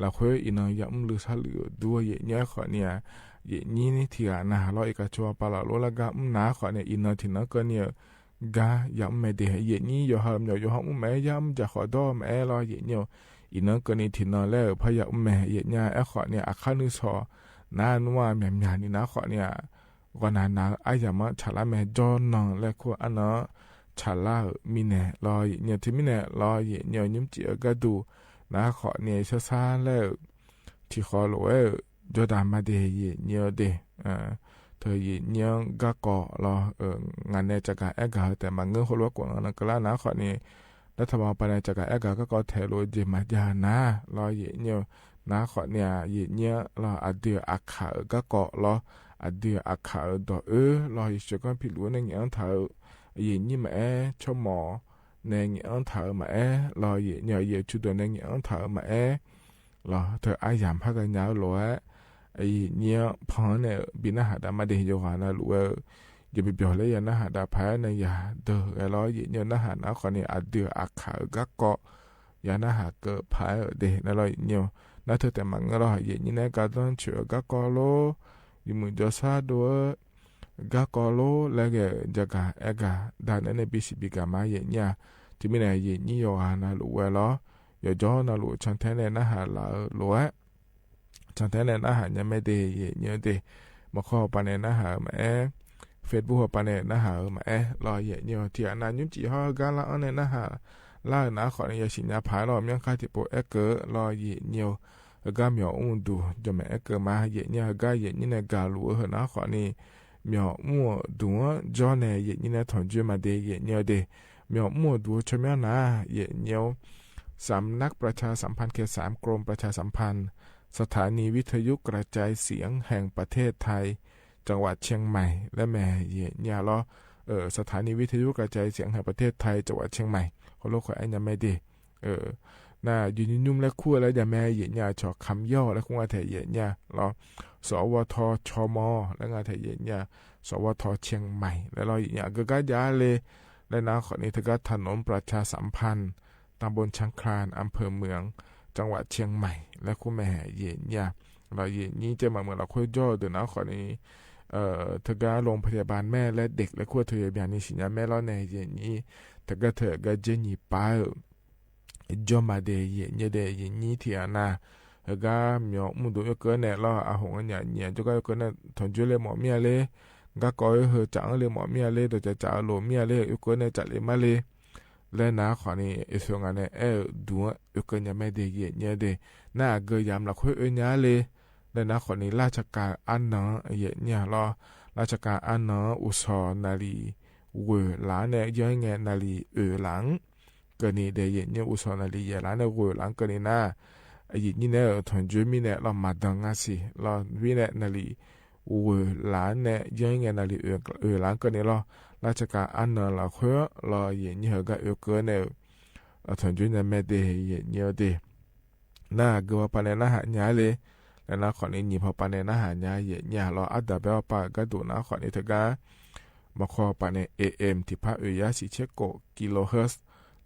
laˬ hk'oˆ iˍ naw yaꞈ mvuhˇ luˬ shaˉ luˬ duˬ yehˬ nyiˇ hk'awꞈ nyi-a, yehˬ nyiˇ tiꞈ a na law เอกชน pa laꞈ loˉ laˇ gaˇ mvuhˇ naˉ hk'awꞈ nyi iˍ naw tiꞈ naˉ k'o nyi-eu gaˇ yaꞈ mvuhˇ mehˍ de, yehˬ nyiˇ yawˇ ha mawˬ yawˇ ha mvuhˇ maˇ ehˉ yaˇ mvuhˇ jaˇ hk'awꞈ dawˇ maˇ ehˉ law yehˬ nyiˇ-oˬ, iˍ naw k'o nyi tiꞈ naw leh-euˬ hpawˇ yaꞈ mvuhˇ mehˍ yehˬ nyiˇ ehˉ hk'awꞈ nyi-a, a hk'aˇ nuˇ shawˍ naˉ nuˇ a myaꞈ myaꞈ nyi naˉ hk'awꞈ nyi-a, g'aw naˍ naˍ a yaꞈ maˇ chaˍ laˇ mehˍ, jawˇ naw leh hk'oˆ a naˉ chaˍ laˇ-euˬ miˇ nehˬ law yehˬ nyiˇ, teuˬ miˉ nehˬ law yehˬ nyiˇ nyiˇ mvuhˇ ciˍ-eu gaˇ duˬ naˉ hk'awꞈ nyi shaˉ shaˉ leh-euˬ, htiꞈ hk'aw loꞈ-e-euˬ jawˇ daꞈ maˇ de yehˬ nyiˇ-oˬ de, teuˬ yehˬ nyiˇ gaˇ k'awꞈ law, ngaˬ nehˬ caꞈ gaˬ ehˉ gaˬ hui tehꞈ maˍ ngeuˇ hoˆ lo k'oˆ naˉ naˉ keu laˇ naˉ hk'awꞈ nyi, daꞈ htaꞈ maˍ pa nehˬ caꞈ gaˬ ehˉ gaˬ gaˇ k'awꞈ hteꞈ lo jeˬ maˍ jaˇ naˉ law yehˬ nyiˇ-oˬ, naˉ hk'awꞈ nyi-a yehˬ nyiˇ law a dui a hkanˍ-euˬ gaˇ k'awꞈ law, အဒုးအခၣ်ဒိၣ်အၢ လီၤ ယဆှၢကီၢ်ဖံးလူၤန့ၣ် ယံာ်အၢထၢၣ် ယံာ်နံၣ်မးအဲ ဆိကမိၣ် န့ၣ် ယံာ်အၢထၢၣ်မးအဲ လီၤ ယံာ်နံၣ် ယံာ်ဆူဒိၣ်န့ၣ် ယံာ်အၢထၢၣ်မးအဲ လီၤ တၢ်အါယၢ်ဖးတၢ်ညါလီၤဧါ ယံာ်နံၣ်ဖီန့ၣ် ဘၣ်နၢ်ဟူဒၣ်မးဒ့ ယွၤနၢ်လိာ်ဝဲ ယပျီၣ်လၢယနၢ်ဟူဒၣ်ဖးန့ၣ် ယၤဒၢးဂဲၤလီၤ ယံာ်နံၣ်နၢ်ဟူနၢ်ခီန့ၣ် အဒုးအခၣ်ဂၤကီၢ် ယၤနၢ်ဟူကဖးဒ့ နၤလီၤ ယံာ်နံၣ် နၢ်ထၢၣ်တၢ်မၤငၢၢ်လီၤ ယံာ်နံၣ်န့ၣ် ကါဒိၣ်ဆူၣ်ဂၤကီၢ်လီၤ ယမုၢ်ကၠီဆၣ်ဒိၣ်ဧၢ ဂၤကီၢ်လီၤ လၢဂဲၤယၤဂၤအဲၣ်ဂၤ ဒၣ်နဲန့ၣ် ဘံၣ်စံးဘံၣ်ကၤမး ယံာ်နံၣ်ဧၢ တမံၤန့ၣ် ယံာ်နံၣ်ယွၤနၢ်လိာ်ဝဲလီၤ ယကၠီနၢ်လိာ် channel န့ၣ် နၢ်ဟူလၢလိာ်ဧါ channel န့ၣ် နၢ်ဟူညါမဲဒ့ ယံာ်နံၣ်ဒ့ မီၢ်ခီပၤန့ၣ် နၢ်ဟူမးအဲ Facebook ပၤန့ၣ် နၢ်ဟူမးအဲ လီၤ ယံာ်နံၣ် ထံၣ်အနၢ် ညွံၣ်စံၣ်ဟီၣ်ဂၤလၢအီၤန့ၣ် နၢ်ဟူ လၢနၢ်ခီန့ၣ် ယစံးညါဖးလီၤ မၠီၣ်ခါထံးဖိအဲၣ်ကၢ လီၤ ယံာ်နံၣ်ဧၢ ဂၤမၠီၤအူၣ်ဒူ ယမ့ၢ်အဲၣ်ကၢမး ယံာ်နံၣ်ဧၢ ဂၤ ယံာ်နံၣ်န့ၣ် ဂၤလိာ်ဧၢ နၢ်ခီန့ၣ် မၠီၤအူၣ်ဒူ ကၠီန့ၣ် ယံာ်နံၣ်န့ၣ် ထီၣ်ယွဲမးဒ့ ယံာ်နံၣ်ဒ့ မၠီၤအူၣ်ဒူ ဆိမိၣ်နၤ ယံာ်နံၣ် สำนักประชาสัมพันธ์เขตสาม กรมประชาสัมพันธ์ สถานีวิทยุกระจายเสียงแห่งประเทศไทย จังหวัดเชียงใหม่ လႄႈမ့ၢ် ယံာ်နံၣ်လီၤ เอ่อ สถานีวิทยุกระจายเสียงแห่งประเทศไทย จังหวัดเชียงใหม่ ဟီၣ်ခိၣ်အဲၣ်ညါမဲဒ့ နၢ် ယုၢ်ညွံၣ်ညွံၣ်လၢခူၣ်လၢယၤမဲ ယံာ်နံၣ် ဆီၣ်ခမ်းယီၢ် လၢခူၣ်ငါထဲ ယံာ်နံၣ်လီၤ สวทชม လၢငါထဲ ယံာ်နံၣ် สวทเชียงใหม่ လၢလီၤ ယံာ်နံၣ် အဂၤဂၤယၤလၢ လၢနၢ်ခီန့ၣ် ถนนประชาสัมพันธ์ ตำบลช้างคลาน อำเภอเมือง จังหวัดเชียงใหม่ လၢခူၣ်မဲ ယံာ်နံၣ်လီၤ ယံာ်နံၣ် ကဲမၤမုာ်လီၤခိၣ်ယီၢ်ဒီးနၢ်ခီန့ၣ် เอ่อ တဂၤ โรงพยาบาลแม่และเด็ก လၢခူၣ်ထၢယဘၣ်န့ၣ် စံးညါမဲလီၤန့ၣ် ယံာ်နံၣ် တဂၤထၢၣ်ဂၤ ကၠဲနံၣ်ပၢ်ဧၢ ယွဲမးဒ့ ယံာ်နံၣ်ဒ့ ယံာ်နံၣ်ထံၣ်အနၢ် ဂၤမၠီၤမူၣ်ဒိၣ်ယိၤကၢန့ၣ်လီၤ အဟိုညါညါ ယိၤကၢ ယိၤကၢန့ၣ် ထီၣ်ယွဲလၢမီၢ်မ့ၢ်လၢ ဂၤကီၢ်ဧၢ ဟၢၣ်စးလၢမီၢ်မ့ၢ်လၢ ဒီးစးစးလိာ်မ့ၢ်လၢ ယိၤကၢန့ၣ် စးလၢမ့ၢ်လၢ လၢနၢ်ခီန့ၣ် အစိၤငါန့ၣ် အဲၣ်ဒိၣ် ယိၤကၢညါမဲဒ့ ယံာ်နံၣ်ဒ့ နၢ်အဂၤယၤမၤလီၤခိၣ်အၢညါလၢ လၢနၢ်ခီန့ၣ် ราชการ အါနၢၤ ယံာ်နံၣ်လီၤ ราชการ အါနၢၤ အိၣ်ဆီၣ်နၣ်ရံၣ် ဝဲၢ်လါန့ၣ် ယဲၢ်ငဲၢ်နၣ်ရံၣ် အၢလၣ် ကၢန့ၣ်ဒဲး ယံာ်နံၣ် အိၣ်ဆီၣ်နၣ်ရံၣ် ယဲၢ်လါန့ၣ် ဝဲၢ်လါကၢန့ၣ်နၢ် ယံာ်နံၣ်န့ၣ် ထီၣ်ယွဲမံၤန့ၣ် လီၤမၤဒၢငါစံး လီၤဝံၤန့ၣ် နၣ်ရံၣ် ဝဲၢ်လါန့ၣ် ယဲၢ်ငဲၢ်နၣ်ရံၣ် အၢလၣ်ကၢန့ၣ်လီၤ ราชการ အါနၢၤလီၤဃိ လီၤ ယံာ်နံၣ် ဟဲဂၤအၢကၢန့ၣ် ထီၣ်ယွဲန့ၣ်မဲဒဲး ယံာ်နံၣ်ဒဲး နၢ်ဂ့ၤဝဲပၤန့ၣ် နၢ်ဟူညါလၢ လၢနၢ်ခီန့ၣ် နံၣ်ဖီပၤန့ၣ် နၢ်ဟူညါ ယံာ်နံၣ်လီၤ အါဒၣ်ဘဲပၤဂၤဒိၣ်နၢ်ခီန့ၣ် တဂၤ မီၢ်ခီပၤန့ၣ် AM ထံးဖး အၢ ယၤ ဆံဆဲကိၣ် kilohertz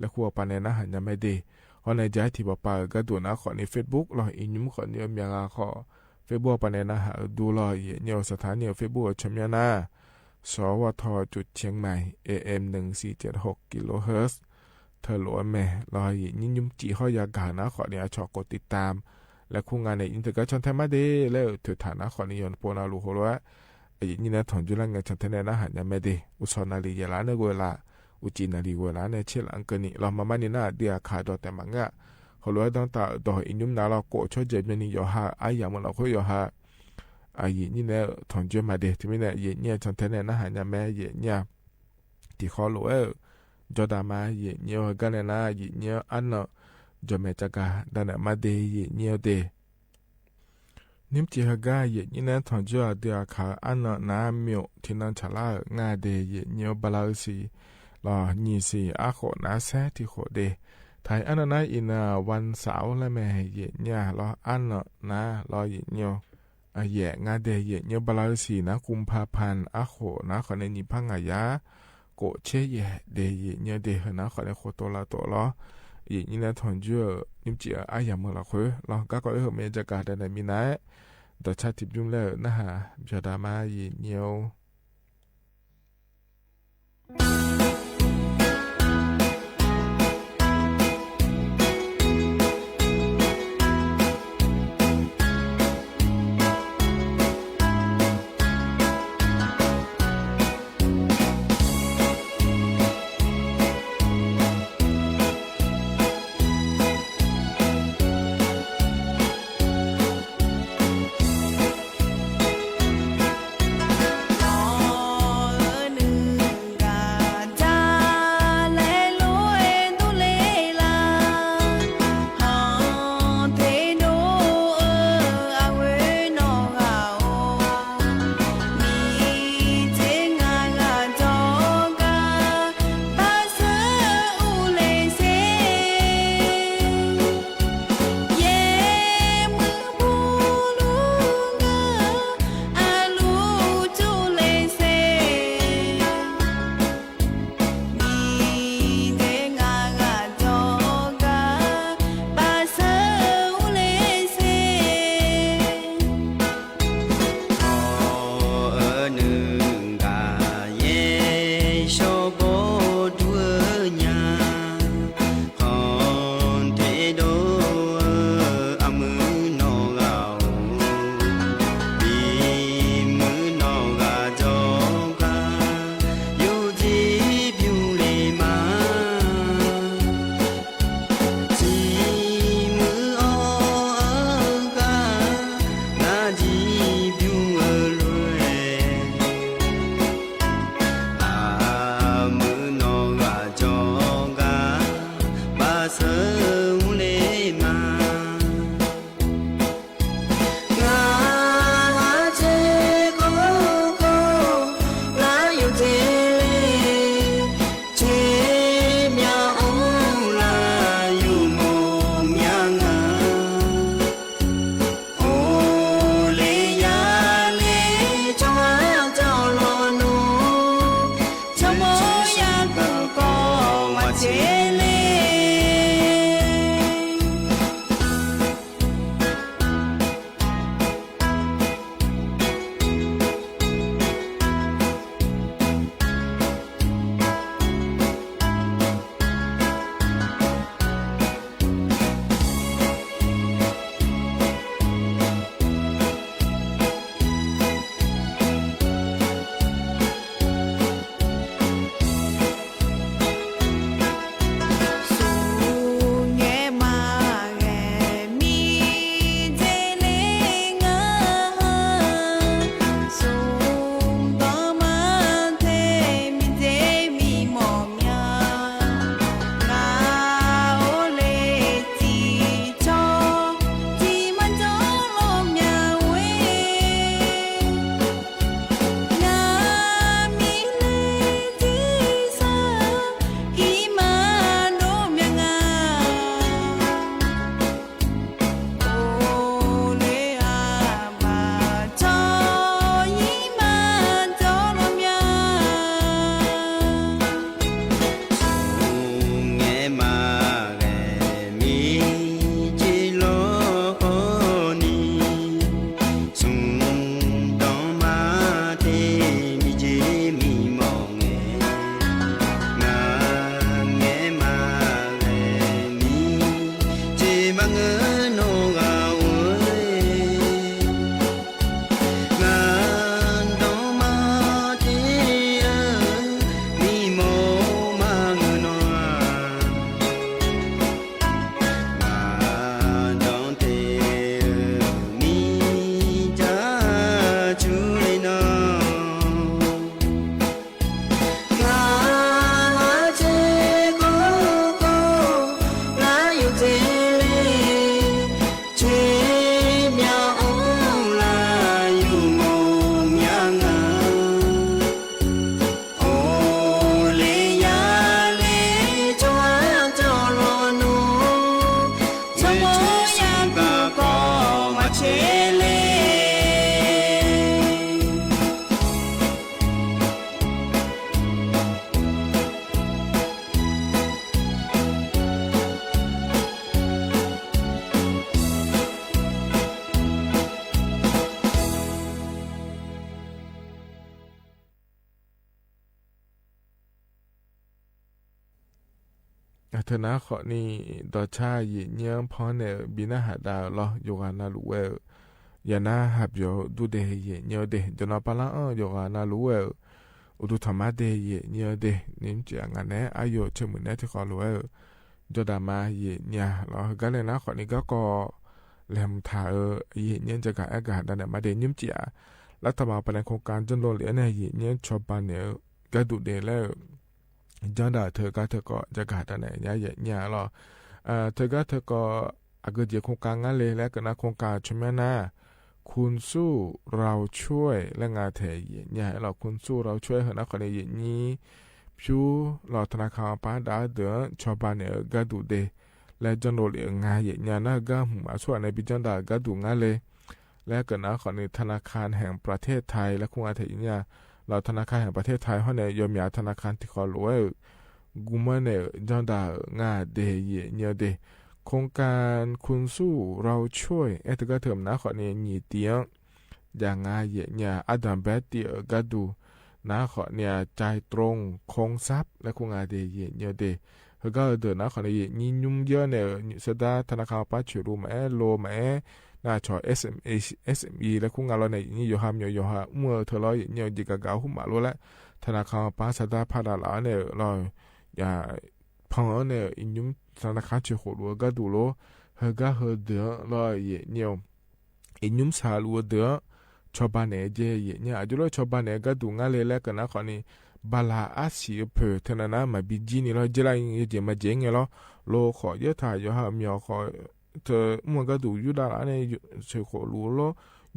လၢဃိပၤန့ၣ် နၢ်ဟူညါမဲဒဲး ဟီန့ၣ် ယၤ ထံးဖီပၤဂၤဒိၣ်နၢ်ခီန့ၣ် Facebook လီၤ အံၤညွံခီန့ၣ် မ့ၢ်ဂၤခီ Facebook ပၤန့ၣ် နၢ်ဟူဒိၣ်လီၤ ယံာ်နံၣ် สถานี Facebook အီၤ ဆိမိၣ်နၢ် สวทจุดเชียงใหม่ AM หนึ่งสี่เจ็ดหกกิโลเฮิรตซ์ ထၢၣ်လိာ်အမဲာ် လီၤ ယံာ်နံၣ် ညွံစံးဟီၣ်ယၤဂၤနၢ်ခီန့ၣ် အဆီၣ်ကိး ติดตาม လၢခူၣ်ငါန့ၣ် ယံာ်နံၣ်တဂၤ ဆီၣ်ထဲမဲဒဲး လၢထုးထီၣ်နၢ်ခီန့ၣ် ယိၤနပိာ်နၢ်လိာ်ဃိလီၤ ယံာ်နံၣ်န့ၣ် ထီၣ်ယွဲလၢငဲၤ ဆီၣ်ထဲန့ၣ် နၢ်ဟူညါမဲဒဲး အိၣ်ဆီၣ်နၣ်ရံၣ် ယဲၢ်လါန့ၣ် ဝဲၢ်လါ အိၣ်စံၣ်နၣ်ရံၣ် ဝဲၢ်လါန့ၣ် ဆ့လၢအကၢန့ၣ် လီၤ မၤမၤန့ၣ် နၢ်ဒုးအခါဒီးတဲမၤငါ ဃိလီၤ ဒီးတၢ်ဒီး အံၤညွံနၤလီၤ ကိးဆီၣ်ယဲၢ်မံၤန့ၣ် ယီၤဟါ အါယၤမုၢ်လီၤဃိ ယီၤဟါ အယံာ်နံၣ်န့ၣ် ထီၣ်ယွဲမးဒဲး တမံၤန့ၣ် ယံာ်နံၣ် ဆီၣ်ထဲန့ၣ် နၢ်ဟူညါမဲ ယံာ်နံၣ် တံၤဃီလိာ်ဧၢ ယီၤဒၣ်မး ယံာ်နံၣ် ဟဲဂၤန့ၣ်နၢ် ယံာ်နံၣ် အါနၢၤ ယီၤမဲာ်တဂၤ ဒၣ်နၢ်မးဒဲး ယံာ်နံၣ်ဒဲး နံၣ်စံးဟဲဂၤ ယံာ်နံၣ်န့ၣ် ထီၣ်ယွဲအဒုးအခါ အါနၢၤနၢ် မၠိၣ် ထံနၢ်ဆၣ်လၢ ငါဒဲး ယံာ်နံၣ် ဘလါအုစံ လီၤ နံၣ်စံး အါဃိးနၢ် စဲထံဃိးဒဲး ထံၣ်အါနၢၤနၢ် အံၤနၢ် วันเสาร์ လၢမဲာ် ယံာ်နံၣ်လီၤ အါနၢၤနၢ် လီၤ ယံာ်နံၣ် အယဲၢ် ငါဒဲး ယံာ်နံၣ် ဘလါအုစံ နၢ် กุมภาพันธ์ အါဃိးနၢ်ခီန့ၣ် နံၣ်ဖးငါယၤ ကိးဆဲယဲၢ်ဒဲး ယံာ်နံၣ်ဒဲး ဟဲနၢ်ခီန့ၣ် ဃိတိၤလၢတိၤလီၤ ယံာ်နံၣ်န့ၣ် ထီၣ်ယွဲ နံၣ်စံး အါယၤမုၢ်လီၤဃိ လီၤ ဂၤကီၢ်အၢ ဟဲမ့ၢ်ယဲၢ်ဂၤ ဒၣ်နၢ်မံၤနၢ် ဒီးဆၣ်ထံးဘျုးလၢ နၢ်ဟူ ယီၤဒၣ်မး ယံာ်နံၣ် အတၢ်နာ်ခီန့ၣ် ဒီးဆၣ်ယံာ်ညိပၢ်န့ၣ် ဘံနၢ်ဟးဒါလီၤ ယိၤဂၤနၢ်လူဝဲဧၢ, ယၤနၢ်ဟးပၠီဒူဒဲးယံာ်ညိဒဲး ယနီၢ်ပၢ်လၢအီၤ ယိၤဂၤနၢ်လူဝဲဧၢ, အိၣ်ဒူထီၣ်မးဒဲးယံာ်ညိဒဲး နံၣ်မ့ၢ်စံးအငါနဲ အယိာ်ဆိမိၣ်နဲ ထံၣ်ဃီလိာ်ဝဲဧၢ, ယီၢ်ဒၣ်မးယံာ်ညိလီၤ ဟဲဂၤလဲၣ်နာ်ခီန့ၣ် ကီၢ်ကီၢ် လဲၤမုာ်ထၣ်ဧၢ, ယံာ်ညိကဲဂၤအဲၣ်ဂၤဒၣ်နဲၣ်မးဒဲး နံၣ်မ့ၢ်စံးဧါ, လၢတၢ်မၤပာ်န့ၣ် โครงการ ကၠိၣ်လိာ်လံအန့ၣ် ယံာ်ညိဆီၣ်ဘၣ်န့ၣ် ကဲဒူဒဲးလဲၣ် ကၠီဒၣ်ထၢဂၤထၢကီၢ် ကဲဂၤဒၣ်နဲၣ် ယံာ်ညိလီၤ, ထၢဂၤထၢကီၢ် အဂ့ၢ်ဒ်အံၤ โครงการ ငါလဲၣ် လၢကနၣ် โครงการ ဆူမဲာ်နၢ် คุณสู้เราช่วย လၢငါထဲယံာ်ညိ လီၤ คุณสู้เราช่วย ဟဲနာ်ခီန့ၣ် ယံာ်ညိ ဖၠူလီၤ ธนาคาร ပၢ်ဒၣ်ဒၢး ဆီၣ်ဘၣ်န့ၣ် ကဲဒူဒဲး လၢကၠိၣ်လိာ်လံ ငါယံာ်ညိ နၢ်ဂၤမုာ်မးဆူၣ်အန့ၣ် ဘံကၠီဒၣ်ကဲဒူငါလဲၣ် လၢကနၣ်ခီန့ၣ် ธนาคารแห่งประเทศไทย လၢခူငါထဲယံာ်ညိ လီၤ ธนาคารแห่งประเทศไทย ဟီန့ၣ် ယီၢ်မၠး ธนาคาร ထံၣ်ဃီလိာ်ဝဲဧၢ, ဂူမၢန့ၣ် ကၠီဒၣ်ဧၢ ငါဒဲးယံာ်ညိဒဲး โครงการคุณสู้เราช่วย အဲၣ်တဂၤထၢမနုၤခီန့ၣ် ညီတံၢ်ဧၢ ယၤငါယံာ်ညိ အဒံဘဲတံၢ်ဧၢ ကဲဒူ နာ်ခီန့ၣ် จ่ายตรง โครงทรัพย์ လၢခူငါဒဲးယံာ်ညိဒဲး ဟဲဂၤဧၢဒၢးနာ်ခီန့ၣ် ယံာ်ညိညူယၢန့ၣ် သဒါ ธนาคาร ပၢ်ဆှၢလူၤမးအဲၣ် လိၤမးအဲၣ် နၢ်ဆီၣ် SME လၢခူငါလီၤန့ၣ် ယံာ်ညိယီၢ်ဟးမၠိ ယီၢ်ဟးမုာ်ထၢလီၤ ယံာ်ညိ ယံာ်ဂၤဂၤဟူမးလိလၢ ธนาคาร ပၢ်သဒါဖးဒၣ်လၢအီၤန့ၣ်လီၤ ယၤ ဖီအီၤန့ၣ် ယံာ်ညိ ธนาคาร ဆှၢဃီၤလူၤကဲဒူလီၤ ဟဲဂၤဧၢဒၢးလီၤ ယံာ်ညိ ယံာ်ညိဆၣ်လူၤဒၢး ဆီၣ်ဘၣ်န့ၣ်ကဲယံာ်ညိ အဒိလၢဆီၣ်ဘၣ်န့ၣ် ကဲဒူငါလဲၣ် လၢကနၣ်ခီန့ၣ် ဘၣ်လၢအစံးအဖၢၣ် ထၢနၢ်နၢ်မၤဘံကၠံန့ၣ်လီၤ ကဲလၢယံာ်ကဲမၤကဲငဲလီၤ လိၤဃီၤယဲၢ်ထၣ် ယီၢ်ဟးမၠိဃီၤ ထၢမုာ်ကဲဒူယူၢ်ဒၣ်လၢန့ၣ် ဆှၢဃီၤလူၤလီၤ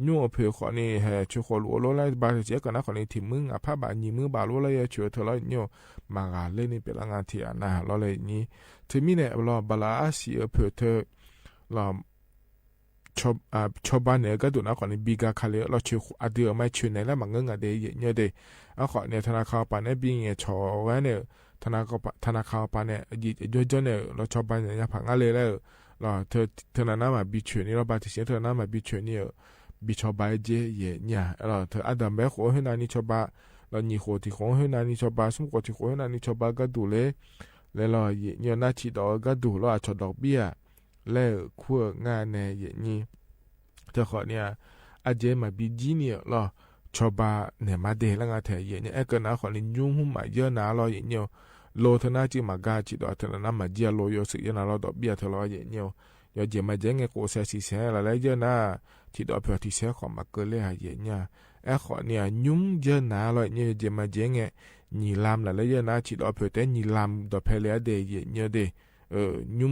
ညိအဖၢၣ်ဃီန့ၣ် ဟဲဆှၢဃီၤလူၤလီၤ လၢဘၣ်တဆံးကနၣ်ခီန့ၣ် ထံၣ်မုၢ်ငါဖးဘၣ် နံၣ်မုၢ်ဘၣ်လိလၢယဆှၢထၢလီၤ ယံာ်ညိ မၤဂၤလၢန့ၣ် ပှၤလၢငါထံၣ်အနၢ်လီၤလၢယံာ်ညိ ထၢမံၤန့ၣ်လီၤ ဘၣ်လၢအစံးအဖၢၣ်ထၢ လီၤ ဆီၣ်ဘၣ်န့ၣ် ကဲဒူနာ်ခီန့ၣ် ဘံဂၤခါလၢာ် လီၤဆှၢအဒုးအမၤဆှၢန့ၣ်လၢမၤငၢၢ်ငါဒဲး ယံာ်ညိဒဲး အဃီန့ၣ် ธนาคาร ပၢ်န့ၣ် ဘံငဲၤဆီၣ်ဝဲန့ၣ် ธนาคาร ပၢ်န့ၣ် ယိယိန့ၣ် လီၤဆီၣ်ဘၣ်န့ၣ် ယၤဖးငါလဲၣ်လၢ လီၤ ထၢနၢ်နၢ်မၤဘံဆှၢန့ၣ်လီၤ ဘၣ်တဆံး ထၢနၢ်နၢ်မၤဘံဆှၢန့ၣ် ဘံဆီၣ်ဘၣ်ကဲယံာ်ညိ လီၤ ထၢအဒံဘဲဃီဟ့ၣ်နၤနံၣ်ဆီၣ်ဘၣ် လီၤ နံၣ်ဃီတံၢ်ဃီဟ့ၣ်နၤနံၣ်ဆီၣ်ဘၣ် ဆူဃီတံၢ်ဃီဟ့ၣ်နၤနံၣ်ဆီၣ်ဘၣ် ကဲဒူလၢ လၢလီၤ ယံာ်ညိ နၢ်ထံၣ်ဒီးကဲဒူလီၤ အဆီၣ်ဒီးဘံဧါ လၢခူဧၢ ငါနဲၣ် ယံာ်ညိ ထၢဃီန့ၣ် အကဲမၤဘံကၠံန့ၣ်လီၤ ဆီၣ်ဘၣ်န့ၣ်မးဒဲး လၢငါထဲယံာ်ညိ အဲၣ်ကနၣ်ခီန့ၣ် ညိမးယဲၢ်နၤလီၤ ယံာ်ညိ လိၤထၢနၢ်စံးမၤဂၤ ထံၣ်ဒီးထၢနၢ်နၢ်မၤကၠံ လိၤယိၤသုးယဲၢ်နၤလီၤ ဒီးဘံအထၢလီၤ ယံာ်ညိ ယီၢ်ကဲမၤကဲငဲ ကိးဆဲးဆံးဆဲး လၢလၢယဲၢ်နၤ ထံၣ်ဒီးဖၢၣ်ထံးဆဲးဃီမၤကၢလၢ ယံာ်ညိ အဲၣ်ဃီန့ၣ် ညိယဲၢ်နၤလီၤ ယံာ်ညိ ယီၢ်ကဲမၤကဲငဲ နံၣ်လါလၢလၢယဲၢ်နၤ ထံၣ်ဒီးဖၢၣ်တဲနံၣ်လါ ဒီးဖဲလၢအဒဲး ယံာ်ညိဒဲး ညိ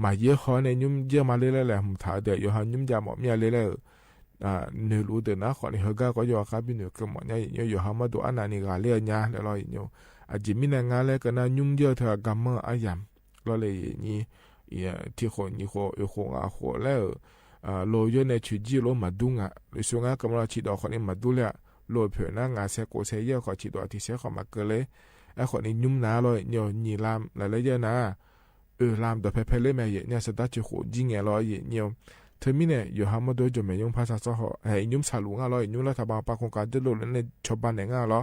မၤယဲၢ်ဃီန့ၣ် ညိယဲၢ်မးလၢလၢလဲၣ် မုၢ်ထါဒဲး ယီၢ်ဟးညိယၤမီၣ်မ့ၢ်အလၢလၢ နုာ်လူၤဒၢးနၤဃီန့ၣ် ဟဲဂၤကီးယီၢ်ဃါဘံနုာ်ကမီၣ်ညါ ယံာ်ညိ ယီၢ်ဟးမီၢ်ဒိၣ်အါနၤန့ၣ် ဂၤလၢအညါလဲၣ်လီၤ ယံာ်ညိ အကဲမံၤန့ၣ် ငါလၢကနၣ်ညိယဲၢ်ထၢအကမၢအယၤ လီၤလၢယံာ်ညိ ထံၣ်ဃီနံၣ်ဃီအုၣ်ဃီငါဃီလၢ လိၤယဲၢ်န့ၣ် ဆူးကၠံလိၤမၤဒူငါ လၢဆူငါကမၢလီၤထံၣ်ဒီးဃီန့ၣ် မၤဒူလၢ လိၤဖၢၣ်နၤ ငါဆဲးကိးဆဲးယဲၢ်ဃီ ထံၣ်ဒီးထံးဆဲးဃီမၤကၢလၢ အဲၣ်ဃီန့ၣ် ညိနၤလီၤ ယံာ်ညိ နံၣ်လါလၢလၢယဲၢ်နၤ အုၣ်လါဒီးဖဲဖဲလၢမဲာ် ယံာ်ညိ သဒါဆှၢဃီကၠံငဲလီၤ ယံာ်ညိ ထၢမံၤန့ၣ် ယီၢ်ဟးမီၢ်ဒိၣ် ယီၢ်မဲာ်ညိဖါဆါစီဟီ ဟဲ ယံာ်ညိဆၣ်လူၤငါလီၤ ယံာ်ညိလၢထးဘးပာ်ခီၣ်ကၢကၠိၣ်လိာ်လၢန့ၣ် ဆီၣ်ဘၣ်န့ၣ်ငါလီၤ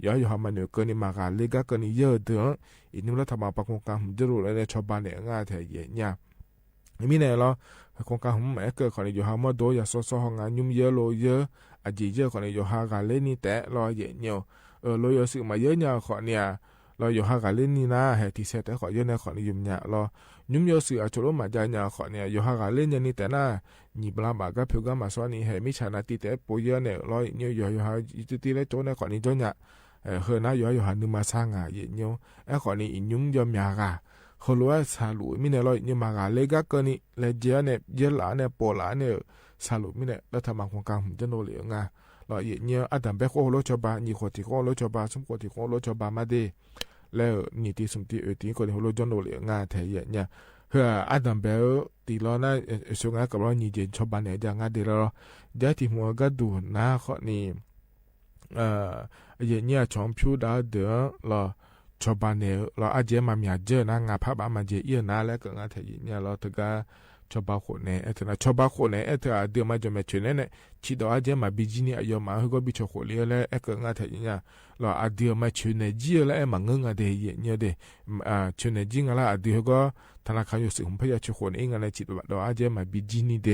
ယီၢ် ယီၢ်ဟးမၤနုာ်ကၢန့ၣ် မၤဂၤလၢဂၤကၢန့ၣ်ယဲၢ်ဒၢး ယံာ်ညိလၢထးဘးပာ်ခီၣ်ကၢဟူးကၠိၣ်လိာ်လၢန့ၣ် ဆီၣ်ဘၣ်န့ၣ်ငါထဲယံာ်ညိ မံၤန့ၣ်လီၤ ခီၣ်ကၢဟူးမၤအဲၣ်ကၢဃီန့ၣ် ယီၢ်ဟးမီၢ်ဒိၣ် ယၤစီစီဟီ ငါညိယဲၢ်လိၤယဲၢ် အယံာ်ယဲၢ်ဃီန့ၣ် ယီၢ်ဟးဂၤလၢနံၤတဲလီၤ ယံာ်ညိ လိၤယီၤသုးမၤယဲၢ်ညါဃီန့ၣ် လီၤ ယီၢ်ဟးဂၤလၢနံၤနၤ ဟဲထံးဆဲးတဲဃီယဲၢ်န့ၣ်ဃီန့ၣ် ယုမ်ညါလီၤ ညိယီၤသုးအဆိးလိာ်မၤယါညါဃီန့ၣ် ယီၢ်ဟးဂၤလၢနံၤနၤတဲနၤ နံၤဘျါဘၣ်ဂၤဖုးဂၤမၤစီန့ၣ် ဟဲမ့ၢ်ဆါနၤတံၤတဲပိယဲၢ်န့ၣ်လီၤ ယံာ်ညိ ယီၢ် ယီၢ်ဟးတံၤလၢကၠိန့ၣ်ဃီန့ၣ် ယီၢ်ညါ ဟဲနၤ ယီၢ် ယီၢ်ဟးနုာ်မၤဆါငါ ယံာ်ညိ အဲၣ်ဃီန့ၣ် ယံာ်ညိယီၢ်မၤဂၤ ဃိလိာ်ဝဲဆၣ်လူၤ မံၤန့ၣ်လီၤ ယံာ်ညိမၤဂၤလၢဂၤကၢန့ၣ် လၢယဲၢ်န့ၣ် ယဲၢ်လါန့ၣ် ပိာ်လါန့ၣ် ဆၣ်လူၤမံၤန့ၣ် လၢထးဘးပာ်ခီၣ်ကၢဟူးကၠိၣ်လိာ်လံဧၢ လီၤ ယံာ်ညိ အဒံဘဲဃီဟူလိာ်ဆီၣ်ဘၣ် နံၣ်ဃီထံးဃီဟူလိာ်ဆီၣ်ဘၣ် ဆူဃီထံးဃီဟူလိာ်ဆီၣ်ဘၣ်မးဒဲး လၢနံၤတံၤ ဆူတံၤ အုၣ်တံၤ ဃီန့ၣ်ဟူလိာ်ကၠိၣ်လိာ်လံဧၢ ငါထဲယံာ်ညိ ဟဲ အဒံဘဲဧၢ တံၤလီၤနၤ အဆိငါကဘျီနံၤယဲၢ်ဆီၣ်ဘၣ်န့ၣ် ယၤငါဒဲးလီၤ ယဲၢ်ထံၣ်မူၤအဂၤဒူၣ်နၤဃီန့ၣ် ယံာ်ညိအဆိဖၠူဒၣ်ဒၢးလီၤ ဆီၣ်ဘၣ်န့ၣ်လီၤ အကဲမၤမၠးယဲၢ်နၤ ငါဖးဘၣ်မၤယဲၢ်အံၤနၤ လၢကငါထဲယံာ်ညိလီၤ တဂၤ ชอบบาโขนแหน แอดเถิงนะ ชอบบาโขนแหน แอดเถิง อะ เดือมาจ๋อแหมเฉยแหนแหนะ ชีดออกอาแจมาบีจีนี่ อะยอมมา เฮอก็บีชอโขนเลียแหละ แอดเกิดงาแถวเยียะเยียะ ลออาเดือมาเฉยแหนจี้แหละ แอดมาเงอะงาเด เยียะเยียะเด อ่า เฉยแหนจี้งาละ อาเดือก็ธนาคารอยู่สิงห์พยาชอโขนเองอะแหนะ ชีดออกอาแจมาบีจีนี่เด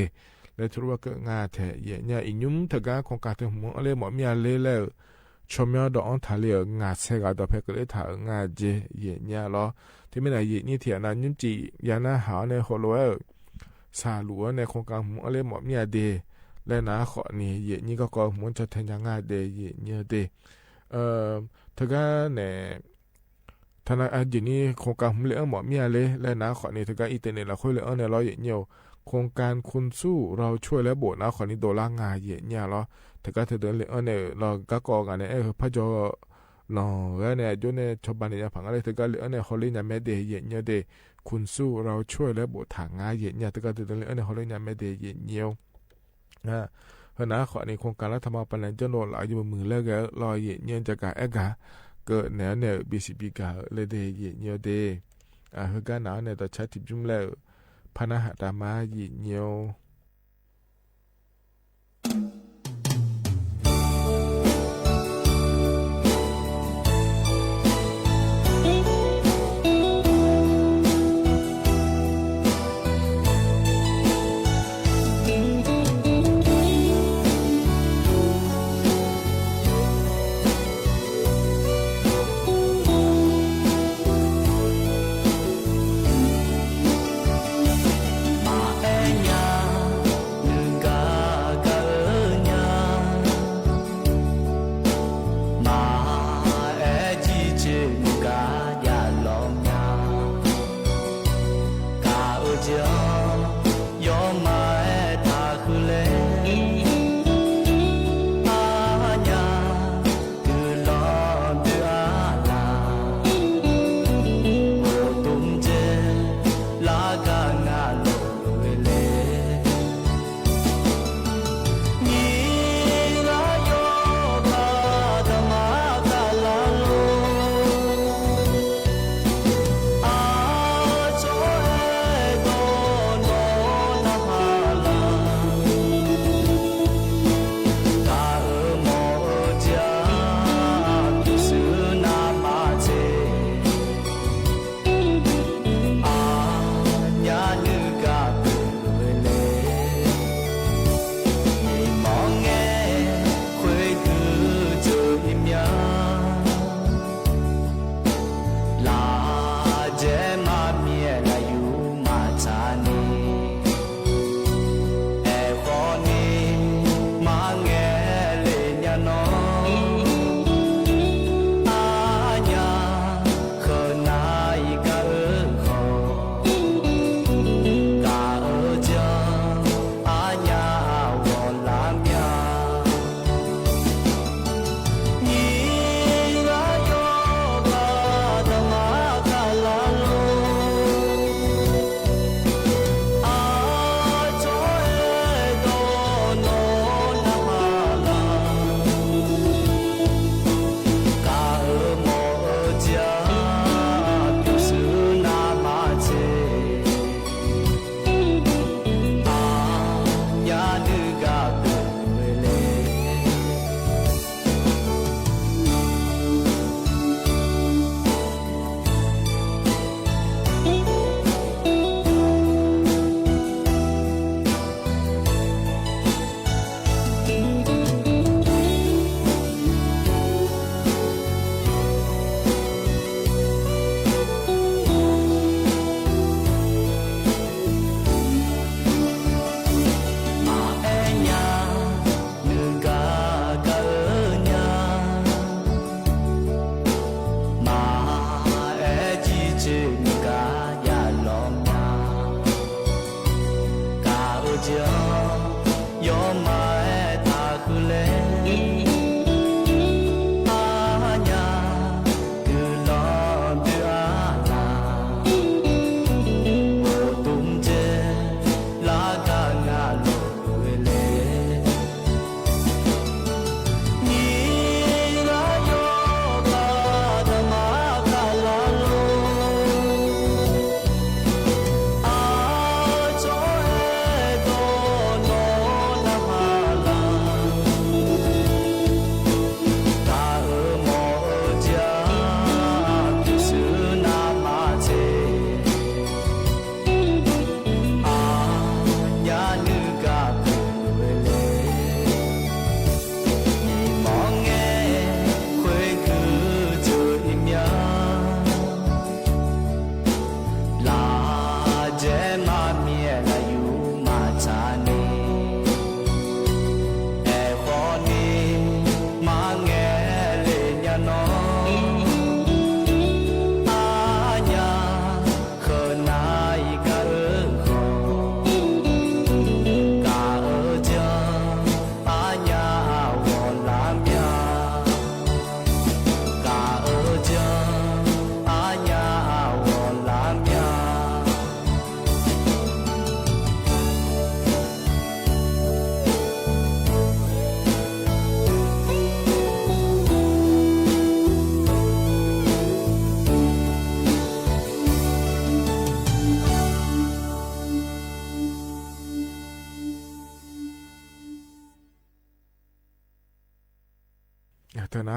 และถือว่าเกิดงาแถวเยียะเยียะ อีกยุ้มเถิงก้าโครงการเถิงหมุนอะเลหมอเมียเลแล้ว ชอมยอดอกอ้องถาเล งาแซกาดอกแพกเกอเรถางาเจ เยียะเยียะลอ ที่ไม่ไหนเยียะเยียะเถียนะ ยุ้มจียานาหาวในโฮโลเออ สาหลัวในโครงการหมุนอะเลหมอเมียเด และนาขอนี่ เยียะเยียะก็ก็หมุนจะแทนยางาเด เยียะเยียะเด เอ่อ เถิงก้าแหน ธนา อ่ะ เดี๋ยวนี้โครงการผมเรียกเอิ้นหมอเมียเลย และนาขอนี่เถิงก้าอินเทอร์เน็ตละค่อยเรียกเอิ้นในร้อยเยียะเยียะ โครงการคุณสู้เราช่วยและโบสถ์นาขอนี่โดลลาร์งาเยียะเยียะลอ เถิงก้าเถิงเดินเรียกเอิ้นในลอ ก้าก่องานในเอ้ย พระจอหนอ และในยศในชาวบ้านในยาผังอะไร เถิงก้าเรียกเอิ้นในฮอลลีนยาแม่เดเยียะเยียะเด คุณสู้เราช่วยและโบสถ์ถางาเยียะเยียะ เถิงก้าเถิงเดินเรียกเอิ้นในฮอลลีนยาแม่เดเยียะเยียะ อ่า เฮอนาขอนี่โครงการรัฐบาลปะแหนเจ้าโดลลาร์อยู่เมือแรกแหละ ลอเยียะเยียะจะกาแอดกา เกิดแนวแนวบีซีบีกาเลยเด เยียะเยียะเด อ่า เฮอก้าหนาวแหนต่อชาติทิพย์ยุ้มแล้ว พะนะหาตามา เยียะเยียะ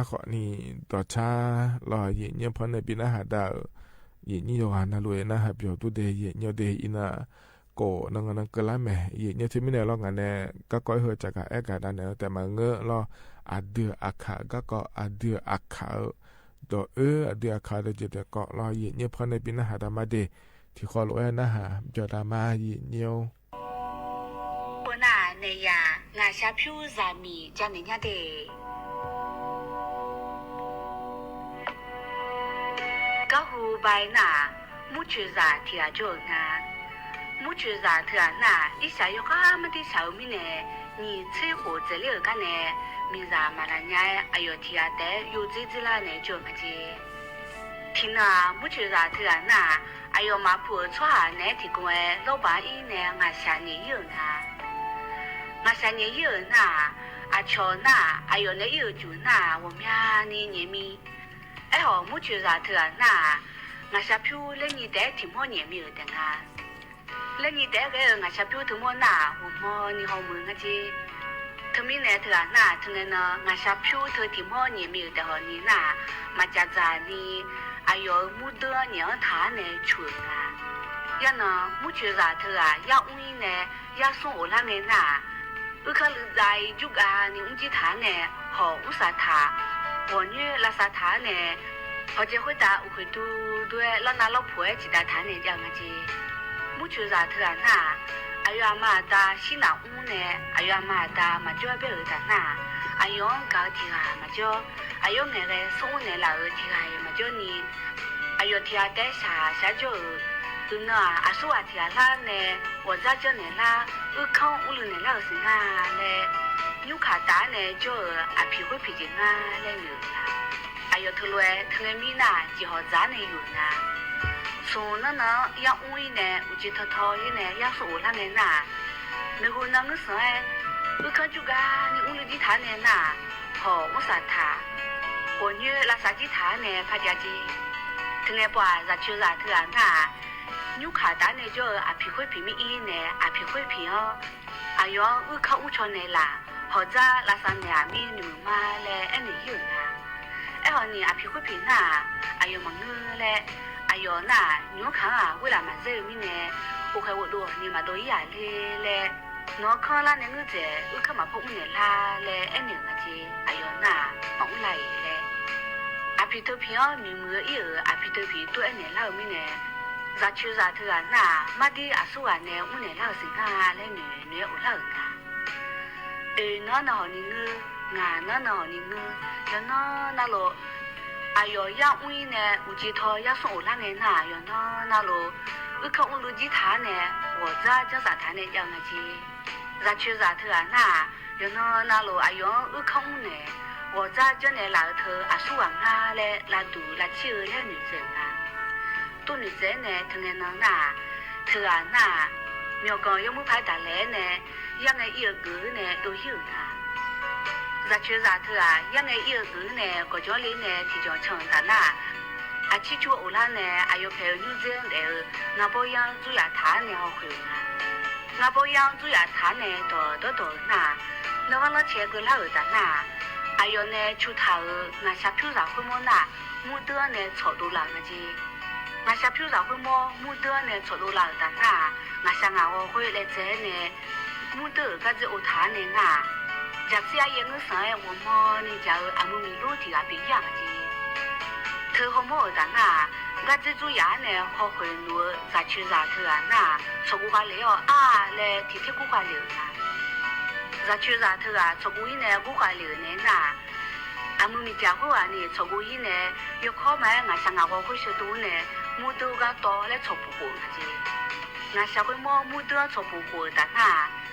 ဃိးနံၤ တၢ်ဆါလီၤ ယိာ်ညိူဖီန့ၣ် ပ့ၤနၢ်ဟးဒၣ်ဧၢ, ယိာ်ညိယွၤနၢ်လိၤ နၢ်ဟးပျီၤတူၢ်ဒဲး ယိာ်ညိဒဲး အံၤနၤ ကိးနၢ်ငိုနၢ်ကၢလၢ်မဲာ် ယိာ်ညိထဲမံၤန့ၣ်လီၤ ငါန့ၣ် ကၢ်ကီအဲၣ်ဟၢ ကၢ်ကးအဲၣ်ကးဒၣ်န့ၣ် တဲမၤငၢၢ်လီၤ အဒုးအခး ကၢ်ကီအဒုးအခးဧၢ ဒီးအၢ အဒုးအခးဒီး ကဲတဲကိးလီၤ ယိာ်ညိဖီန့ၣ် ပ့ၤနၢ်ဟးတၢ်မၤဒဲး ထံၣ်ဃီလိာ်ဝဲ နၢ်ဟးပျီၤတၢ်မၤ ယိာ်ညိ ပှၤနၢ်နဲၣ်ယၤ ငါးဆံဖြူစၢ်မံၤ ကၢ်နဲၣ်ညါဒဲး ကၢ်ဟူဘၣ်နၢ် မူဆှၢစၢ်ထံၣ်အကၠိနၤ, မူဆှၢစၢ်ထံၣ်အနၢ် အံသၣ်ယီၤဃါမ့ၢ်တံသၣ်ဧိၤမ့ၢ်န့ၣ် နံၣ်ဆံဃိးစဲးလံဧိၤကါန့ၣ် မံၤစၢ်မၤလၢညါ အယီၤထံၣ်အတဲ ယိၤကၠ့ကၠ့လၢ်န့ၣ် ကၠိမၤကၠ့ ထံၣ်နၤ မူဆှၢစၢ်ထံၣ်အနၢ် အယီၤမၤဖှိၣ်အဆီဟၣ်နဲၣ်ထံၣ်ကိးဝဲ လီၤဘၣ်အံၤန့ၣ် ငါးဆံနံၣ်ယံၤဧိၤနၤ, ငါးဆံနံၣ်ယံၤဧိၤနၢ်, အဆီနၢ် အယီၤနဲၣ်ယံၤဧိၤကၠူၣ်နၢ် ဝီၤမၠါနံၤညံၣ်မံၤ အဲၣ်ဟီၣ် မူဆှၢစၢ်ထံၣ်အနၢ်, ငါးဆံဖြူလၢညံၤတဲထံၣ်မီၢ်ညံၣ်မံၤဧိၤတဲနၤ လၢညံၤတဲဂဲၤဧိၤ ငါးဆံဖြူထံၣ်မီၢ်နၢ် ဝီၤမီၢ်နံၤဟီၣ်မုာ်နၤကၠ့, ထံၣ်မံၤန့ၣ်ထံၣ်အနၢ် ထံၣ်န့ၣ်နၤ ငါးဆံဖြူထံၣ်မီၢ်ညံၣ်မံၤဧိၤတဲဟီၣ်နံၤနၢ်, မၤစၢ်စၢ်နံၤ အယီၤမူဒၢညံၣ်အီၤထးန့ၣ် ဆူၣ်ဧိၤနၤ, ယဲၢ်နၤ မူဆှၢစၢ်ထံၣ်အ ယဲၢ်အူအံၤန့ၣ် ယဲၢ်သူအိၣ်လၢန့ၣ်နၢ် အုၣ်ခၢၣ်လုၢ်ဒၣ်အံၤ ယူၢ်ဂၤနံၤအူကၠံထးန့ၣ် ဟီၣ်အူစၢ်ထး, ပှီၢ်ညိလၢစၢ်ထးန့ၣ်, ဟီၣ်ကၠဲဃုတၢ်အိၣ်ဃုာ်တူၢ်ဒွဲလၢနၤလီၤဖှိၣ်ဝဲစံးတၢ်ထးန့ၣ် ဒ်မၤကၠ့, မူဆှၢစၢ်ထံၣ်အနၢ်, အယီၤအမၤတၢ်ဆံနၢ်အူန့ၣ် အယီၤအမၤတၢ်မၤကၠီဘဲဧိၤတၢ်နၢ်, အယီၤကၤထံၣ်ဂၤမၤကၠီ, အယီၤငဲၤဂဲၤဆိအူန့ၣ်လၢဧိၤထံၣ်ဂၤအံၤမၤကၠီနံၤ အယီၤထံၣ်အတဲစၢ်စၢ်ကၠီဧိၤ, အုၣ်နၤ အဆူအထံၣ်အလါန့ၣ် ဝီၤစၢ်ကၠီန့ၣ်လၢ အုၣ်ခၢၣ်အူလုၢ်န့ၣ်လၢဧိၤစ့ၢ်နၤလဲၣ်, ညူခးတၢ်န့ၣ်ကၠီဧိၤ အဖံးဃုဖံးက့ၤနၤလဲၣ်န့ၣ်ဧိၤနၤ, အယီၤထံၣ်လွဲ ထံၣ်န့ၣ်မံၤနၢ် စံးဟီၣ်စၢ်န့ၣ်ယိာ်နၤ ဆိၣ်နၤနၤ ယဲၢ်အူအံၤန့ၣ် အူကၠံထီထီအံၤန့ၣ် ယဲၢ်သူအိၣ်လၢန့ၣ်နၢ်, မ့ၢ်ဃုာ်နၤငုၢ်စၢ်ဧၢ, အုၣ်ခၢၣ်ယူၢ်ဂၤနံၤအူလုၢ်ကၠံထးန့ၣ်နၢ်, ဟီၣ်အူစၢ်ထး, ပှီၢ်ညိလၢစၢ်ကၠံထးန့ၣ် ဖးဒံးကၠ့, ထံၣ်န့ၣ်ပှၤ စၢ်ဆၢစၢ်ထံၣ်အနၢ်, ညူခးတၢ်န့ၣ်ကၠီဧိၤ အဖံးဃုဖံးမ့ၢ်အံၤန့ၣ် အဖံးဃုဖံးအီၤ, အယီၤအုၣ်ခၢၣ်အူဆီန့ၣ်လၢ ဟီၣ်စၢ်လၢစၢ်န့ၣ် အမံၤနုာ်မးလဲၣ် အဲၣ်န့ၣ်ယိာ်နၤ အဲၣ်ဟီၣ်န့ၣ် အဖံးဃုဖံးနၢ်, အယီၤမၤငၢၢ်လဲၣ်, အယီၤနၢ် ညိခးဧါ ဝ့ၢ်လၢမၤစၢၤမံၤန့ၣ်, အိၣ်ဃဲးအိၣ်ဒိၣ်န့ၣ် မၤဒိးယၤလံလဲၣ်, နီၢ်ခီလၢန့ၣ်ငုၢ်စဲး အုၣ်ခၢၣ်မၤဖိမုၣ်န့ၣ်လၢလဲၣ် အဲၣ်န့ၣ်မၤကၠ့, အယီၤနၢ် မၤအူလၢအံၤလဲၣ်, အဖံးတဖံးအီၤ မံၤမုာ်အံၤဧိၤ အဖံးတဖံးဒိၣ်အဲၣ်န့ၣ်လၢဧိၤမံၤန့ၣ်, စၢ်ဆၢစၢ်ထံၣ်အနၢ် မၤဒ်အဆူၣ်ဂၤန့ၣ် အူန့ၣ်လၢဧိၤစ့ၢ်နၤလဲၣ်န့ၣ် နွဲအိၣ်လၢဧိၤနၤ အၢ နီၢ်နၤဟီၣ်န့ၣ်ငုၢ်, ငါနီၢ်နၤဟီၣ်န့ၣ်ငုၢ်, ယီၤနီၢ်နၤလီၤ, အယီၤယဲၢ်အူအံၤန့ၣ် အူကၠံထီယဲၢ်သူအိၣ်လၢန့ၣ်နၢ် ယီၤနီၢ်နၤလီၤ, အုၣ်ခၢၣ်အူလုၢ်ကၠံထးန့ၣ် ဝီၤစၢ်ကၠီစၢ်ထးန့ၣ် ယဲၢ်မၤကၠ့, စၢ်ဆၢစၢ်ထံၣ်အနၢ်, ယီၤနီၢ်နၤလီၤ အယီၤအုၣ်ခၢၣ်အူန့ၣ်, ဝီၤစၢ်ကၠီန့ၣ်လၢထၢၣ်အဆူၣ်ဂၤနၤလဲၣ် လၢဒူလၢဆံၣ်ဧိၤလဲၣ် နွံစဲးနၤ တိၢ်နွံစဲးန့ၣ် ထံၣ်န့ၣ်နၤနၢ်, ထံၣ်အနၢ်, မၠီၣ်ကီၢ်ယီၤမုၢ်ဖးတၢ်လဲၣ်န့ၣ်, ယဲၢ်ငဲၤအံၤအဂုၤန့ၣ် ဒိးယိာ်နၤ, စၢ်ဆၢစၢ်ထံၣ်အ ယဲၢ်ငဲၤအံၤအဂုၤန့ၣ် ကီၢ်ကၠီလ့န့ၣ် ထံၣ်ကၠီၣ်ဆၢၣ်တၢ်နၢ်, အဆံဆူၣ်အိၣ်လၢန့ၣ် အယီၤဖဲးအညိၣ်စ့ဒဲးဧိၤ, နၢ်ပီယါဒူယၤထးန့ၣ် ဟီၣ်ဃုာ်နၤ နၢ်ပီယါဒူယၤထးန့ၣ် တီၢ်ဒီးတီၢ်ဧိၤနၢ်, နဂီၢ်လီၤဆဲးကၢလၢဧိၤတၢ်နၢ်, အယီၤန့ၣ်ဆူၣ်ထးဧိၤ ငါးဆံဖြူစၢ်ဃုမိၢ်နၢ်, မူဒၢန့ၣ်ဆီၣ်ဒိၣ်လၢနၤကၠ့, ငါးဆံဖြူစၢ်ဃုမိၢ် မူဒၢန့ၣ်ဆီၣ်ဒိၣ်လၢဧိၤတၢ်နၢ်, ငါးဆံငါဂီၤဃုလၢစဲးန့ၣ် မူဒၢဂၤစ့အိၣ်ထးန့ၣ်နၢ်, ယၤဆံအယဲၢ်ငုၢ်စၢ်ဝီၤမီၢ်န့ၣ် ယၤဧိၤ အမုၢ်မံၤလိထံၣ်အပျံၤယၤနၤကၠ့ ထၢၣ်ဟီၣ်မီၢ်ဧိၤတၢ်နၢ်, ဂၤစ့ဒူယၤန့ၣ် ဟီၣ်ဃုာ်နုာ်ဧိၤ စၢ်ဆၢစၢ်ထံၣ်အနၢ်, ဆီၣ်ကူဃာ်လၢအီၤအါလဲၣ် ထံၣ်ထဲကူဃာ်လၢဧိၤနၤ, စၢ်ဆၢစၢ်ထံၣ်အ ဆီၣ်ကူအံၤန့ၣ် ကူဃာ်လၢဧိၤန့ၣ်နၢ်, အမုၢ်မံၤတၢ်ဃုဂၤန့ၣ် ဆီၣ်ကူအံၤန့ၣ် ယိၤခီမး ငါးဆံငါဂီၤဃုဆၢတိၢ်န့ၣ် မူဒၢဂၤတီၤလၢဆီၣ်ပူၤဃိနၤကၠ့, ငါးဆံဃုမိၢ် မူဒၢဆီၣ်ပူၤဃိတၢ်နၢ်,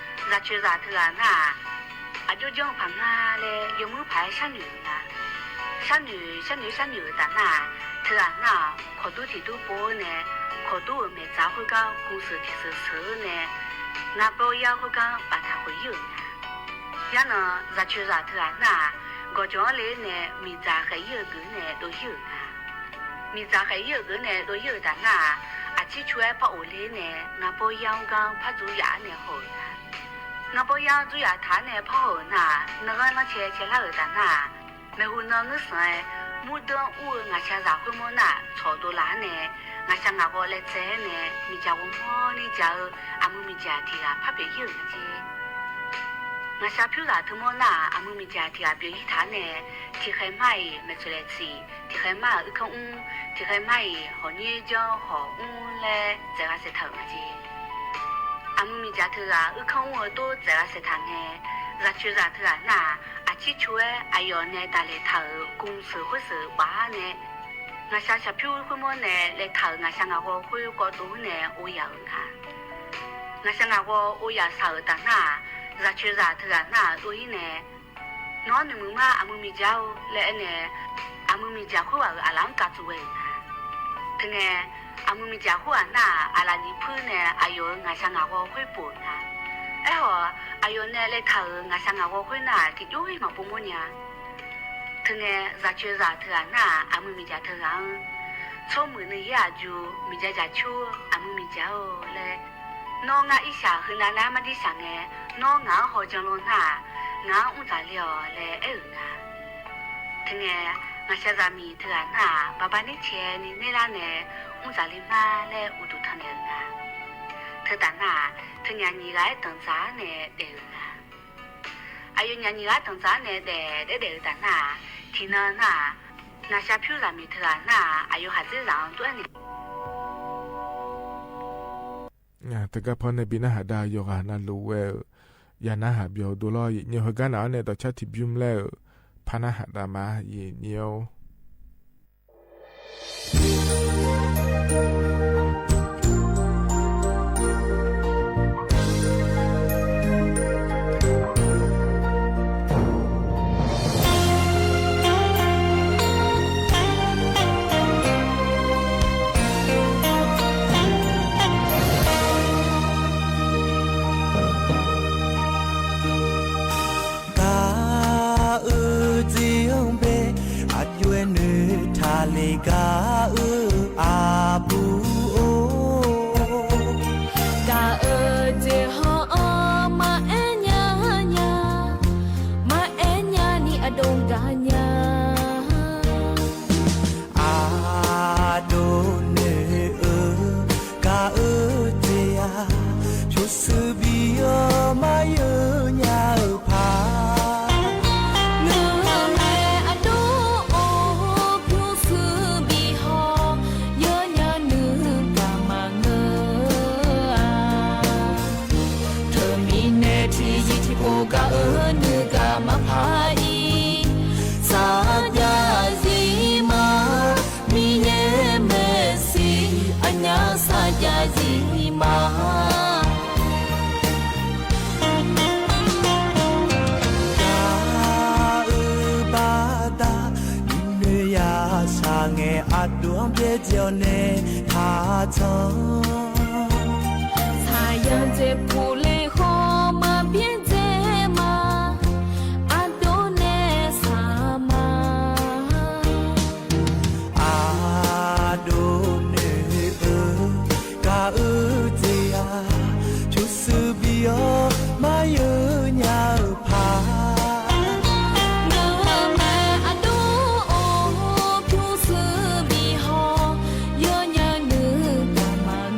စၢ်ဆၢစၢ်ထံၣ်အနၢ် အဒိၣ်ကၠီဖးနၢ်လဲၣ် ယီၤမုၢ်ဖးဆါနုာ်နၤ, ဆါနုာ် ဆါနုာ် ဆါနုာ်တၢ်နၢ်, ထံၣ်အနၢ် ခိၣ်တူထံၣ်တူဖိန့ၣ်, ခိၣ်တူအမဲာ်သၣ်ဃုကါ ကူစၢၢ်ထံၣ်စၢၢ်စၢၢ်န့ၣ်, နၢ်ပီယါဃုကါ ပာ်ထၣ်ဃုာ်ယုၢ်နၤ, ယါနၤ စၢ်ဆၢစၢ်ထံၣ်အနၢ်, ကီၢ်ကၠီလ့န့ၣ် မံၤစၢ်ဃဲးယုၢ်အဂုၤန့ၣ် ဒိၣ်ယုၢ်နၤ မံၤစၢ်ဃဲးယုၢ်အဂုၤန့ၣ် ဒိၣ်ယုၢ်တၢ်နၢ်, အဆံဆူၣ်ဝဲဖးအိၣ်လ့န့ၣ် နၢ်ပီယါဃုကါ ဖးစူၤယၤန့ၣ်ဟီၣ်နၤ, နၢ်ပီယါစူၤယၤထးန့ၣ် ဖးဟီၣ်နၤ, နဂီၢ်လီၤဆဲးဆဲးလၢဧိၤတၢ်နၢ်, မႄႈႁူၼၢင်း ငိုၼ်းသွင် မူဒိၼ်းအူအူ ငါးဆံယၢင်ႇ ၶူၺ်းမွၼ်းၼၼ်ႉ ထွၵ်ႇတူဝ်လၢ်ၼၼ်ႉ ငါးဆံယၢင်ႇ ငၢၵ်ႈဝေါ်လႄႈ ၸႂ်ၼၼ်ႉ မီးၸႂ်ဝူမ်ႈမွၼ်းၼႂ်းၸႂ် ဢမုၼ်းမီးၸႂ် ထီႇရႃႇ ၽၢၵ်ႈပျေႇယိူဝ်ႈၼၼ်ႉၸိုင် ငါးဆံၽိဝ်းလၢ် ၶူၺ်းမွၼ်းၼၼ်ႉ ဢမုၼ်းမီးၸႂ် ထီႇရႃႇ ပျေႇယိူဝ်ႈထၢၼ်ႈၼၼ်ႉ ထီႇၶႂ်ႈမႃးဢီႈ မႄႈသူႇလႄႇသီႇ ထီႇၶႂ်ႈမႃး ဢိုဝ်းၶွင်ဢူး ထီႇၶႂ်ႈမႃး ႁေႃႇၼႄးၸွင်းႁေႃႇဢူးလႄႈ ၸႂ်ႉၵႃႈသေထၢၼ်ႇမႃးၸိုင် ဢမုၼ်းမီးၸႂ် ထီႇရႃႇ ဢိုဝ်းၶွင်ဢူး တူၺ်းၸႂ်ႉၵႃႈသေထၢၼ်ႇၼၼ်ႉ ရႃႇၸႃႇ ထီႇရႃႇၼၼ်ႉ ဢၶျီးၶျူဝ်း ဢႃႇယုၼၼ်ႉ တႃႇလႆႈထႃႈ ၵုင်ႇသိူဝ်ႇၶူၺ်းသိူဝ်ႇပႃးၼၼ်ႉ ငါးဆံသၢမ်ၽိဝ်း ၶူၺ်းမွၼ်းၼၼ်ႉ လႆႈထႃႈ ငါးဆံငၢၵ်ႈဝေါ်ၶူၺ်း ၵေႃႈတူၺ်းၼၼ်ႉ ဢူဝ်းယႃႇဢိူဝ်ႈၼႃႇ။ ငါးဆံငၢၵ်ႈဝေါ် ဢူဝ်းယႃႇသႂ်ႇတႃႇၼၼ်ႉ ရႃႇၸႃႇ ထီႇရႃႇၼၼ်ႉ တူၺ်းၼၼ်ႉ ၼွၼ်းၼိုင်ႈမုၼ်မႃး ဢမုၼ်းမီးၸႂ်လႄႈၼၼ်ႉ ဢမုၼ်းမီးၸႂ် ၶူၺ်းဝႃႈ ဢႃႇလၢမ်းၵႃႈၸူးဝႆႉၼႃႇ။ ထိုင်ၼၼ်ႉ ဢမုၼ်းမီးၸႂ် ၶူၺ်းဢႃႇၼႃႇ ဢႃႇလႃႇၼီႇၽိုၼ်းၼၼ်ႉ ဢႃႇယု ငါးဆံငၢၵ်ႈဝေါ်ၶူၺ်းပူၼ်ႉၼႃႇ။ ဢေႃႈ ဢႃႇယုၼၼ်ႉ လႆႈထႃႈ ငါးဆံငၢၵ်ႈဝေါ်ၶူၺ်းၼၼ်ႉ ၵိုတ်းယူႇႁိုဝ်မႃး ပူၼ်ႉမူၼ်းၼႆႉ ထိုင်ၼၼ်ႉ ရႃႇၸႃႇ ထီႇရႃႇၼၼ်ႉ ဢမုၼ်းမီးၸႂ် ထီႇရႃႇ ၸူဝ်ႈမိုဝ်းၼိုင်ႈ ယႃႇၸူး မီးၸႂ်ၸႃႉၸူး ဢမုၼ်းမီးၸႂ်လႄႈ ၼွင်ႉငၢႆးဢီႇသႃႇ ႁိုဝ်ၼႃႇၼႃႇ မႃးတီႈသင်ၼၼ်ႉ ၼွင်ႉငၢႆးႁေႃၸၢင်ႈလူင်ၼႃႇ ငၢႆးဢုၼ်ႇၸႃႇလဵဝ်လႄႈ ဢေႃႈၼႃႇ။ ထိုင်ၼၼ်ႉ ငႃႈသႃႇသႃႇမီႇ ထီႇရႃႇၼၼ်ႉ ပႃႈပႃႈၼႆႉ ၶႄႇၼႆႉ ၼႆႉလႃႈၼႆႉ ဢုၼ်ႇၸႃႇလီမႃးလႄႈ ဢုတ်ႉတုတ်ႉထၼ်ႇၼႆႉၼႃႇ။ ထိုင်တၢင်းၼၼ်ႉ ထိုင်ယၢမ်းၼႆႉ လၢႆးတၢင်းၸႃႉၼႆႉ တႄႉၼႃႇ ဢႃႇယုၼႆႉ လၢႆးတၢင်းၸႃႉၼႆႉ တႄႉ တႄႉ တႄႉ တၢင်းၼၼ်ႉ ထီႇၼၼ်ႉၼႃႇ ငႃႈသႃႇသႃႇမီႇ ထီႇရႃႇၼၼ်ႉ ဢႃႇယု ႁႃႈသိပ်းသၢမ် တူၺ်းၼႆႉ။ ဢႃႇ တၵ်ႉၵႃႈ ၽွၼ်းၼႆႉ ပီႈၼၢင်းႁႃႇတႃႉ ယွၵ်ႇဢႃႇၼႃႇလူဝ်ႇဝႄႈ ယႃႇၼႃႇႁႃႇပျေႃႇတူဝ်လေႃး ယဵၼ်ႇၼဵဝ်ႇႁႂ်ႈၵၼ်ဢဝ်ၼႆႉ တေႃႇၶျႃႉထီႇပျုမ်ႇလႄႈ ၽၢၼ်ႇၼႃႇႁႃႇတႃႇမႃး ယဵၼ်ႇၼဵဝ်ႇ။ ၵႃႈဢိူဝ်ႈ ၸဵမ်ပႄႇ ဢၢတ်ႇယွႆႈၼိူဝ်ထႃႈလႄႈ ၵႃႈဢိူဝ်ႈ ဢႃႇပူႇဢူဝ်း။ ၵႃႈဢိူဝ်ႈ ၸဵမ်ႁေႃႈဢေႃႈ မႃးဢႄႇၺႃးၺႃး မႃးဢႄႇၺႃးၼီႈ ဢတူင်းၵႃႈၺႃး ဢႃႇတူဝ်ၼိူဝ်ဢိူဝ်ႈ ၵႃႈဢိူဝ်ႈ ၸႂ်ႈယႃႈ ၽူႈသိုဝ်ႈပီႈဢေႃႈ မႃးယိူဝ်ႈၺႃးဢိူဝ်ႈၽႃႈ ၼိူဝ်မႄႈဢတူဝ်ဢူဝ်း ၽူႈသိုဝ်ႈပီႈႁေႃႈ ယိူဝ်ႈၺႃးၼိူဝ်ၵႃႈမႃးငိူဝ်ႈ ထိူဝ်မီးၼႄထီႇယိတ်ႉထီႇၽူဝ်ႇ ၵႃႈဢိူဝ်ႈ ၼိူဝ်ၵႃႈမႃးၽႃႇဢီႈ သၢၵ်ႈၵျႃႇၸီႇမႃႇ မီးယႄႇမႄႈသီႇ ဢၺႃႇသၢၵ်ႈၵျႃႇၸီႇမႃႇ ၵႃႈဢိူဝ်ႈပႃႈတႃႇ ၼိူဝ်ယႃႈသႃႇငႄႈ ဢတူဝ်ဢမ်ႇပႄႉၸဵဝ်းၼႄႇ ထႃႈၸွင်ႇ သႃႇယၢင်ႇၸဵပ်းၽူႈလႄႈ ႁေႃးမႃးပဵၼ်ၸႄႈမႃး ဢတူဝ်ၼႄႇသႃႇမႃး ဢတူဝ်ၼိူဝ်ဢိူဝ်ႈ ၵႃႈဢိူဝ်ႈၸႂ်ႈယႃႈ ၸူးသိုဝ်ႈပီႈဢေႃႈ မႃးယိူဝ်ႈၺႃးဢိူဝ်ႈၽႃႈ ၼိူဝ်မႄႈဢတူဝ်ဢူဝ်း ၸူးသိုဝ်ႈပီႈႁေႃႈ ယိူဝ်ႈၺႃးၼိူဝ်ၵႃႈမႃး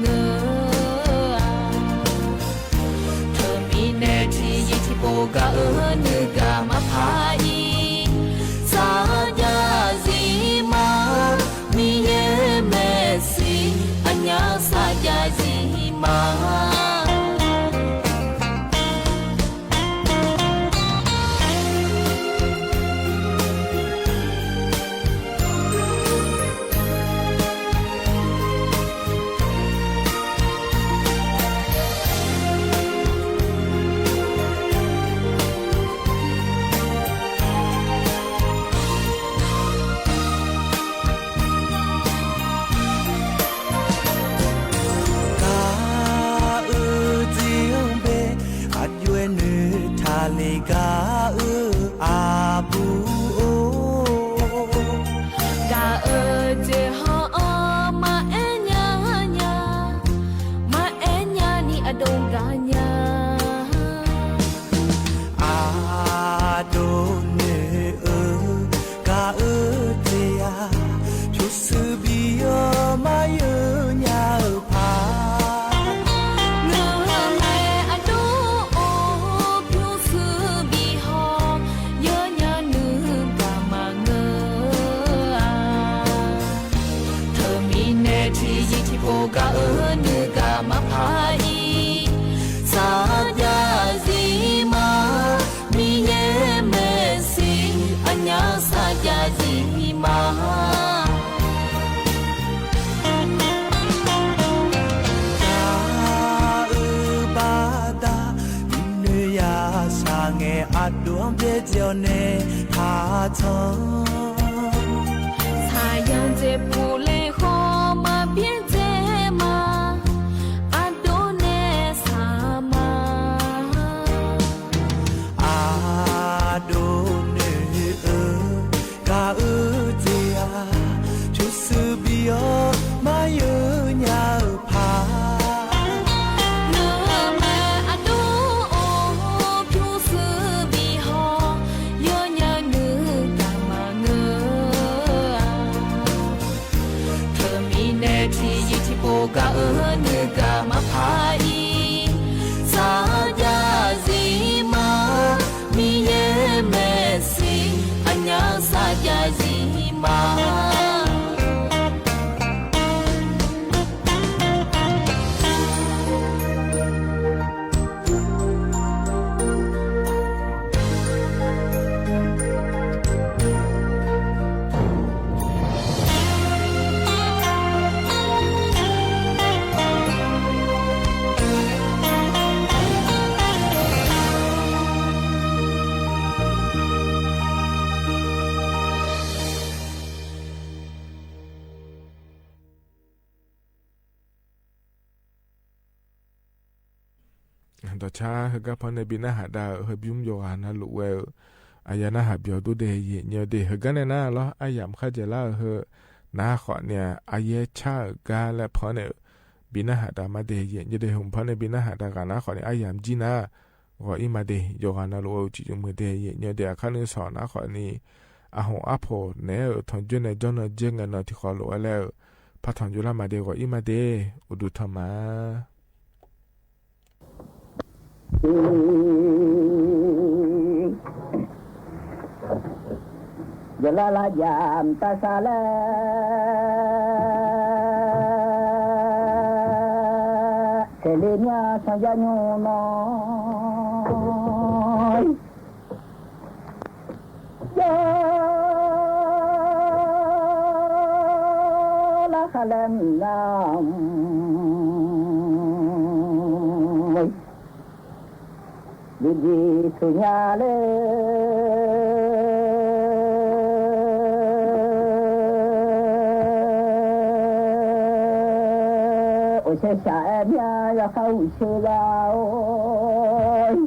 ငိူဝ်ႈ ဆာယံၤစ့ၢ်ပူၤလ့ၣ်ဃီ မၤပျဲၢ်စ့ၢ်မး အဒိးနဲၣ်စၢ်မး အဒိးနဲၣ်ဧၢ ကအၢစ့ၢ်ဧါ ထူစူဘံၣ်အီ မၤယိညါအၢဖး နမ့ၢ်အဒိးအိၣ် ထူစူဘံၣ်ဟီ ယိညါနုၢ်ကမၤနုၢ်ဧါ ထၢမံၤနဲၣ်ထံယံၤထံပိာ်ကၤအၢ နုၢ်ကမၤဖးအံၤ စၢ်ယၢ်စံမါ မံၤယဲမဲာ်ဆံ အညါစၢ်ယၢ်စံမါ ဒီးဆါဟဲကါဖီန့ၣ် ဘံနၢ်ဟးဒါ ဟဲဘုးယိုဂၤနၤလိာ်ဝဲဧၢ, အယၤနၢ်ဟးပျီၤဒိၣ်ဒဲး ယဲၢ်ညီဒဲး ဟဲကါန့ၣ်နၤလီၤ အယၤမခါကဲလၢဟဲ နၤဃီန့ၣ် အယဲၢ်ဆၣ်ဂၤလၢဖီန့ၣ် ဘံနၢ်ဟးဒါမးဒဲး ယဲၢ်ညီဒဲး ဟဲဖီန့ၣ် ဘံနၢ်ဟးဒါဂၤနၤဃီန့ၣ် အယၤမကံနၤ ဂီၤအံၤမးဒဲး ယိုဂၤနၤလိာ်ဝဲ အိၣ်ဆံးမုာ်ဒဲး ယဲၢ်ညီဒဲး အခါနုၢ်စီၤနၤဃီန့ၣ် အဟိၣ်အါဖိန့ၣ် ထီၣ်ကၠိန့ၣ် ကၠီနီၢ်ကၠ့ ငဲနီၢ်ထံဃီလိာ်ဝဲလၢ ဖးထီၣ်ကၠိလၢမးဒဲး ဂီၤအံၤမးဒဲး အိၣ်ဒူထီၣ်မး ယလၢလၢယၤ တၢ်ဆါလဲၣ် ဆဲးလ့မၠါ ဆၣ်ယၢ်ညိနီၢ် ယလၢခါလဲၣ် မုၢ်နၤ ဒ်ဒ်ဆူညါလၢ အိၣ်ဆဲးဆးအဲၣ်မၠါ ယခါအူဆဲးဂၤအိၣ်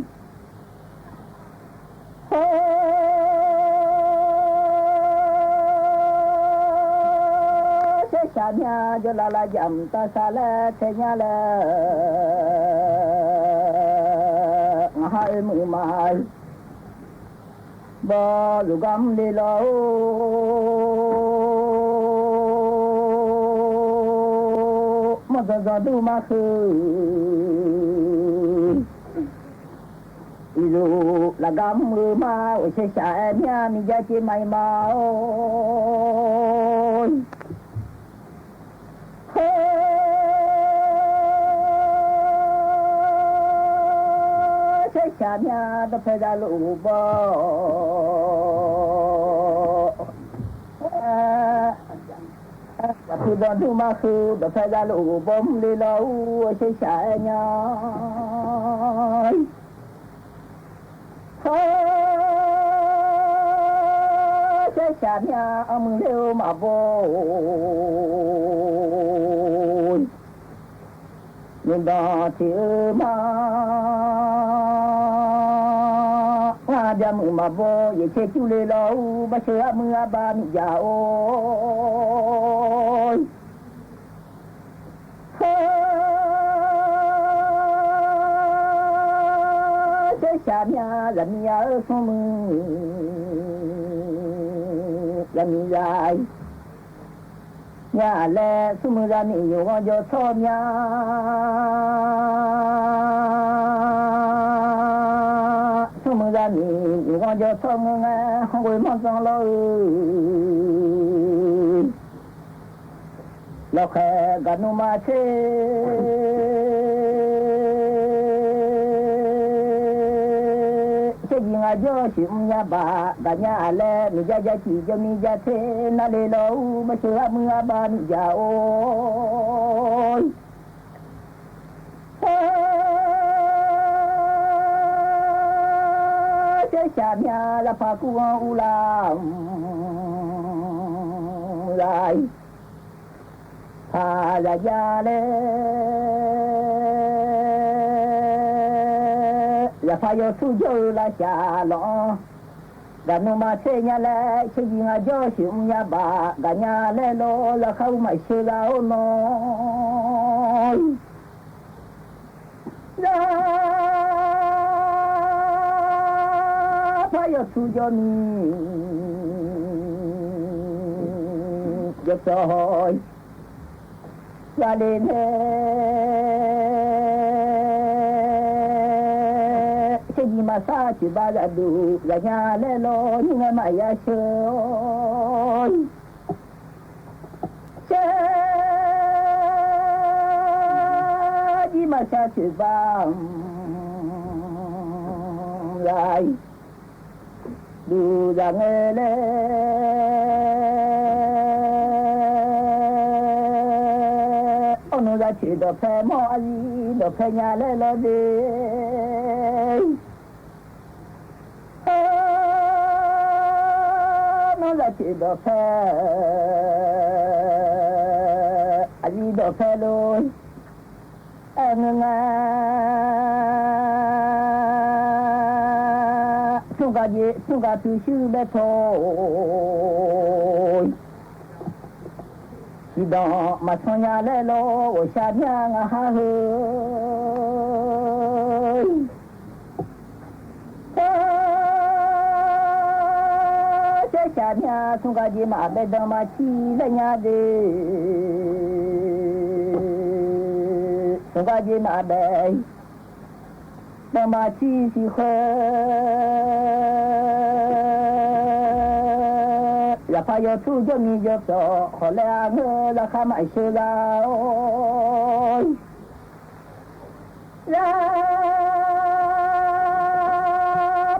ဟဲ ဆဲးဆးမၠါ ယလၢလၢယၤ တၢ်ဆါလဲၣ် ဆဲးညါလဲၣ် ငါဟဲအၢမုာ်မး ဘီလူၤဂီၢ်မုၢ်လ့လီၤ မီၢ်စီၤစီၤဒူၣ်မးဃု အံၤလူၤလၢဂီၢ်မုၢ်မး အိၣ်ဆဲးဆးအဲၣ်မၠါ မံၤယါက့မၤအံၤမးအိၣ် ဟဲ ဆဲးဆးမၠါ ဒီးဖဲဒၣ်လိာ်ဘီ ပှၤဖုဒီးဒူၣ်မးဃု ဒီးဖဲဒၣ်လိာ်ဘီ မုၢ်လ့လီၤ အိၣ်ဆဲးဆးအဲၣ်မၠါ ဟဲ ဆဲးဆးမၠါ အမုၢ်လ့အိၣ်မးဘီ နဒီးထံၣ်အၢမး ငါဘၣ်မုာ်မးဘီ ယဆဲးကၠူလ့လီၤ ဘၣ်ဆၢအမုၢ်အဘၣ်မံၤယါအိၣ် ဟဲ ဆဲးဆးမၠါ လၢမံၤယါဧၢ ဆိမိၣ် လၢမံၤယါ မၠါလဲၣ် ဆိမိၣ် လၢမံၤယိၤဂီၤယိၤဆီမၠါ ဆိမိၣ် လၢမံၤယိၤဂီၤယိၤဆီ မုၢ်ငါ ဟီၣ်ဝဲမီၢ်စီၤလီၤဧၢ လီၤဃဲၤဂၤနူမၤဆ့ ဆ့ယံၤငါယီၢ်ဆံးမုၢ်ညါဘၣ် ဂၤညါအလဲ မံၤယါယါစံး ယမံၤယါဆ့ နၤလ့လီၤ ဘၣ်ဆၢအမုၢ်အဘၣ်မံၤယါအိၣ် ဟဲ ဆၢမၠႃး လၢဖးကူဢူလၢ် လၢၢ် ဖးယၢ်ယၢ်လဲၣ် ယဖးယိၤသူၣ်ကၠိလၢဆၢလီၤ ဂၤနူမၤဆဲးညါလဲၣ် ဆဲးယံၤမၤကၠီဆံးမူညါဘၣ် ဂၤညါလဲၣ်လီၤ လၢခါအူမၤဆှၢဂၤအိၣ်နီၤ လၢ ဖးယိၤသူၣ်ကၠိမံၤ ကၠီ ကၠီ ယၤလၢ်န့ၣ် ဆဲးယံၤမၤဆါဆံးဘၣ်ယၤဒူ ယၤညါလဲၣ်လီၤ နံၤမၤယၤဆှၢ ဆဲးယံၤမၤဆါဆံးဘၣ် လၢၢ် ဒူယၤငဲလဲၣ် အိၣ်နုၤယၤဆံးဒီးဖဲ မီၢ်အလံဒီးဖဲညါလဲၣ်လီၤဒ့ နီၢ်လၢဆံးဒီးဖဲ အလံဒီးဖဲလိၤ အဲ ငါ သူၣ်ကၤယ့ သူၣ်ကၤသူၣ်ဆူၣ်ဘဲထိၣ် စံးဒီးမၤဆီညါလဲၣ်လီၤ အိၣ်ဆၢမၠၣ် ငါဟးဟၢ ဆၢဆၢမၠၣ် သူၣ်ကၤယ့မး ဘဲဒိမၤဆံလၢညါဒ့ သူၣ်ကၤယ့မး ဘဲ ဒိမၤဆံစံဃၢ ယဖးယိၤသူၣ်ယိၤမံယိၤစီၤ ခီလဲၣ်အါဂၢၢ် လၢခါမးဆှၢလၢအိၣ် လၢ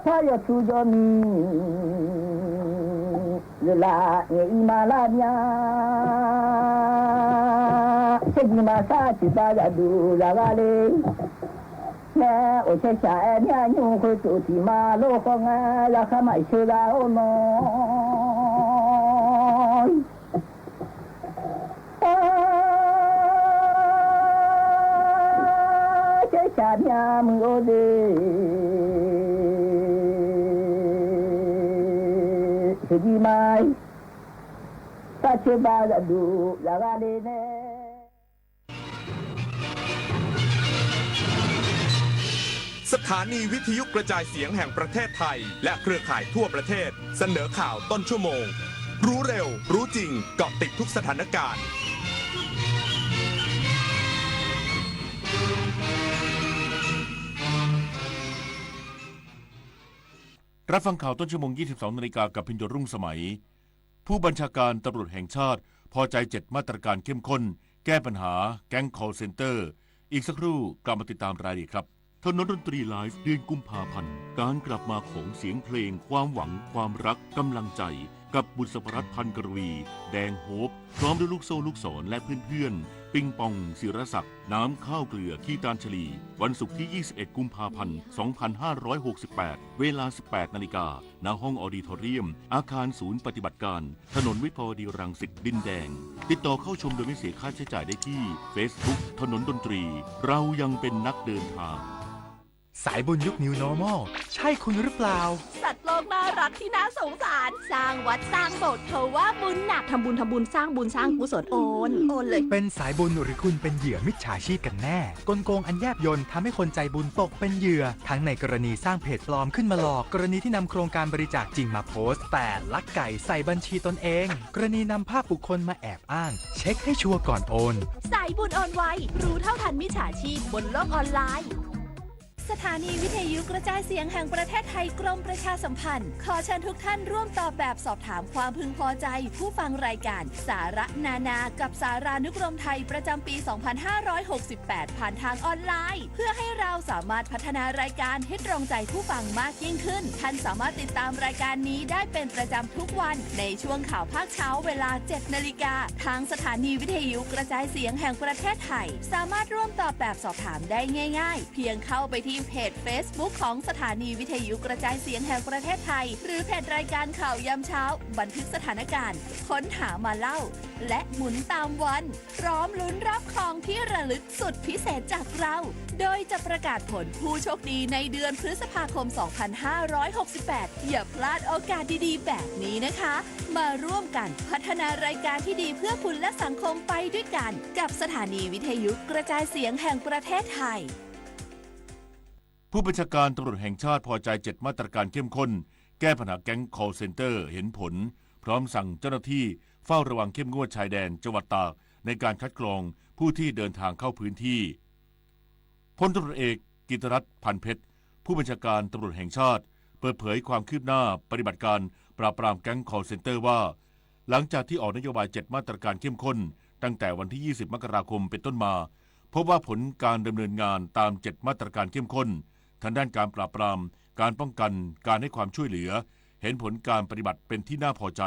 ဖးယိၤသူၣ်ယိၤမံ လၢလၢ ယအံၤမၤလၢမၠၣ် ဆဲးယံၤမၤဆါဆံးဘၣ်ယၤဒူ ယၤဂၤလၢ နဲ အိၣ်ဆဲးဆၢအဲ မၠၣ်ညူဃုတူၣ်ထံမၤ လိၣ်ဃီငါ လၢခါမးဆှၢလၢအိၣ်နီၤ ဆဲးဆၢမၠၣ် မုၢ်အိၣ်ဒ့ ဆဲးယံၤမၤ ဆါဆံးဘၣ်ယၤဒူ ယၤဂၤလၢနဲ สถานีวิทยุกระจายเสียงแห่งประเทศไทย และเครือข่ายทั่วประเทศ เสนอข่าวต้นชั่วโมง รู้เร็ว รู้จริง เกาะติดทุกสถานการณ์ รับฟังข่าวต้นชั่วโมง ยี่สิบสองนาฬิกา กับพิญโยรุ่งสมัย ผู้บัญชาการตำรวจแห่งชาติ พอใจเจ็ดมาตรการเข้มข้น แก้ปัญหาแก๊ง call center อีกสักครู่กลับมาติดตามรายละเอียดครับ ถนนดนตรีไลฟ์ เดือนกุมภาพันธ์ การกลับมาของเสียงเพลง ความหวัง ความรัก กำลังใจ กับบุษบรัตน์ พันกรวี แดงโฮป พร้อมด้วยลูกโซ่ลูกศร และเพื่อนๆ ปิงปอง ศิรศักดิ์ น้ำ ข้าวเกลือ คีตานชลี วันศุกร์ที่ ยี่สิบเอ็ด กุมภาพันธ์ สองพันห้าร้อยหกสิบแปด เวลา สิบแปดนาฬิกา ณ ห้องออดิทอเรียม อาคารศูนย์ปฏิบัติการ ถนนวิภาวดีรังสิต ดินแดง ติดต่อเข้าชมโดยไม่เสียค่าใช้จ่ายได้ที่ Facebook ถนนดนตรี เรายังเป็นนักเดินทาง สายบุญยุค New Normal ใช่คุณหรือเปล่า สัตว์โลกน่ารักที่น่าสงสาร สร้างวัดสร้างโบสถ์ เพราะว่าบุญหนัก ทำบุญ ทำบุญ สร้างบุญ สร้างกุศล โอน โอนเลย เป็นสายบุญหรือคุณเป็นเหยื่อมิจฉาชีพกันแน่ กลโกงอันแยบยลทำให้คนใจบุญตกเป็นเหยื่อ ทั้งในกรณีสร้างเพจปลอมขึ้นมาหลอก กรณีที่นำโครงการบริจาคจริงมาโพสต์ แต่ลักไก่ใส่บัญชีตนเอง กรณีนำภาพบุคคลมาแอบอ้าง เช็คให้ชัวร์ก่อนโอน สายบุญโอนไว รู้เท่าทันมิจฉาชีพบนโลกออนไลน์ สถานีวิทยุกระจายเสียงแห่งประเทศไทย กรมประชาสัมพันธ์ ขอเชิญทุกท่านร่วมตอบแบบสอบถามความพึงพอใจผู้ฟังรายการสาระนานากับสารานุกรมไทยประจำปี สองพันห้าร้อยหกสิบแปด ผ่านทางออนไลน์ เพื่อให้เราสามารถพัฒนารายการให้ตรงใจผู้ฟังมากยิ่งขึ้น ท่านสามารถติดตามรายการนี้ได้เป็นประจำทุกวันในช่วงข่าวภาคเช้าเวลา เจ็ดนาฬิกา ทางสถานีวิทยุกระจายเสียงแห่งประเทศไทย สามารถร่วมตอบแบบสอบถามได้ง่ายๆ เพียงเข้าไปที่ เพจเฟซบุ๊กของสถานีวิทยุกระจายเสียงแห่งประเทศไทย หรือเพจรายการข่าวยามเช้า บันทึกสถานการณ์ ค้นหามาเล่า และหมุนตามวัน พร้อมลุ้นรับของที่ระลึกสุดพิเศษจากเรา โดยจะประกาศผลผู้โชคดีในเดือนพฤษภาคม สองพันห้าร้อยหกสิบแปด อย่าพลาดโอกาสดีๆ แบบนี้นะคะ มาร่วมกันพัฒนารายการที่ดีเพื่อคุณและสังคมไปด้วยกัน กับสถานีวิทยุกระจายเสียงแห่งประเทศไทย ผู้บัญชาการตำรวจแห่งชาติพอใจเจ็ดมาตรการเข้มข้น แก้ปัญหาแก๊ง call center เห็นผล พร้อมสั่งเจ้าหน้าที่เฝ้าระวังเข้มงวดชายแดนจังหวัดตาก ในการคัดกรองผู้ที่เดินทางเข้าพื้นที่ พลตำรวจเอกกิตติรัตน์ พันเพชร ผู้บัญชาการตำรวจแห่งชาติ เปิดเผยความคืบหน้าปฏิบัติการปราบปรามแก๊ง call center ว่า หลังจากที่ออกนโยบายเจ็ดมาตรการเข้มข้น ตั้งแต่วันที่ ยี่สิบ มกราคมเป็นต้นมา พบว่าผลการดำเนินงานตามเจ็ดมาตรการเข้มข้น ทางด้านการปราบปราม การป้องกัน การให้ความช่วยเหลือ เห็นผลการปฏิบัติเป็นที่น่าพอใจ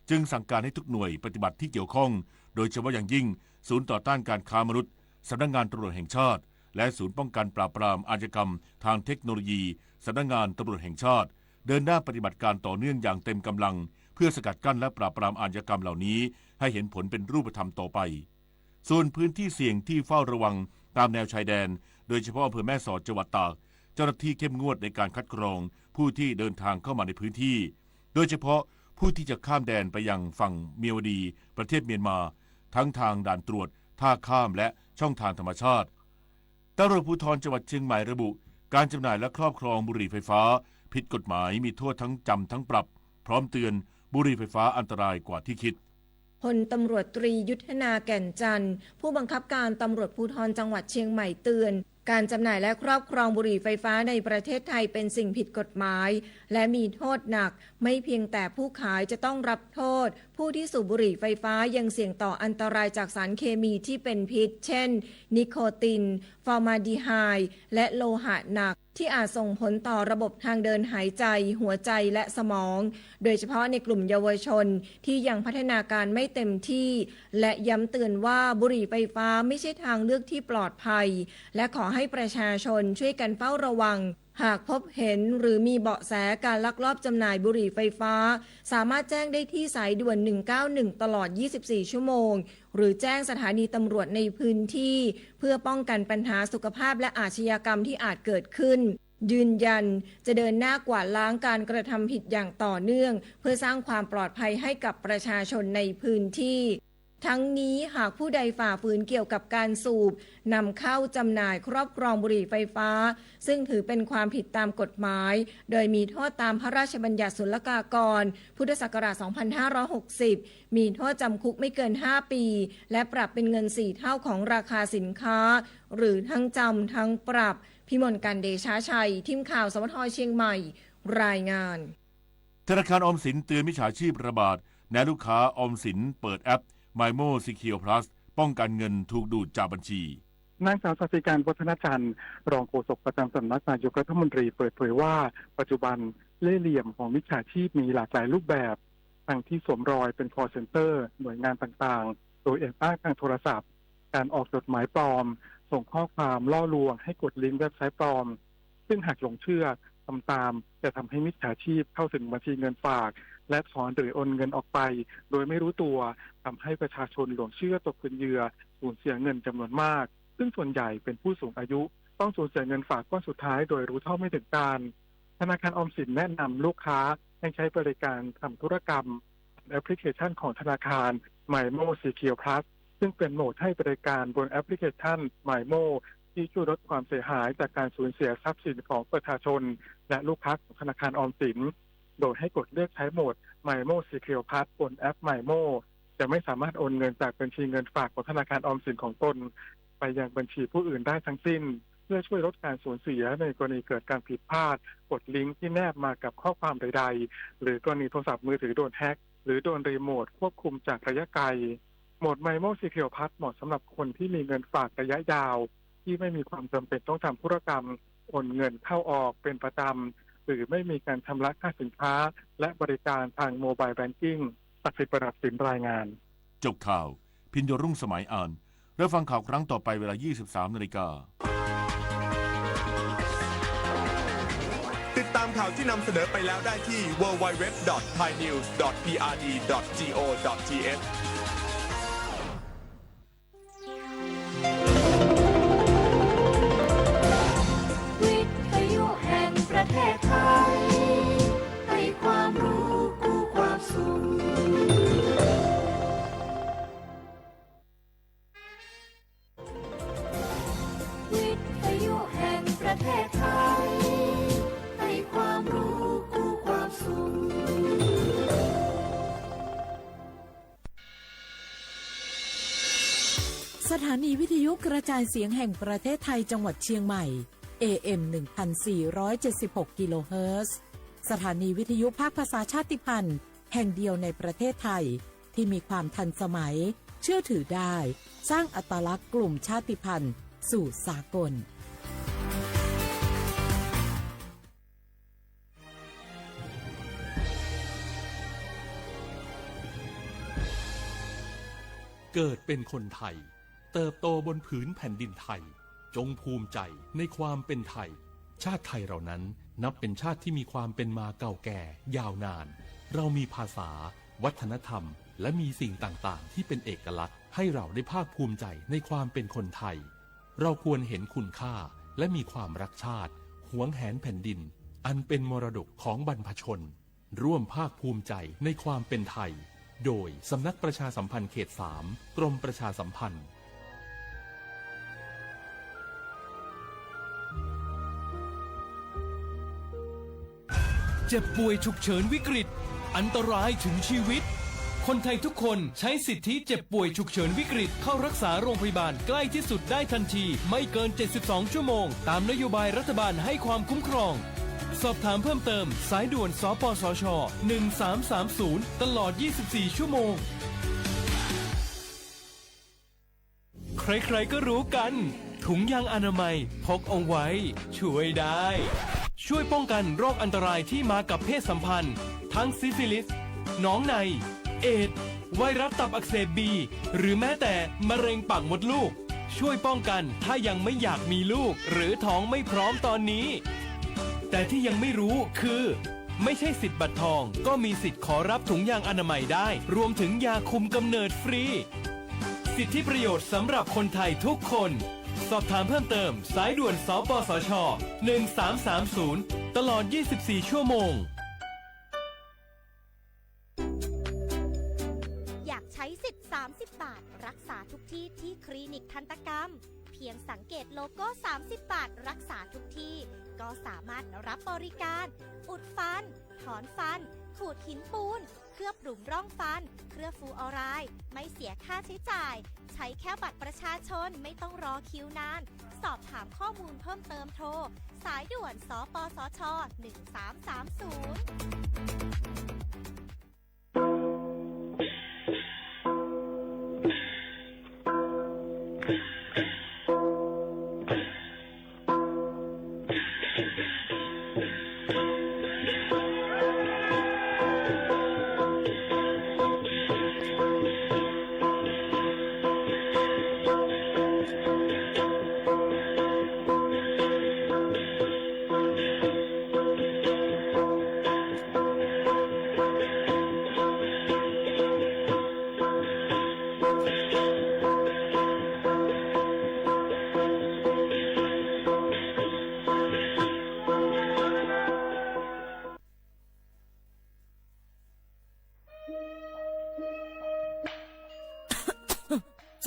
จึงสั่งการให้ทุกหน่วยปฏิบัติที่เกี่ยวข้อง โดยเฉพาะอย่างยิ่ง ศูนย์ต่อต้านการค้ามนุษย์ สำนักงานตำรวจแห่งชาติ และศูนย์ป้องกันปราบปรามอาชญากรรมทางเทคโนโลยี สำนักงานตำรวจแห่งชาติ เดินหน้าปฏิบัติการต่อเนื่องอย่างเต็มกำลัง เพื่อสกัดกั้นและปราบปรามอาชญากรรมเหล่านี้ ให้เห็นผลเป็นรูปธรรมต่อไป ส่วนพื้นที่เสี่ยงที่เฝ้าระวังตามแนวชายแดน โดยเฉพาะอำเภอแม่สอดจังหวัดตาก เจ้าหน้าที่เข้มงวดในการคัดกรองผู้ที่เดินทางเข้ามาในพื้นที่ โดยเฉพาะผู้ที่จะข้ามแดนไปยังฝั่งเมียวดี ประเทศเมียนมา ทั้งทางด่านตรวจ ท่าข้าม และช่องทางธรรมชาติ ตำรวจภูธรจังหวัดเชียงใหม่ระบุ การจำหน่ายและครอบครองบุหรี่ไฟฟ้า ผิดกฎหมาย มีโทษทั้งจำทั้งปรับ พร้อมเตือน บุหรี่ไฟฟ้าอันตรายกว่าที่คิด พลตำรวจตรียุทธนา แก่นจันทร์ ผู้บังคับการตำรวจภูธรจังหวัดเชียงใหม่เตือน การจำหน่ายและครอบครองบุหรี่ไฟฟ้าในประเทศไทยเป็นสิ่งผิดกฎหมาย และมีโทษหนัก ไม่เพียงแต่ผู้ขายจะต้องรับโทษ ผู้ที่สูบบุหรี่ไฟฟ้ายังเสี่ยงต่ออันตรายจากสารเคมีที่เป็นพิษ เช่น นิโคติน ฟอร์มาลดีไฮด์ และโลหะหนัก ที่อาจส่งผลต่อระบบทางเดินหายใจ หัวใจ และสมอง โดยเฉพาะในกลุ่มเยาวชนที่ยังพัฒนาการไม่เต็มที่ และย้ำเตือนว่าบุหรี่ไฟฟ้าไม่ใช่ทางเลือกที่ปลอดภัย และขอให้ประชาชนช่วยกันเฝ้าระวัง หากพบเห็นหรือมีเบาะแสการลักลอบจำหน่ายบุหรี่ไฟฟ้า สามารถแจ้งได้ที่สายด่วน หนึ่งเก้าหนึ่ง ตลอด ยี่สิบสี่ ชั่วโมง หรือแจ้งสถานีตำรวจในพื้นที่ เพื่อป้องกันปัญหาสุขภาพและอาชญากรรมที่อาจเกิดขึ้น ยืนยันจะเดินหน้ากวาดล้างการกระทำผิดอย่างต่อเนื่อง เพื่อสร้างความปลอดภัยให้กับประชาชนในพื้นที่ ทั้งนี้หากผู้ใดฝ่าฝืนเกี่ยวกับการสูบ นำเข้า จำหน่าย ครอบครองบุหรี่ไฟฟ้า ซึ่งถือเป็นความผิดตามกฎหมาย โดยมีโทษตามพระราชบัญญัติศุลกากร พุทธศักราช สองพันห้าร้อยหกสิบ มีโทษจำคุกไม่เกิน ห้า ปี และปรับเป็นเงิน สี่ เท่าของราคาสินค้า หรือทั้งจำทั้งปรับ พิมลกาญจน์ เดชาชัย ทีมข่าว สวท เชียงใหม่ รายงาน ธนาคารออมสินเตือนมิจฉาชีพระบาด แนะลูกค้าออมสินเปิดแอป Mymo Secure Plus ป้องกันเงินถูกดูดจากบัญชี นางสาวศาสิการ วัฒนจันทร์ รองโฆษกประจำสำนักนายกรัฐมนตรีเปิดเผยว่า ปัจจุบันเล่ห์เหลี่ยมของมิจฉาชีพมีหลากหลายรูปแบบ ทั้งที่สวมรอยเป็น call center หน่วยงานต่างๆ โดยแอบอ้างทางโทรศัพท์ การออกจดหมายปลอม ส่งข้อความล่อลวงให้กดลิงก์เว็บไซต์ปลอม ซึ่งหากหลงเชื่อทำตาม จะทำให้มิจฉาชีพเข้าถึงบัญชีเงินฝาก และถอนหรือโอนเงินออกไป โดยไม่รู้ตัว ทำให้ประชาชนหลงเชื่อตกเป็นเหยื่อ สูญเสียเงินจำนวนมาก ซึ่งส่วนใหญ่เป็นผู้สูงอายุ ต้องสูญเสียเงินฝากก้อนสุดท้ายโดยรู้เท่าไม่ถึงการ ธนาคารออมสินแนะนำลูกค้าให้ใช้บริการทำธุรกรรม แอปพลิเคชันของธนาคาร Mymo Secure Plus ซึ่งเป็นโหมดให้บริการบนแอปพลิเคชัน Mymo ที่ช่วยลดความเสียหายจากการสูญเสียทรัพย์สินของประชาชน และลูกค้าของธนาคารออมสิน โดยให้กดเลือกใช้โหมด Mymo Secure Plus บนแอป Mymo จะไม่สามารถโอนเงินจากบัญชีเงินฝากของธนาคารออมสินของตน ไปยังบัญชีผู้อื่นได้ทั้งสิ้น เพื่อช่วยลดการสูญเสียในกรณีเกิดการผิดพลาด กดลิงก์ที่แนบมากับข้อความใดๆ หรือกรณีโทรศัพท์มือถือโดนแฮ็ก หรือโดนรีโมทควบคุมจากระยะไกล โหมด Mymo Secure Plus เหมาะสำหรับคนที่มีเงินฝากระยะยาว ที่ไม่มีความจำเป็นต้องทำธุรกรรมโอนเงินเข้าออกเป็นประจำ หรือไม่มีการชำระค่าสินค้า และบริการทาง Mobile Banking ศักดิ์สิทธิ์ ประดับสินรายงาน จบข่าว พิญโยรุ่งสมัยอ่าน รับฟังข่าวครั้งต่อไปเวลา ยี่สิบสามนาฬิกา ติดตามข่าวที่นำเสนอไปแล้วได้ที่ ดับเบิลยู ดับเบิลยู ดับเบิลยู ดอท ไทยนิวส์ ดอท พีอาร์ดี ดอท จี โอ ดอท ที เอช วิทยุแห่งประเทศไทย ให้ความรู้คู่ความสุข วิทยุแห่งประเทศไทย ให้ความรู้คู่ความสุข สถานีวิทยุกระจายเสียงแห่งประเทศไทยจังหวัดเชียงใหม่ เอ เอ็ม หนึ่งพันสี่ร้อยเจ็ดสิบหก กิโลเฮิรตซ์ สถานีวิทยุภาคภาษาชาติพันธุ์แห่งเดียวในประเทศไทย ที่มีความทันสมัย เชื่อถือได้ สร้างอัตลักษณ์กลุ่มชาติพันธุ์สู่สากล เกิดเป็นคนไทย เติบโตบนผืนแผ่นดินไทย จงภูมิใจในความเป็นไทย ชาติไทยเรานั้นนับเป็นชาติที่มีความเป็นมาเก่าแก่ยาวนาน เรามีภาษา วัฒนธรรม และมีสิ่งต่างๆ ที่เป็นเอกลักษณ์ ให้เราได้ภาคภูมิใจในความเป็นคนไทย เราควรเห็นคุณค่า และมีความรักชาติ หวงแหนแผ่นดิน อันเป็นมรดกของบรรพชน ร่วมภาคภูมิใจในความเป็นไทย โดยสำนักประชาสัมพันธ์เขตสาม กรมประชาสัมพันธ์ เจ็บป่วยฉุกเฉินวิกฤต อันตรายถึงชีวิต คนไทยทุกคนใช้สิทธิเจ็บป่วยฉุกเฉินวิกฤต เข้ารักษาโรงพยาบาลใกล้ที่สุดได้ทันที ไม่เกิน เจ็ดสิบสอง ชั่วโมง ตามนโยบายรัฐบาลให้ความคุ้มครอง สอบถามเพิ่มเติม สายด่วน สปสช. หนึ่งสามสามศูนย์ ตลอด ยี่สิบสี่ ชั่วโมง ใครๆ ก็รู้กัน ถุงยางอนามัยพกเอาไว้ ช่วยได้ ช่วยป้องกันโรคอันตรายที่มากับเพศสัมพันธ์ ทั้งซิฟิลิส หนองใน เอดส์ ไวรัสตับอักเสบบี หรือแม้แต่มะเร็งปากมดลูก ช่วยป้องกันถ้ายังไม่อยากมีลูก หรือท้องไม่พร้อมตอนนี้ แต่ที่ยังไม่รู้คือ ไม่ใช่สิทธิ์บัตรทอง ก็มีสิทธิ์ขอรับถุงยางอนามัยได้ รวมถึงยาคุมกำเนิดฟรี สิทธิประโยชน์สำหรับคนไทยทุกคน สอบถามเพิ่มเติม สายด่วน สปสช. หนึ่งสามสามศูนย์ ตลอด ยี่สิบสี่ ชั่วโมง อยากใช้สิทธิ์ สามสิบ บาท รักษาทุกที่ที่คลินิกทันตกรรม เพียงสังเกตโลโก้ สามสิบ บาท รักษาทุกที่ ก็สามารถรับบริการ อุดฟัน ถอนฟัน ขูดหินปูน เคลือบหลุมร่องฟัน เคลือบฟลูออไรด์ ไม่เสียค่าใช้จ่าย ใช้แค่บัตรประชาชน ไม่ต้องรอคิวนาน สอบถามข้อมูลเพิ่มเติมโทร สายด่วน สปสช. หนึ่งสามสามศูนย์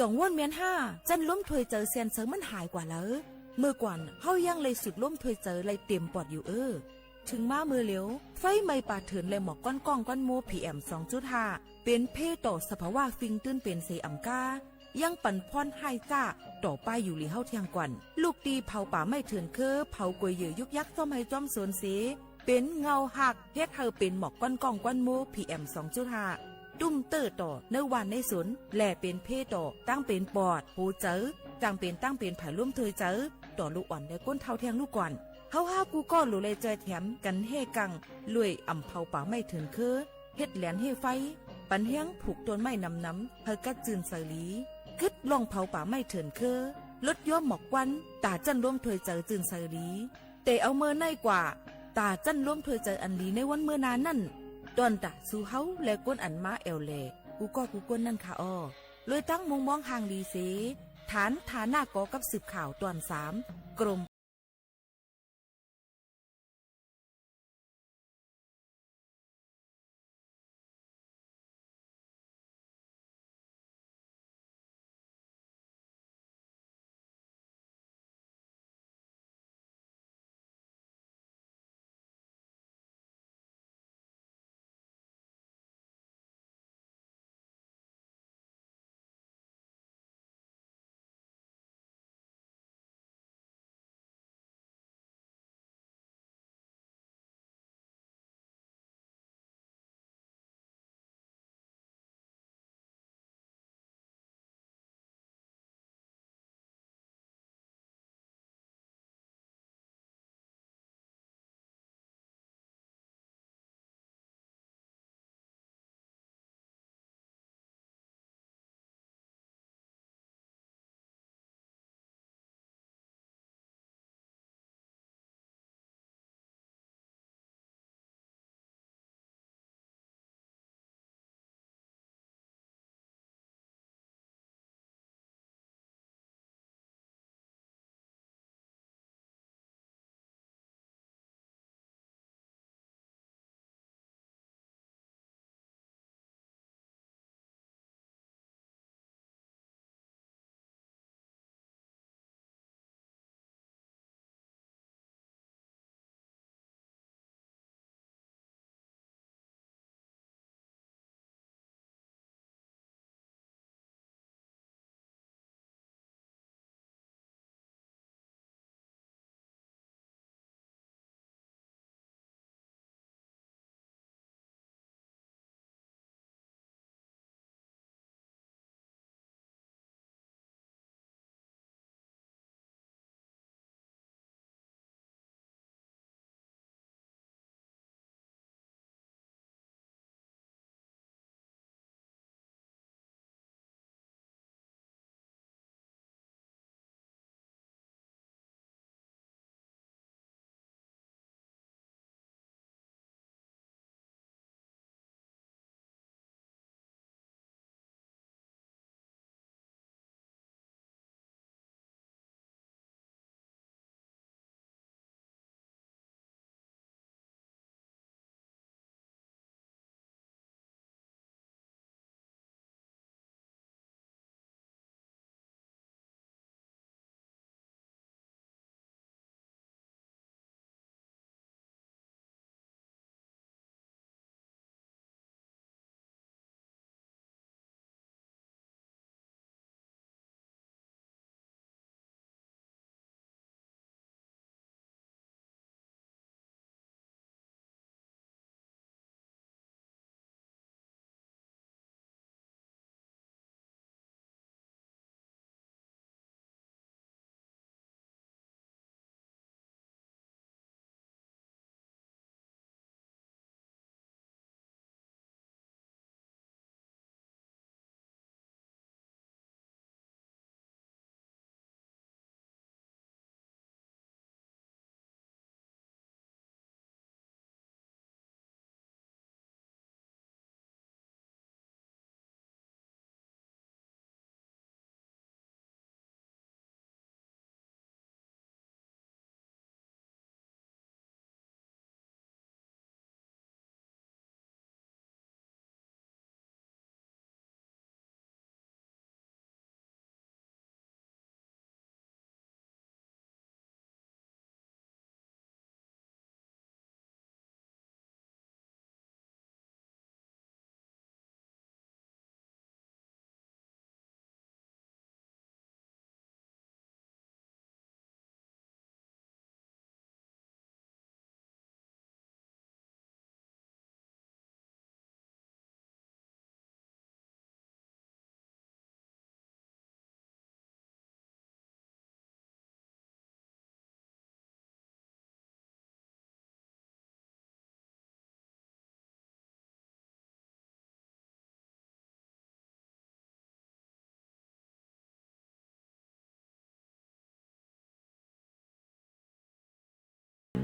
จ๋องว่นเมียนห้า จั้นล้มถ้วยเจิ๋วเสี้ยนเซิงมันหายกว่าเหลอ เมื่อก่อนเฮายังไล่สูดล้มถ้วยเจิ๋วไล่เต๋มปอดอยู่เอ้อ เถิงมาเมื่อเหลียว ไฟไหม้ป่าเถื่อนและหมอกควันก้องควันโม พีเอ็ม สองจุดห้า เป๋นเภต่อสภาวะฟิงตื้นเป๋นเสอ่ำก้า ยังปั๋นพ่อนฮ้ายจ๊าต่อป้ายอยู่หลีเฮาแท่งก่อน ลูกตี้เผาป่าไม้เถื่อนเค้อ เผากวยเหยื่อยุกยักซ่อมไฮ่ซ่อมสวนเส เป๋นเงาหัก เฮ็ดหื้อเป๋นหมอกควันก้องควันโม พีเอ็ม สองจุดห้า ตุ้มเต๊อะต่อในว่านในสวน และเป๋นเภต่อตั้งเป๋นปอด หัวเจิ๋ว จ่างเป๋นตั้งเป๋นผายล้มถ้วยเจิ๋ว ต่อลูกอ่อนและก้นเฒ่าแท่งลูกก่อน เฮาฮ้ากู้ก็หลู่ไล่จอยแถมกั๋นแฮ่กัง รวยอ่ำเผาป่าไม้เถื่อนเค้อ เฮ็ดแหลนเฮ่ไฟ ปั๋นแฮงผูกต้นไม้หนำๆ หื้อกัดจื้นใสหลี กึ๊ดล่องเผาป่าไม้เถื่อนเค้อ ลดยั้วหมอกควัน ต๋าจั้นล้มถ้วยเจิ๋วจื้นใสหลี แต่เอาเมื่อไหนกว่า ต๋าจั้นร่วมถ้วยใจ๋อันดีในวันเมื่อหน้านั้น ต้อนต๋าสู่เฮาและก้นอันมาแอ่วแหล่ กู้ก้อกู้ก้นนั้นค่ะอ้อ โดยตั้งมุมมองห่างดีเส ฐานฐานะก่อกับสืบข่าวต๋อนสาม กรม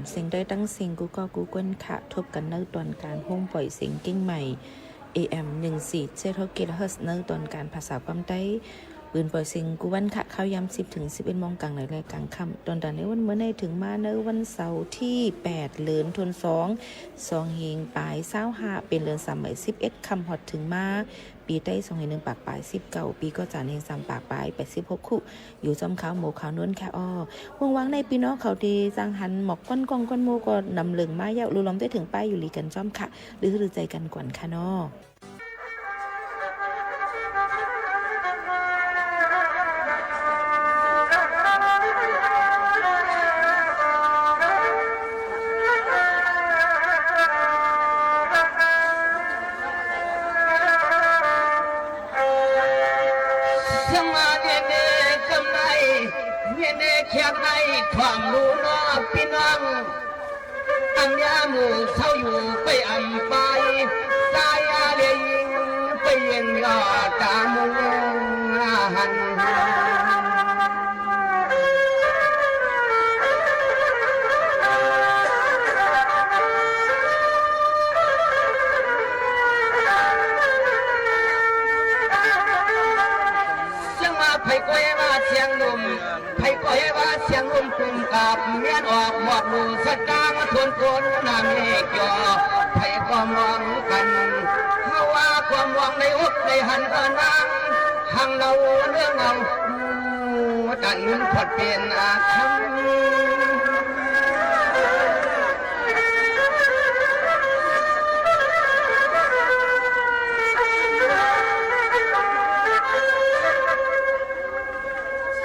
เสียงใต้ตั้งเสียงกู้ก้อกู้คนค่ะ ทบกั๋นในตอนก๋านโฮมปล่อยเสียงเกียงใหม่ เอเอ็ม หนึ่งสี่เจ็ดหกกิโลเฮิรตซ์ ในตอนก๋านภาษาความใต้ ปืนปล่อยเสียงกู้วันค่ะ เข้ายามสิบเถิงสิบเอ็ดโมง ก๋างไหนและก๋างค่ำ ต๋อนต๋าในวันเมื่อนี้เถิงมาในวันเสาร์ตี้แปด เดือนธันวาคม สองเฮงป๋ายซาวห้า เป๋นเดือนสามใหม่สิบเอ็ดค่ำ ฮอดเถิงมา ปี๋ไต้สองเฮงหนึ่งปากป๋ายสิบเก้า ปี๋ก๋อจ๋านเฮงสามปากป๋ายแปดสิบหกคู่ อยู่จ้อมข้าวหมูข้าวหนวนค่ะอ้อ เมื่อวางในปี้น้องเขาตี้จั่งหันหมอกก้อนกองก้อนหมู่ก็นำเลิงมาเย้า ลู่ลมได้เถิงป้ายอยู่หลีกั๋นจ้อมค่ะ ดื้อหื้อใจ๋กั๋นก่อนค่ะเนาะ เสียงมาเน่เน่กำไน เน่เน่แขกในความฮู้เนาะปี้น้อง อันเนี้ยหมู่เซาอยู่ไปอำไป ตายอาเหล่ยอิงไปเยี่ยงยอดต๋าหมู่หัน เสียงมาใผก็เอ่ยว่าเสียงหนุ่ม ใผก็เอ่ยว่าเสียงหนุ่มกุมกับเมียนออกหมอกหมู่สตางค์ทวนคนหน้าเมฆยอ ใผก็มองกั๋น เฮาว่าก็มองในอกในหันก็นาง หังเฮาเรื่องเฮา ตันพอดเป๋นอาคัง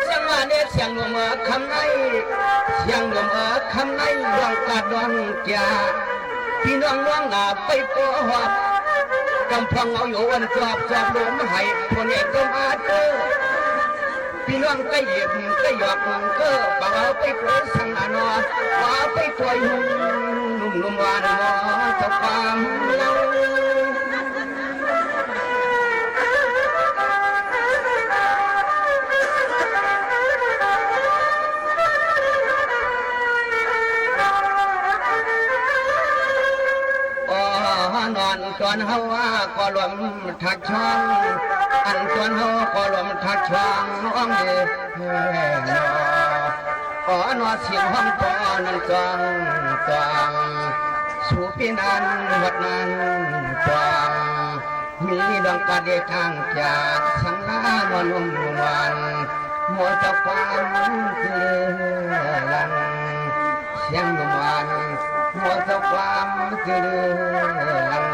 เสียงว่าเน่เสียงหนุ่มเอ่อคำใน เสียงหนุ่มเอ่อคำใน ดวงกาดดวงแก้ว ปี้น้องน้องหน้าไปโกหก กำพองเอาอยู่วันจอบจอบลมให้ผู้นี้จมอาเตอ ปี้น้องก็หยิบก็หยอกเกอ บ่าวไปโกสังหน้าหนอ บ่าวไปโกหนุ่มหนุ่มหวานหมอเจ้าความเล่า อ๋อนอนจวนเฮาว่าก็รวมทักช่อง อันจวนเฮาก็รวมทักช่องน้องเอ๋ย เอ่อ นอ อ๋อนอเสียงฮ้องปอนั้นจวง จวง สู่ปี้นั้นวัดนั้นจวง มีดวงกาเดทางจากสังหาหมอหนุ่มหวาน หมอเจ้าความจื้อหลัง เสียงหนุ่มหวาน หมอเจ้าความจื้อหลัง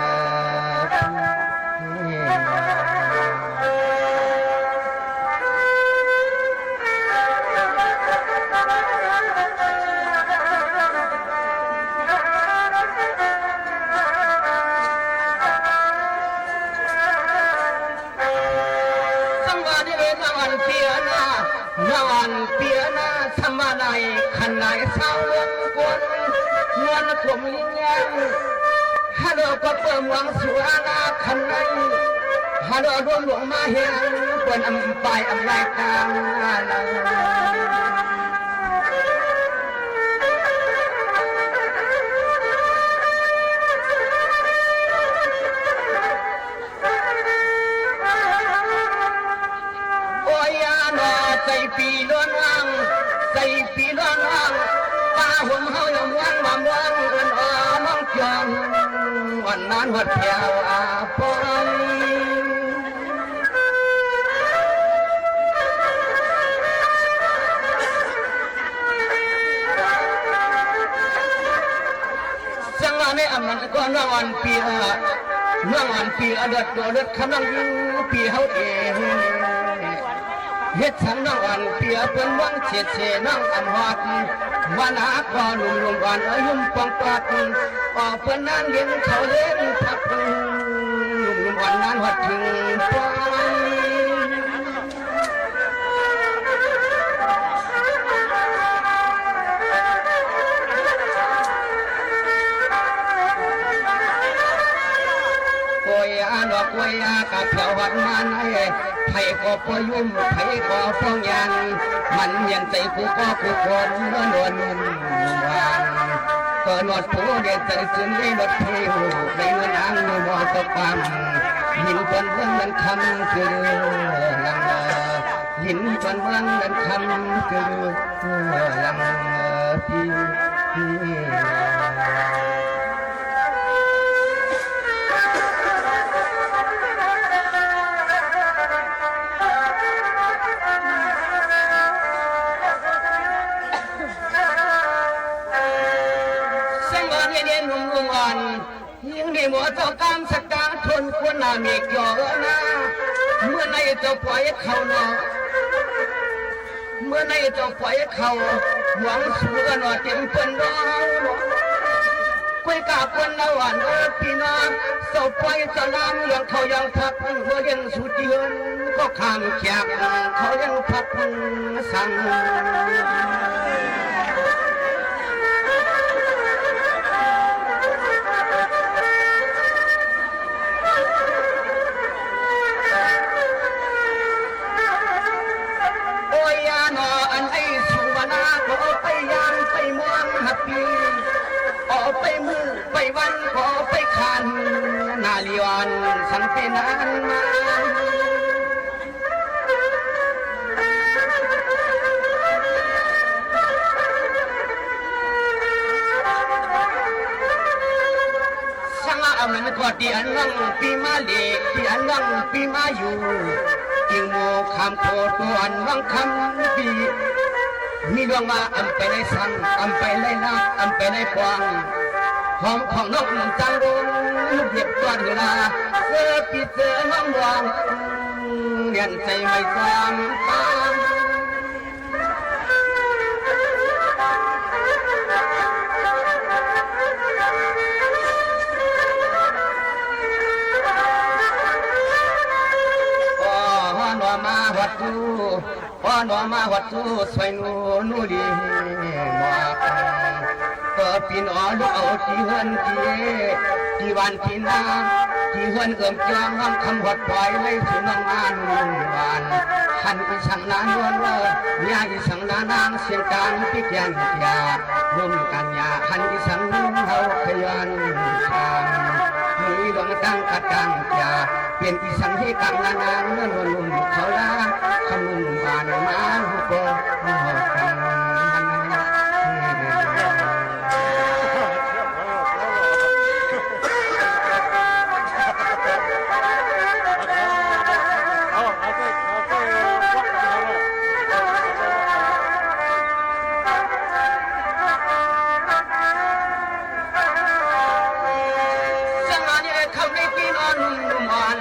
สังวานิเวศนวันเปียนา นวันเปียนา สมาลัยขันไหนสาวเมืองกวนนวลกลม ฮัลโหลก็เปิดหวังสุอาณาคันใน ฮัลโหลดวงหลวงมาเฮง เปิ้นอำปายอำลายตาง โอ้ย อาหนอ ใจ๋ปี้ล้วนอ่าง ใจ๋ปี้ล้วนอ่าง ป้าห่มเฮายังม่วนมาม่วน เอิ้นอ่อน้องจวง อ่อนนานฮอดแถวอาปอง สังวาในอำนั้นก็น้องอ่อนเปีย น้องอ่อนเปียเลือดตัวเลือดคำน้องอยู่ปีเฮาเอง เฮ็ดสังน้องอ่อนเปียเปิ้นหวังเสียดเสน้องอำฮอด ว่านาก็หนุ่มหนุ่มอ่อนเอ้ยหนุ่มปองปอด ออกเปิ้นนานเลี้ยงเขาเลี้ยงพัก หนุ่มหนุ่มอ่อนนานฮอดเถิงปอง โอ้ย อาหนอก โอ้ย อากาศเขียวฮอดมาใน ใผก็ปอยุ่ม ใผก็ปองยาน มันเมียนใจ๋กูก็กูคนเมื่อนวลหวาน ก็หนวดปูเด็ดใสซึ่งได้หนวดผิว ในเมืองนางมีหมอตกปั๊ม หินต้นเมืองนั้นคำคือหลัง หินต้นเมืองนั้นคำคือหลัง พี่ ซึ่งว่าเนี่ยหนุ่มอ่อน ยิงได้หมอเจ้ากามสตางค์ทนควรหน้าเมฆจ่อเออหน้า เมื่อในเจ้าปล่อยเขาเนาะ เมื่อในเจ้าปล่อยเขา หวังสูงเนาะเต็มเปิ้นดอก ก้วยกาเปิ้นเนาะอ่อนเออพี่น้อง เจ้าปล่อยเจ้าลามเลี้ยงเขายังพัก หัวเลี้ยงสูเจือน ก็ข้ามแขกเขายังพักสั่ง โอ้ยยาหนออันไอ้สุวรรณา ขอไปยามไปม่วงหับปี ขอไปมื้อไปวัน ขอไปคาน นาลีวันสังเป็นนานมา สังว่าอันนั้นก็ตี้อันนั่งปีมาเลก ตี้อันนั่งปีมาอยู่ อิงโมคำโคตวนวังคำปี มีเรื่องว่าอำไปในสัง อำไปในนา อำไปในกวาง หอมของนกหนุ่มจังดง ลูกเห็บตัวเวลา เสื้อปีเสื้อน้องวาง เรียนใจไม่ซ้ำตาม อ๋อหนอมาฮอดกู อ๋อหนอมาฮอดกู สวยหนู หนูดีหมอ ก็ปี๋นอลูกเอาตี้เฮือนตี้ ตี้บ้านตี้นา ตี้เฮือนเอื้อมจอง น้องคำฮอดปอย ไว้สู่น้องมาหนุ่มบ้าน หันอีสังนานวลเอ่อ ยาอีสังนานาง เสียงกลางปี้แกนเกีย ร่วมกันยา หันอีสังนุ่งเฮาขยันทาง มีดวงตั้งกะตั้งยา เปลี่ยนอีสังให้กังนานาง เมื่อหนุ่มเขาลา คำหนุ่มบ้านมาหุบปอ สังหารนี่แหละคำในปี๋นอหนุ่มอ่อน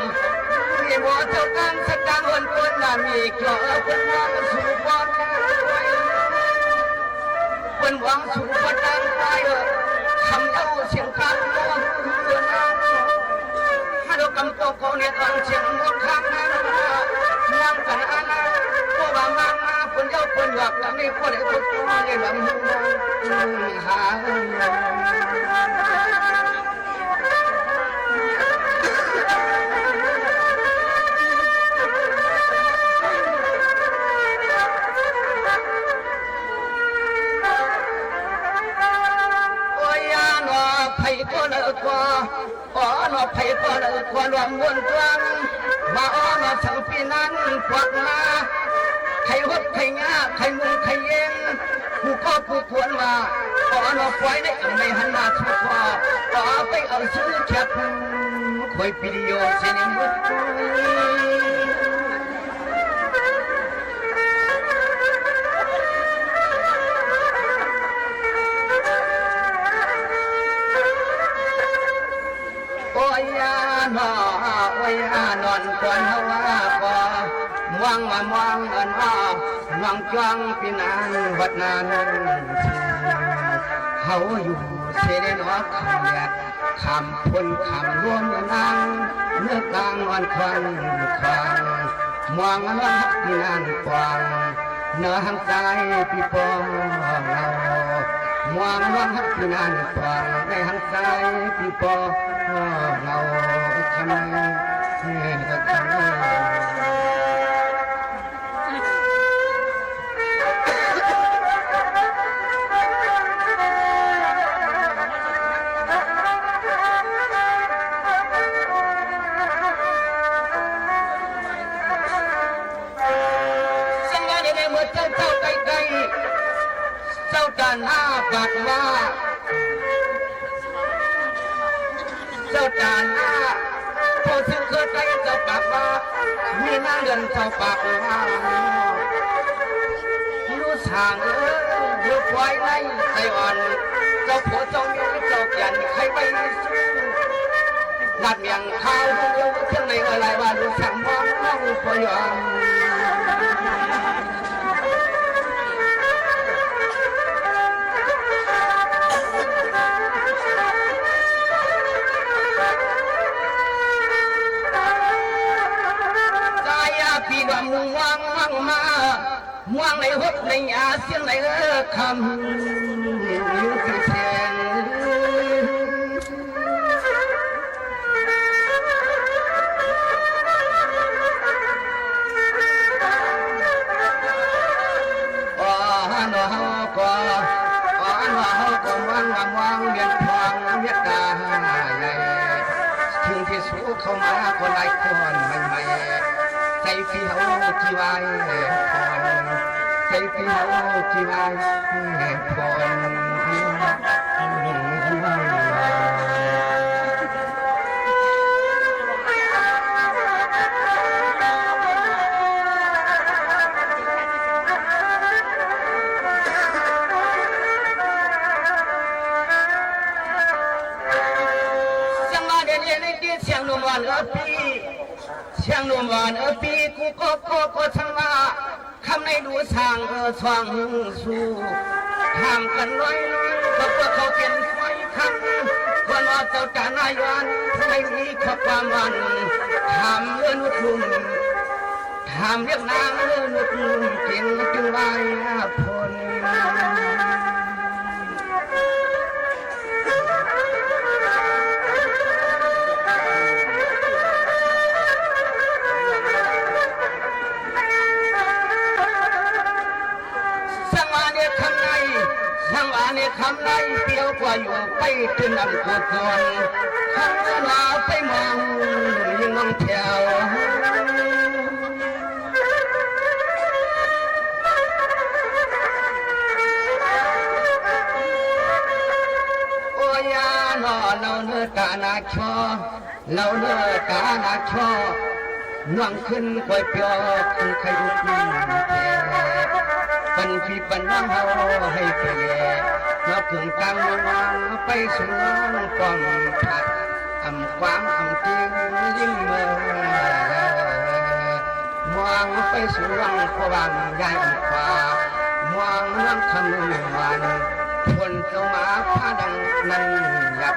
มีหมอเจ้ากามสตางค์อ่อนเปิ้นน่ะมีเกี่ยวเปิ้นว่าสู่บ่ได้ เปิ้นหวังสู่บ่ได้ คำเล่าเสียงกลางบ่เปิ้น ฮัลโหลกำตก เขาเนี่ยฟังเสียงนกข้างนั้น นั่งกันอันนั้น พวกว่ามา มา เปิ้นเย้าเปิ้นหยอกกันนี่ พวกเด็กพวกน้อยเนี่ยลำหา โอ้ยยาหนอ ใผก็เลิกว่า อ๋อหนอ ใผก็เลิกควรรวมมวลจวง มาอ๋อหนอ สังปี๋นั้นปวกมา ใผฮดใผยาก ใผมุงใผเย็น กูก็กูควรว่า อ๋อหนอ ปล่อยในอันใดหันมาสู่คอ อ๋อ ไปเอาซื้อแคบ คอยปี๋เดียวเสียหนึ่ง โอ้ยยาหนอ โอ้ยยานอนก่อนเฮาว่าก่อ มวงมามวงอันว่า มวงจ้วงปี๋นานวัดนาน เฮาอยู่เสด็จออกคำแดด คำพุ้นคำล้วนนาง เนื้อกลางอ่อนควันควัน มวงอันว่าฮักปี๋นานกว้าง เนื้อหังซ้ายปี๋ปอเงา มวงอันว่าฮักปี๋นานกว้าง ในหังซ้ายปี๋ปอเงา คำนี้ก็คำนี้ โอ้ เมื่อเจ้า เจ้าใกล้ๆ เจ้าต๋าหน้าปากว่า เจ้าต๋าหน้า พ่อซึ่งเกิดใกล้เจ้าปากว่า มีนางเดือนเจ้าปากว่า ลูกสาวเอ๋ย ลูกควายในไส้อ่อน เจ้าผัวเจ้าเมียเจ้าแก่นใครไว้ในสู้ ลาดเมียงขาวเดียวเชียงใหม่เอ่ย ลายว่าลูกสาวมองมองบ่ยอม จายาปีดอมม่วงม่วงมา ม่วงในหดในยาเสียงในเออคำ อยู่ที่แสน อ๋อ หนอเฮาก็ อ๋อ หนอเฮาก็ม่วง ม่วงเวียนทอง เวียนกาใหญ่ ถึงที่สุดเข้ามาก็หลายคนใหม่ๆ ใจพี่เฮาจีวายพร ใจพี่เฮาจีวายพร เสียงมาเด่นเด่นในเสียงหนุ่มอ่อนเออปี้ เสียงหนุ่มอ่อนเออปี้ กูก็ ก็ ก็ช่างว่า คำในดูสร้างเออช่างสู้ ถามกั๋นน้อยๆ ก็พวกเขาเป๋นไฟคำ คนว่าเจ้าต๋าหน้ายวน ไม่มีข้อความหวาน ถามเออนุชลุ่ม ถามเรียกนางเออนุชลุ่ม เจ๋งจึงไหว้พ้น สังวาเนคำใน สังวาเนคำใน เปียวกว่าอยู่ไปตื่นนำกูก่อน คำว่าไปมองยิ่งมองแถว โอ้ยาหนอ เฮาเนอต๋าหน้าชอ เฮาเนอต๋าหน้าชอ น้องขึ้นก๋วยเตี๋ยวคือใครรู้แท้ ปันพี่ปันน้องเฮาให้ไปแล นอกเถิงกลางเมืองไปสู่เมืองป้อมผัด อ่ำกว้างอ่ำเตียงยิ่งเมือง มองไปสู่วังพระวังยายอีกว่า มองเมืองคำเมืองวาน คนเจ้ามาผ้าดังนั้นหยับ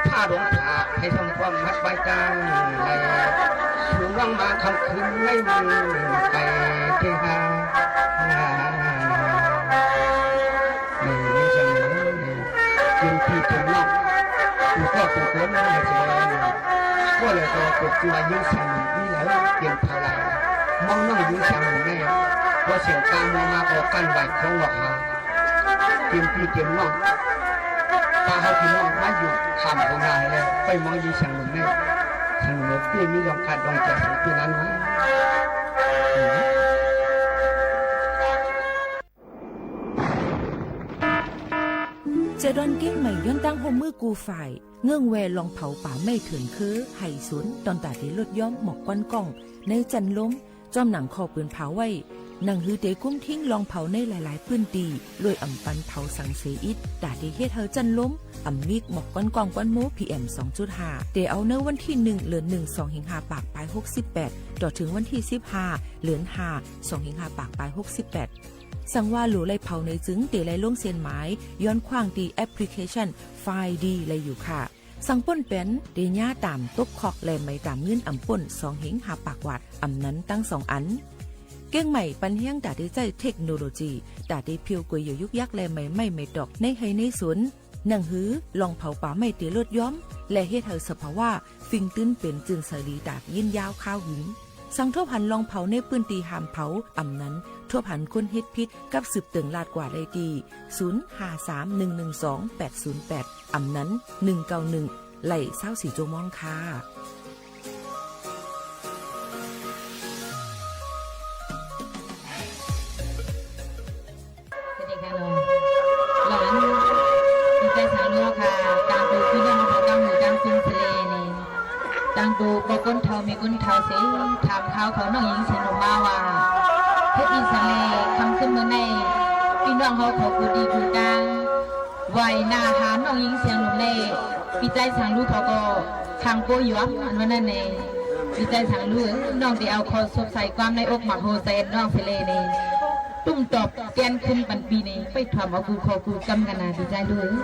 ผ้าดงผ้าให้ทำความฮักไว้จังไร สู่วังมาค่ำคืนไม่มีไปที่หา นี่มีจังเลย เตรียมพี่เตรียมน้อง กูก็เป๋นคนมาเจอ ก็เลยก็เปิดตัวยิงเสียงหนุ่มนี่แหละ เตรียมเท่าไหร่ มองน้องยิงเสียงหนุ่มแน่ พอเสียงกลางมองมาก็กั้นไหวของหลอกหา เตรียมพี่เตรียมน้อง ปาเฮาพี่น้องมาอยู่ข้ามของนายแล้ว ไปมองยิงเสียงหนุ่มแน่ เสียงหนุ่มเปี้ยมียอมขาดดองใจเสียงเปี้ยนั้นนะ จะดอนเก๊งใหม่ย้อนตั้งฮ่มมือกู้ฝ่าย เงื่อนแวลองเผาป่าไม้เถื่อนคือไห่สน ตอนต๋าเตลดย้อมหมอกควันก้อง ในจันทร์ลม จอมหนังข้อปืนเผาไว้ หนังหือเตกุ้มทิ้งลองเผาในหลายๆ ปื้นตี้ โดยอ่ำปันเผาสังเสอิด ต๋าเตเฮ็ดหื้อจันทร์ลม อ่ำมีหมอกควันก้องควันโม พีเอ็ม สองจุดห้า เตเอาในวันตี้หนึ่ง เดือนหนึ่ง สองเฮงห้าปากปายหกสิบแปด ต่อเถิงวันตี้สิบห้า เดือนห้า สองเฮงห้าปากปายหกสิบแปด สังว่าหลู่ไล่เผาในจึงเตไล่ลงเส้นหมาย ย้อนขว้างตี้แอปพลิเคชัน ไฟล์ดี ไล่อยู่ค่ะ สังป้นแป๋นเตย้าต๋ามตกคอกและไหมต๋ามเงินอ่ำป้นสองเฮงห้าปากวาท อ่ำนั้นตึงสองอัน เก๊งใหม่ปันแฮงต๋าเตใจ๊เทคโนโลยี ต๋าเตเผียวก๋วยเหยื่อยุกยักษ์และไหมไม้ไหมตอกในไฮ่ในสน หนังหือลองเผาป่าไม้เตลดย้อม และเฮ็ดหื้อสภาวะ ฟิงตื้นเป๋นจื้นใสดีต๋ายินยาวคาวหึง สังทบหันลองเผาในปื้นตี้ห้ามเผา อ่ำนั้นทบหันคนเฮ็ดผิดกับสืบเติ่งลาดกว่าได้ตี้ ศูนย์ห้าสามหนึ่งหนึ่งสองแปดศูนย์แปด อ่ำนั้นหนึ่งเก้าหนึ่ง ไล่ซาวสี่จั่วโมงค่ะ ตังโตป้อก้นเฒ่าแม่ก้นเฒ่าเส ถามข่าวเขาน้องหญิงเสียงหนุ่มมาว่า เฮ็ดอี้สันแล ค่ำคืนมื้อนี้ ปี้น้องเฮาเขากูดีกูตาง ไหว้หน้าหาน้องหญิงเสียงหนุ่มแล ปี้ใจ๊สังลูกเขาก็ขังโป้หยวนอันว่านั้นแล ปี้ใจ๊สังลูกเอ๋ย น้องได้เอาข้อสบใส่ความในอกหมักหัวใจ๋น้องเสยแลนี่ ตุ้มตอบแกนคืนปันปี้นี่ ไปถวมเอากู้ข้อกู้กำกั๋นนา ปี้ใจ๊ลูกเอ๋ย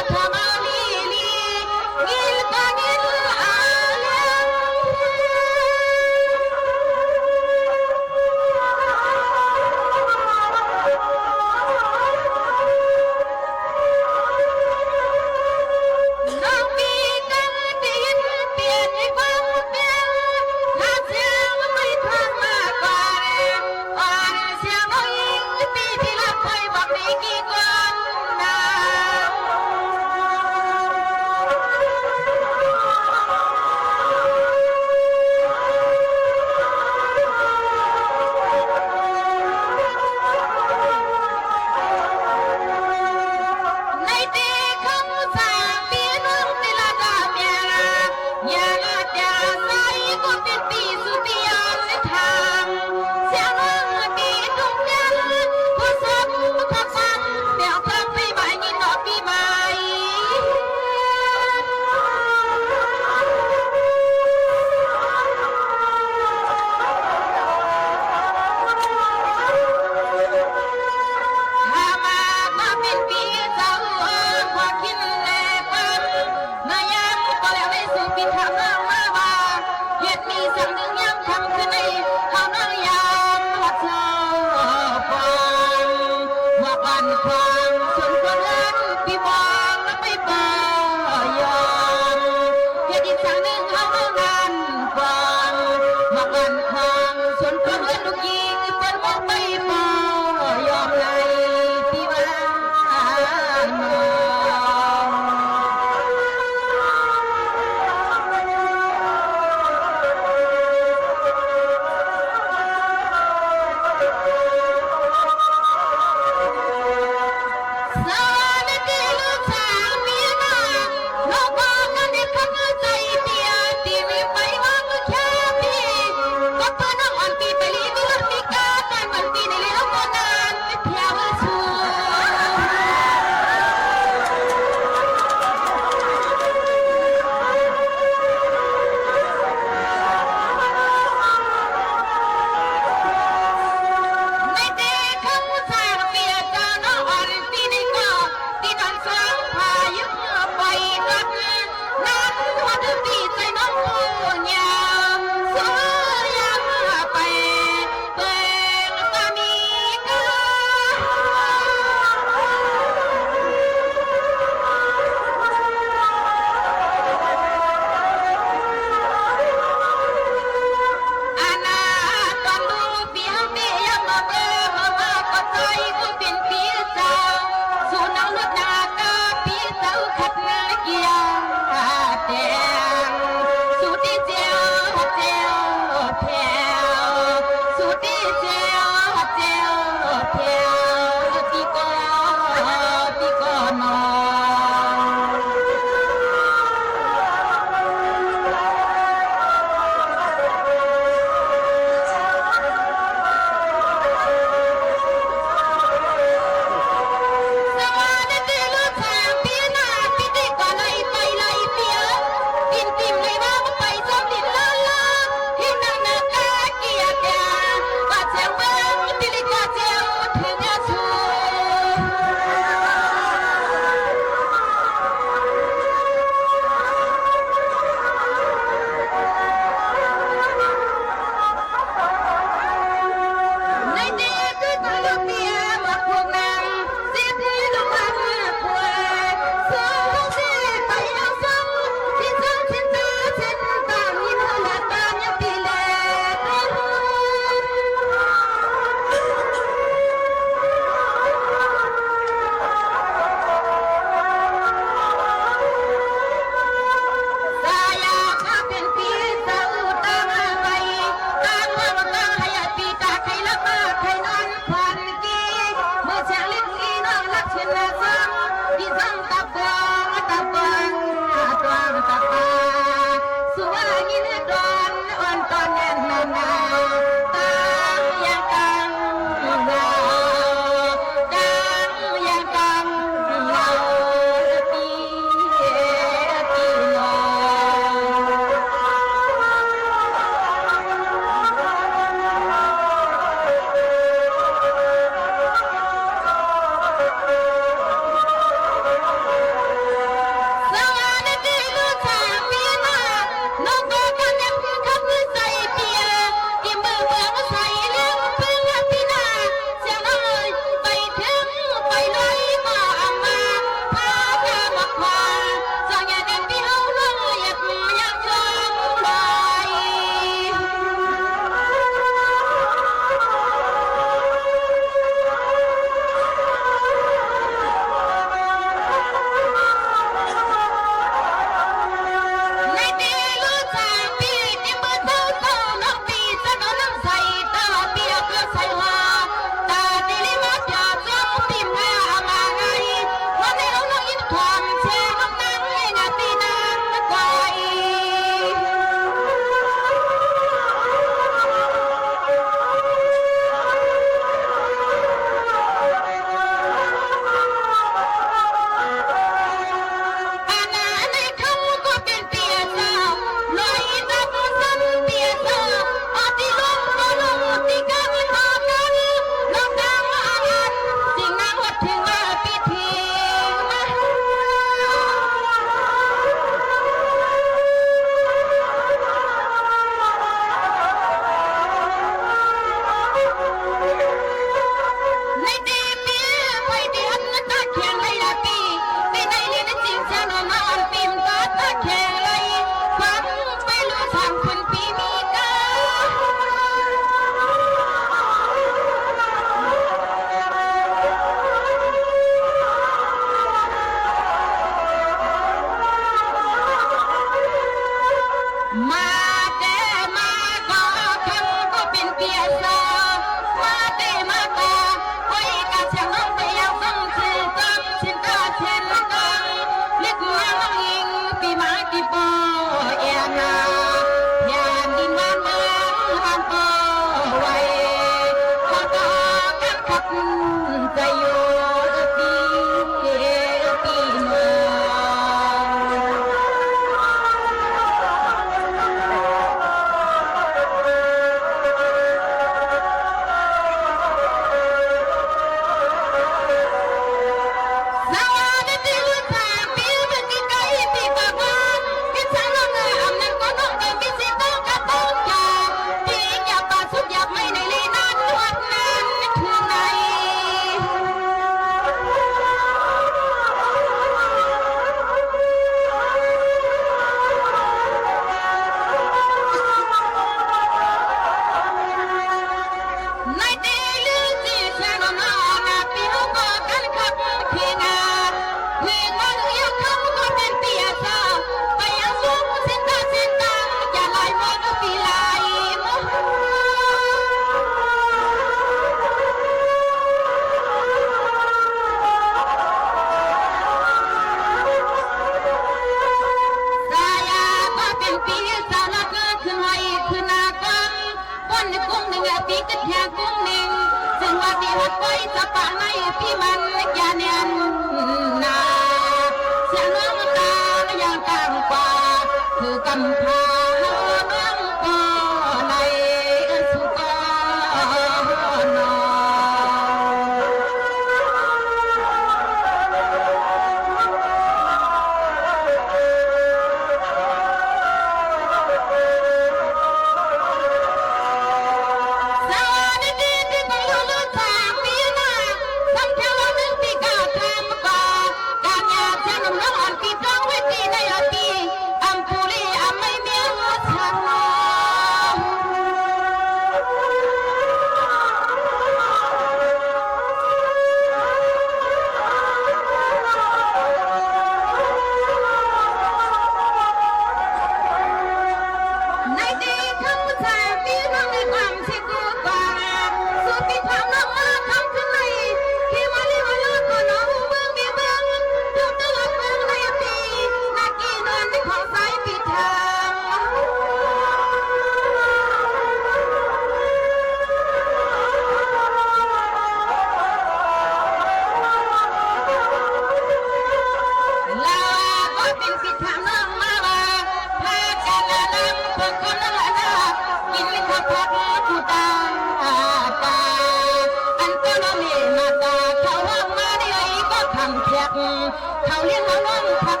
เขาเลี้ยงเอาน้องพัก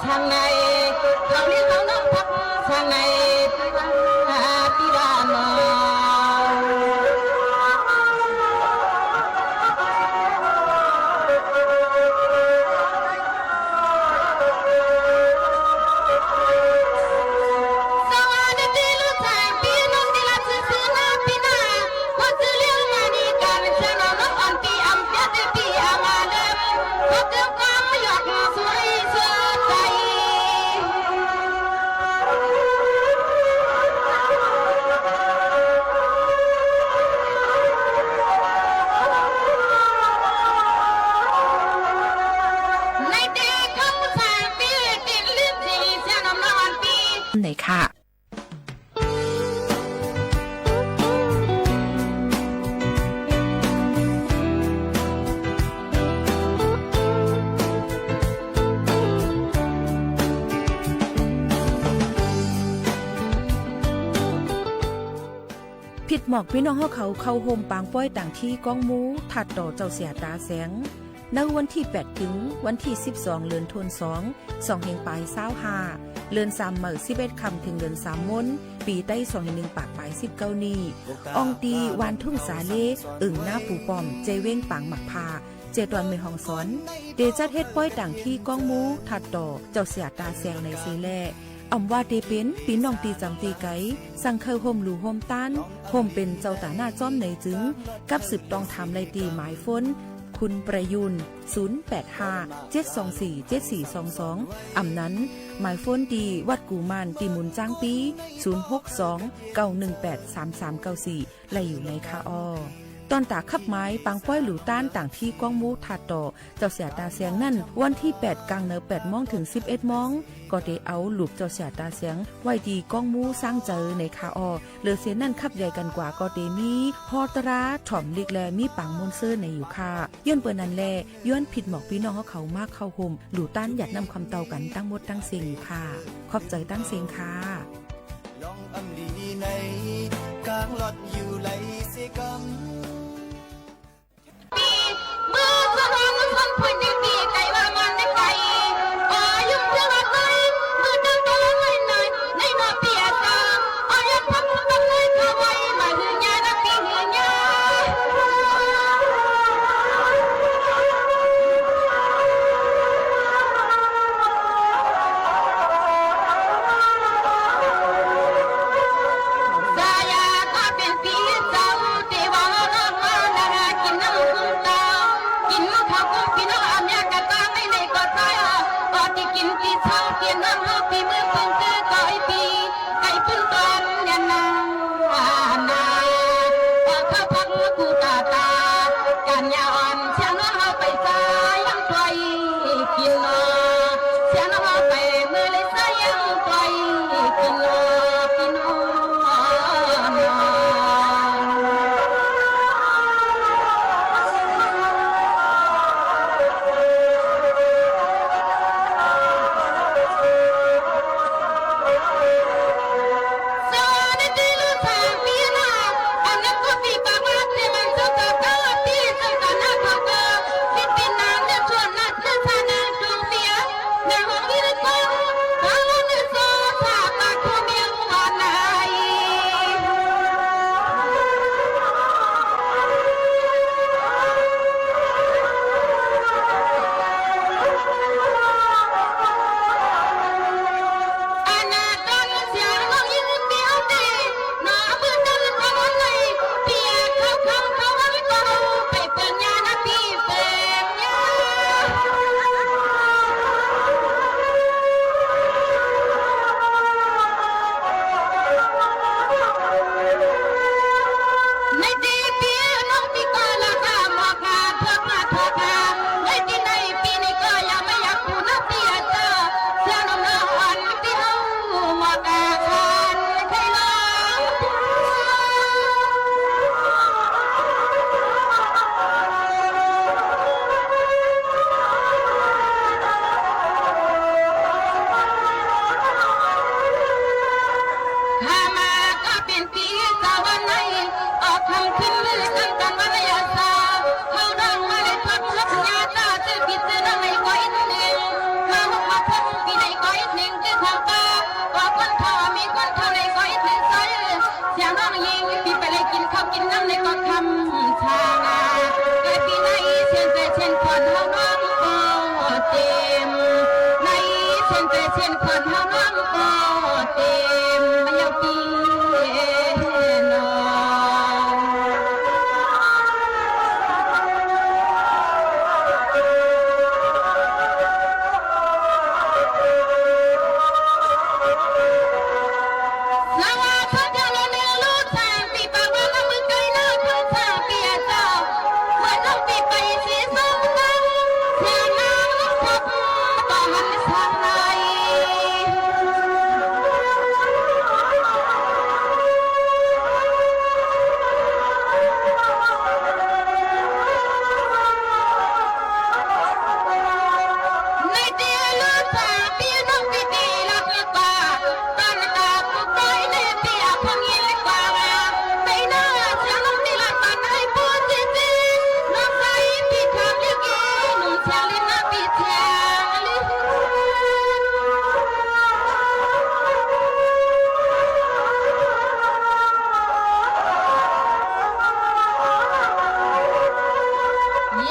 ทางใน เขาเลี้ยงเอาน้องพักทางใน อาติดานา ไหนค่ะ ผิดหมอกปี้น้องเฮาเขาเข้าฮ่มปางป๊อยตางตี้ก้องมูธาตุต่อเจ้าเสียต๋าแสง ในวันตี้แปดเถิงวันตี้สิบสอง เดือนธันวาคม สองเฮงป๋ายซาวห้า เดือนสามใหม่ สิบเอ็ดค่ำเถิงเดือนสามมน ปี๋ไต้สองเฮงหนึ่งปากป๋ายสิบเก้านี้ อ่องตี้วานทุ่งสาเล เอิ่งนาปู่ป้อม เจเว้งปางหมากพร้าว เจต๋อนแม่ฮ่องสอน เตจัดเฮ็ดป๊อยตางตี้ก้องมูธาตุต่อเจ้าเสียต๋าแสงในเซแล อ่ำว่าเตเป๋นปี้น้องตี้จ๋ำตี้ไก๋ สั่งใค่ฮ่มหลู่ฮ่มต้าน ฮ่มเป๋นเจ้าต๋าหน้าจ้อมในจึง กับสืบต้องถามได้ตี้หมายโฟน คุณประยูร ศูนย์แปดห้า เจ็ดสองสี่ เจ็ดสี่สองสอง อ่ำนั้น หมายโฟนตี้วัดกู่ม่านตี้หมุนจ๊างปี้ ศูนย์หกสอง เก้าหนึ่งแปด สามสามเก้าสี่ ได้อยู่ในค่ะอ้อ ต๋อนต๋าคับหมายปางป๊อยหลู่ต้านตางตี้ก้องมูธาตุต่อเจ้าเสียต๋าแสงนั้น วันตี้แปด ก๋างเนินแปดโมงเถิงสิบเอ็ดโมง ก็เตเอาหลุบเจ้าเสียต๋าแสงไว้ตี้ก้องมูสร้างเจิญในค่ะอ้อ เหลือเสียนั้นคับใหญ่กั๋นกว่าก็เตมีฮ่อตราถ่อมลิกและมีปางม่วนซื่นในอยู่ค่ะ ย้อนเปิ้นนั้นแล ย้อนผิดหมอกปี้น้องเฮาเขามาเข้าฮ่มหลู่ต้านหยาดน้ำคำเต้ากั๋นตังหมดตังเสี้ยงอยู่ค่ะ ขอบใจ๋ตังเสี้ยงค่ะ ลองอำลีในกลางลอดอยู่ไหลเสกำ สายาก็เป๋นปี้เจ้าตี้ว่า เสียนเต๋เสียนขวัญเฮาน้องก็เต๋มมายังปี้น้อง สวัสดีเจ้า และในลูกสามปีปากว่าน้องมึงไกลเลิศเพื่อนสามปีอ่ะเจ้า เหมือนน้องปีไปสีส้มตั้งเสียงน้ำพบต่อหันสางใน ในเตียลูกสามปีน้องปีตีรักกว่า ตันตากุกอยในเปียกพงเย็นกว่า ในหน้าเสียงน้องตีละตันให้พูดจริงๆ น้องใสผิดทางลิเก หนุ่มเสียงลินนะผิดเสียงลิน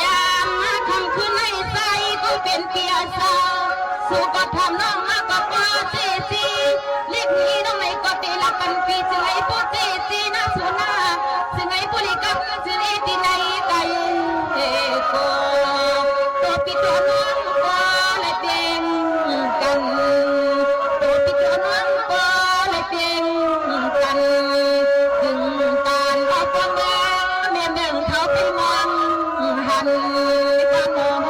ยามมาค่ำคืนในใสก็เป๋นเปียสาว สู่ก็ถามน้องมาก็ว่าเจซี ลิกนี้น้องไหนก็ตีละปันปี จึงไอ้ผู้เจซีนะสู่หน้า จึงไอ้ผู้ลิกกับ จึงไอ้ตีในไก่ก็ ตัวปีตัวน้องก็เลยเปลี่ยนกั๋น ตัวปีตัวน้องก็เลยเปลี่ยนกั๋น ถึงตานก็ฟังว่าแม่แบ่งเขาไปมองหันก็น้อง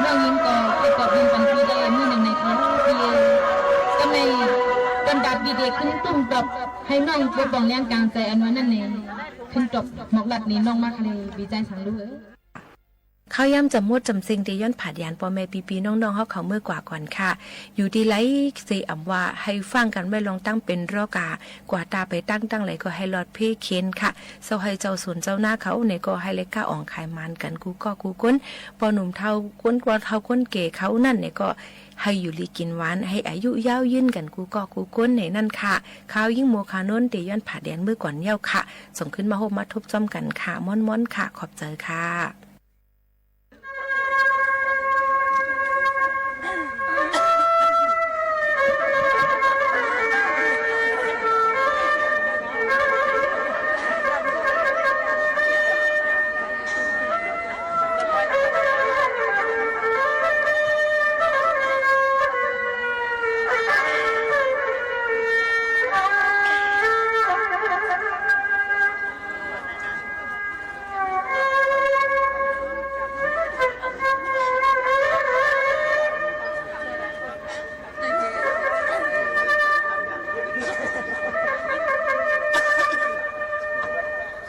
น้องยินก็ไปกอบยินปันปีได้มื้อนึ่งในเขาปีเอ ก็ในบรรดาปีเด็กขึ้นตุ้มตบ หื้อน้องปกป้องแรงกลางใจ๋อันว่านั้นเน่ ขึ้นตบหมอกลัดนี่น้องมักเลย ปี๋ใจ๋สังลูกเอ๋ย ข้าวยามจ๋ำหมดจ๋ำเซ็ง เตียย้อนผาดหยานป้อแม่ปี้ๆ น้องๆ เฮาเขาเมื่อกว่าก่อนค่ะ อยู่ตี้ใดเสียอำว่าหื้อฟังกั๋นไว้ลองตั้งเป๋นรอกา กว่าต๋าไปตั้งๆ ไหนก็หื้อรอดเพ้เข็ญค่ะ เซาะหื้อเจ้าสวนเจ้านาเขาเนี่ยก็หื้อได้ก้าอ่องขายหมานกั๋นกู้ก้อกู้คน ป้อหนุ่มเฒ่าคนแก่เฒ่าคนแก่เขานั้นเนี่ยก็หื้ออยู่ดีกิ๋นหวาน หื้ออายุยาวยืนกั๋นกู้ก้อกู้คนเนี่ยนั่นค่ะ ข้าวยิ่งโมคานนท์เตียย้อนผาดหยานเมื่อก่อนเย้าค่ะ ส่งขึ้นมาฮบมาทบจ้อมกั๋นค่ะ ม่อนๆ ค่ะ ขอบใจ๋ค่ะ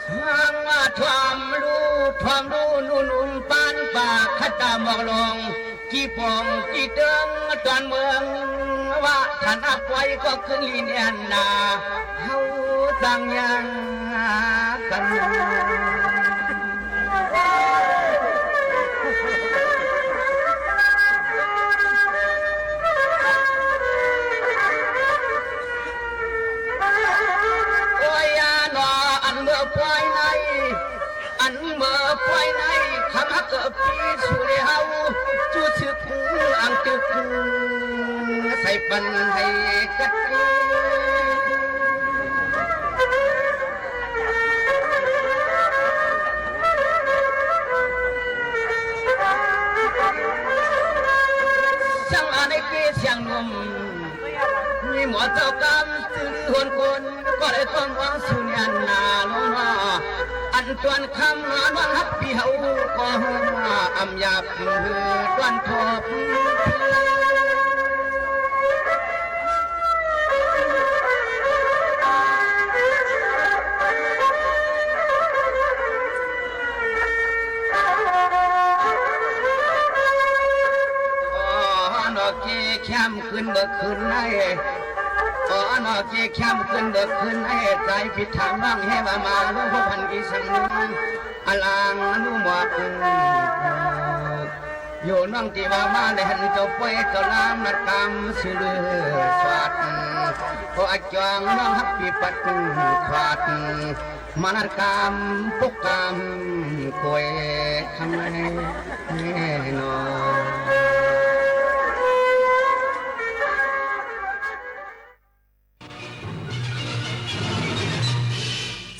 สางว่าถ่วมลู่ ถ่วมลู่ หนุ่มๆ ปานป่า ขะต๋ามอกลอง กี่ป่องกี่เติง ต๋อนเมือง ว่าถ้านับไว้ก็ขึ้นลีแน่นหนา เฮาสั่งยังกั๋น โอ้ย ยาหนอ อันเมื่อปอยใน อันเมื่อปอยใน ขะมาเกิดปี้สู่แลเฮา จู้สึกอังตึก ปันให้กัด สังอาในเกศเสียงหนุ่ม มีหมอเจ้ากำจื้อหนคน ก็ได้ต้องวางสูญญาณาลงมา อันตวนคำนอนฮักพี่เฮาก็อำหยาบหือตวนทบ อ๋อนอเกแคมขึ้นเบิกขึ้นใน อ๋อนอเกแคมขึ้นเบิกขึ้นใน ใจผิดทางว่างแห่ว่ามาลูกพันอีสัง อลางอนุหมวก อยู่น้องที่ว่ามาได้หันเจ้าป่วยเจ้าลามนัดกำซื่อสวัสดิ์ โออาจวงน้องฮักปีปัดขวัด มานัดกำปุกกำกวยทำไมแน่นอน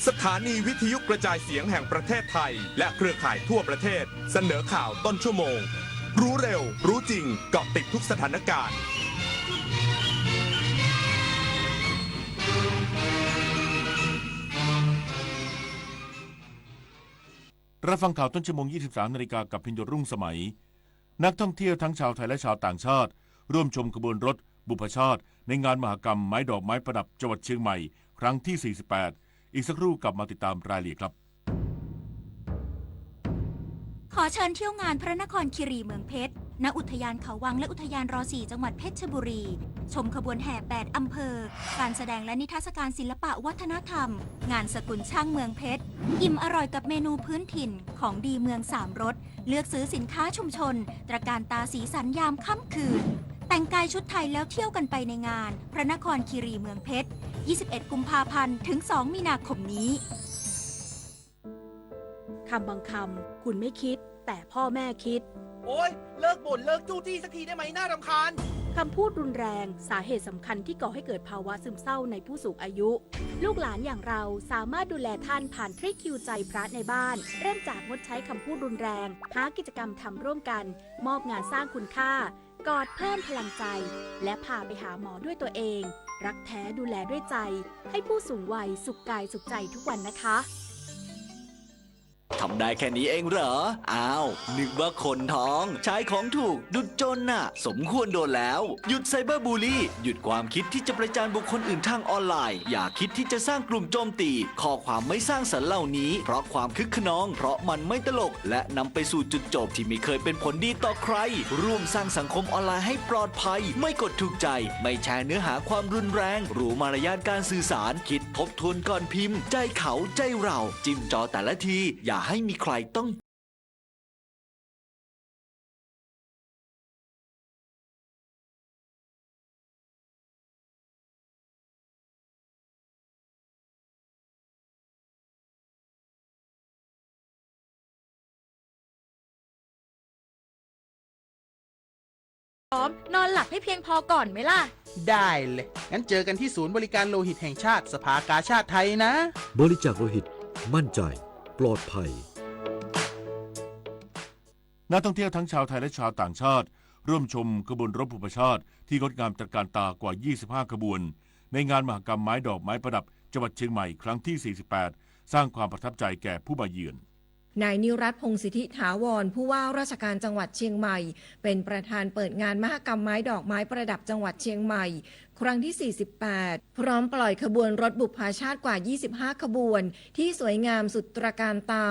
สถานีวิทยุกระจายเสียงแห่งประเทศไทย และเครือข่ายทั่วประเทศ เสนอข่าวต้นชั่วโมง รู้เร็ว รู้จริง เกาะติดทุกสถานการณ์ รับฟังข่าวต้นชั่วโมง ยี่สิบสามนาฬิกา กับพิญโยรุ่งสมัย นักท่องเที่ยวทั้งชาวไทยและชาวต่างชาติ ร่วมชมขบวนรถบุพชาติ ในงานมหกรรมไม้ดอกไม้ประดับจังหวัดเชียงใหม่ ครั้งที่ สี่สิบแปด อีกสักครู่กลับมาติดตามรายละเอียดครับ ขอเชิญเที่ยวงานพระนครคีรีเมืองเพชร ณ อุทยานเขาวังและอุทยานรอสี่ จังหวัดเพชรบุรี ชมขบวนแห่แปดอำเภอ การแสดงและนิทรรศการศิลปะวัฒนธรรม งานสกุลช่างเมืองเพชร อิ่มอร่อยกับเมนูพื้นถิ่น ของดีเมืองสามรส เลือกซื้อสินค้าชุมชน ตระการตาสีสันยามค่ำคืน แต่งกายชุดไทยแล้วเที่ยวกันไปในงาน พระนครคีรีเมืองเพชร ยี่สิบเอ็ด กุมภาพันธ์ ถึง สอง มีนาคมนี้ คำบางคำ คุณไม่คิด แต่พ่อแม่คิด โอ๊ย เลิกบ่น เลิกจู้จี้สักทีได้ไหม น่ารำคาญ คำพูดรุนแรง สาเหตุสำคัญที่ก่อให้เกิดภาวะซึมเศร้าในผู้สูงอายุ ลูกหลานอย่างเราสามารถดูแลท่านผ่านทริคฮิวใจพระในบ้าน เริ่มจากงดใช้คำพูดรุนแรง หากิจกรรมทำร่วมกัน มอบงานสร้างคุณค่า กอดเพิ่มพลังใจ และพาไปหาหมอด้วยตัวเอง รักแท้ดูแลด้วยใจ ให้ผู้สูงวัยสุขกายสุขใจทุกวันนะคะ ทำได้แค่นี้เองเหรอ อ้าว นึกว่าคนท้อง ใช้ของถูก ดุจจนน่ะ สมควรโดนแล้ว หยุดไซเบอร์บูลลี่ หยุดความคิดที่จะประจานบุคคลอื่นทางออนไลน์ อย่าคิดที่จะสร้างกลุ่มโจมตี ข้อความไม่สร้างสรรค์เหล่านี้ เพราะความคึกคะนอง เพราะมันไม่ตลก และนำไปสู่จุดจบที่ไม่เคยเป็นผลดีต่อใคร ร่วมสร้างสังคมออนไลน์ให้ปลอดภัย ไม่กดถูกใจ ไม่แชร์เนื้อหาความรุนแรง รู้มารยาทการสื่อสาร คิดทบทวนก่อนพิมพ์ ใจเขา ใจเรา จิ้มจอแต่ละที อย่าให้มีใครต้อง พร้อม นอนหลับให้เพียงพอก่อนไหมล่ะ ได้เลย งั้นเจอกันที่ศูนย์บริการโลหิตแห่งชาติ สภากาชาดไทยนะ บริจาคโลหิต มั่นใจ ปลอดภัย นักท่องเที่ยวทั้งชาวไทยและชาวต่างชาติ ร่วมชมขบวนรถบุพชาติที่งดงามตระการตากว่า ยี่สิบห้า ขบวน ในงานมหกรรมไม้ดอกไม้ประดับจังหวัดเชียงใหม่ครั้งที่ สี่สิบแปด สร้างความประทับใจแก่ผู้มาเยือน นายนิรัตน์ พงษ์สิทธิถาวร ผู้ว่าราชการจังหวัดเชียงใหม่ เป็นประธานเปิดงานมหกรรมไม้ดอกไม้ประดับจังหวัดเชียงใหม่ ครั้งที่ สี่สิบแปด พร้อมปล่อยขบวนรถบุพชาติกว่า ยี่สิบห้า ขบวน ที่สวยงามสุดตระการตา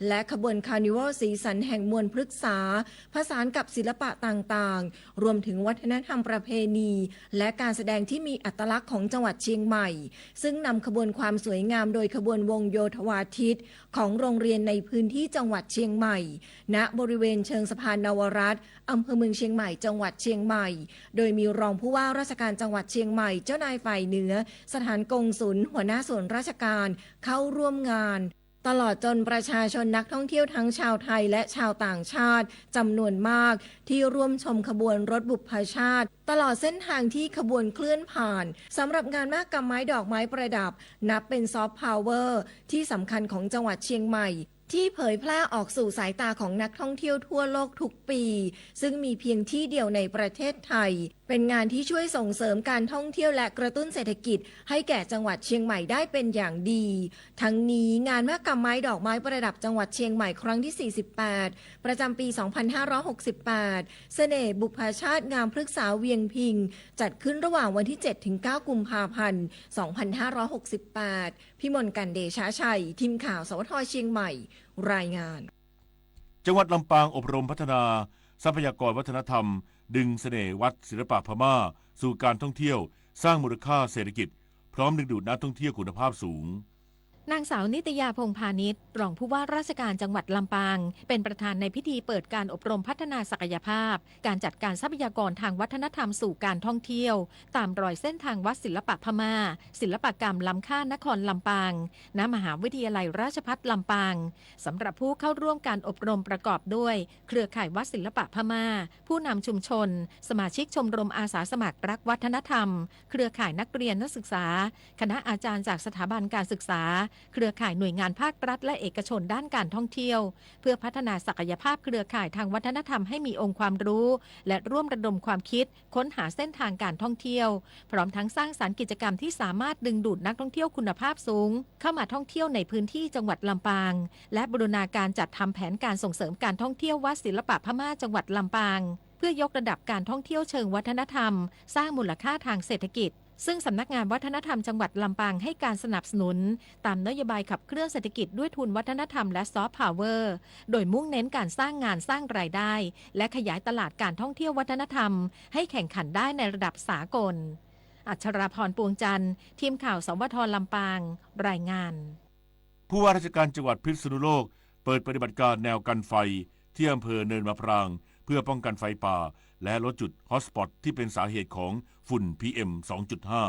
และขบวนคาร์นิวัลสีสันแห่งมวลพฤกษา ผสานกับศิลปะต่างๆ รวมถึงวัฒนธรรมประเพณี และการแสดงที่มีอัตลักษณ์ของจังหวัดเชียงใหม่ ซึ่งนำขบวนความสวยงามโดยขบวนวงโยธวาทิต ของโรงเรียนในพื้นที่จังหวัดเชียงใหม่ ณ บริเวณเชิงสะพานนวรัตน์ อำเภอเมืองเชียงใหม่ จังหวัดเชียงใหม่ โดยมีรองผู้ว่าราชการจังหวัดเชียงใหม่ เจ้านายฝ่ายเหนือ สถานกงสุล หัวหน้าส่วนราชการ เข้าร่วมงาน ตลอดจนประชาชนนักท่องเที่ยวทั้งชาวไทยและชาวต่างชาติจำนวนมากที่ร่วมชมขบวนรถบุพชาติ ตลอดเส้นทางที่ขบวนเคลื่อนผ่าน สำหรับงานมหกรรมไม้ดอกไม้ประดับ นับเป็นซอฟต์พาวเวอร์ที่สำคัญของจังหวัดเชียงใหม่ ที่เผยแพร่ออกสู่สายตาของนักท่องเที่ยวทั่วโลกทุกปี ซึ่งมีเพียงที่เดียวในประเทศไทย เป็นงานที่ช่วยส่งเสริมการท่องเที่ยวและกระตุ้นเศรษฐกิจให้แก่จังหวัดเชียงใหม่ได้เป็นอย่างดี ทั้งนี้งานมหกรรมไม้ดอกไม้ประดับจังหวัดเชียงใหม่ครั้งที่ สี่สิบแปด ประจำปี สองพันห้าร้อยหกสิบแปด เสน่ห์บุพชาติงามพฤกษาเวียงพิง จัดขึ้นระหว่างวันที่ เจ็ด ถึง เก้า กุมภาพันธ์ สองพันห้าร้อยหกสิบแปด พิมลกรรย์ เดชะชัย ทีมข่าว สวท เชียงใหม่ รายงาน จังหวัดลำปางอบรมพัฒนาทรัพยากรวัฒนธรรม ดึงเสน่ห์วัดศิลปะพม่าสู่การท่องเที่ยว สร้างมูลค่าเศรษฐกิจ พร้อมดึงดูดนักท่องเที่ยวคุณภาพสูง นางสาวนิตยา พงษ์พานิช รองผู้ว่าราชการจังหวัดลำปาง เป็นประธานในพิธีเปิดการอบรมพัฒนาศักยภาพ การจัดการทรัพยากรทางวัฒนธรรมสู่การท่องเที่ยว ตามรอยเส้นทางวัดศิลปะพม่า ศิลปกรรมล้ำค่านครลำปาง ณ มหาวิทยาลัยราชภัฏลำปาง สำหรับผู้เข้าร่วมการอบรมประกอบด้วย เครือข่ายวัดศิลปะพม่า ผู้นำชุมชน สมาชิกชมรมอาสาสมัครรักวัฒนธรรม เครือข่ายนักเรียนนักศึกษา คณะอาจารย์จากสถาบันการศึกษา เครือข่ายหน่วยงานภาครัฐและเอกชนด้านการท่องเที่ยว เพื่อพัฒนาศักยภาพเครือข่ายทางวัฒนธรรมให้มีองค์ความรู้ และร่วมระดมความคิด ค้นหาเส้นทางการท่องเที่ยว พร้อมทั้งสร้างสรรค์กิจกรรมที่สามารถดึงดูดนักท่องเที่ยวคุณภาพสูง เข้ามาท่องเที่ยวในพื้นที่จังหวัดลำปาง และบูรณาการจัดทำแผนการส่งเสริมการท่องเที่ยววัดศิลปะพม่าจังหวัดลำปาง เพื่อยกระดับการท่องเที่ยวเชิงวัฒนธรรม สร้างมูลค่าทางเศรษฐกิจ ซึ่งสำนักงานวัฒนธรรมจังหวัดลำปางให้การสนับสนุน ตามนโยบายขับเคลื่อนเศรษฐกิจด้วยทุนวัฒนธรรมและซอฟต์พาวเวอร์ โดยมุ่งเน้นการสร้างงานสร้างรายได้ และขยายตลาดการท่องเที่ยววัฒนธรรม ให้แข่งขันได้ในระดับสากล อัชราพร ปวงจันทร์ ทีมข่าว สวท ลำปาง รายงาน ผู้ว่าราชการจังหวัดพิษณุโลก เปิดปฏิบัติการแนวกันไฟที่อำเภอเนินมะปราง เพื่อป้องกันไฟป่า และลดจุดฮอตสปอตที่เป็นสาเหตุของฝุ่น พีเอ็ม สองจุดห้า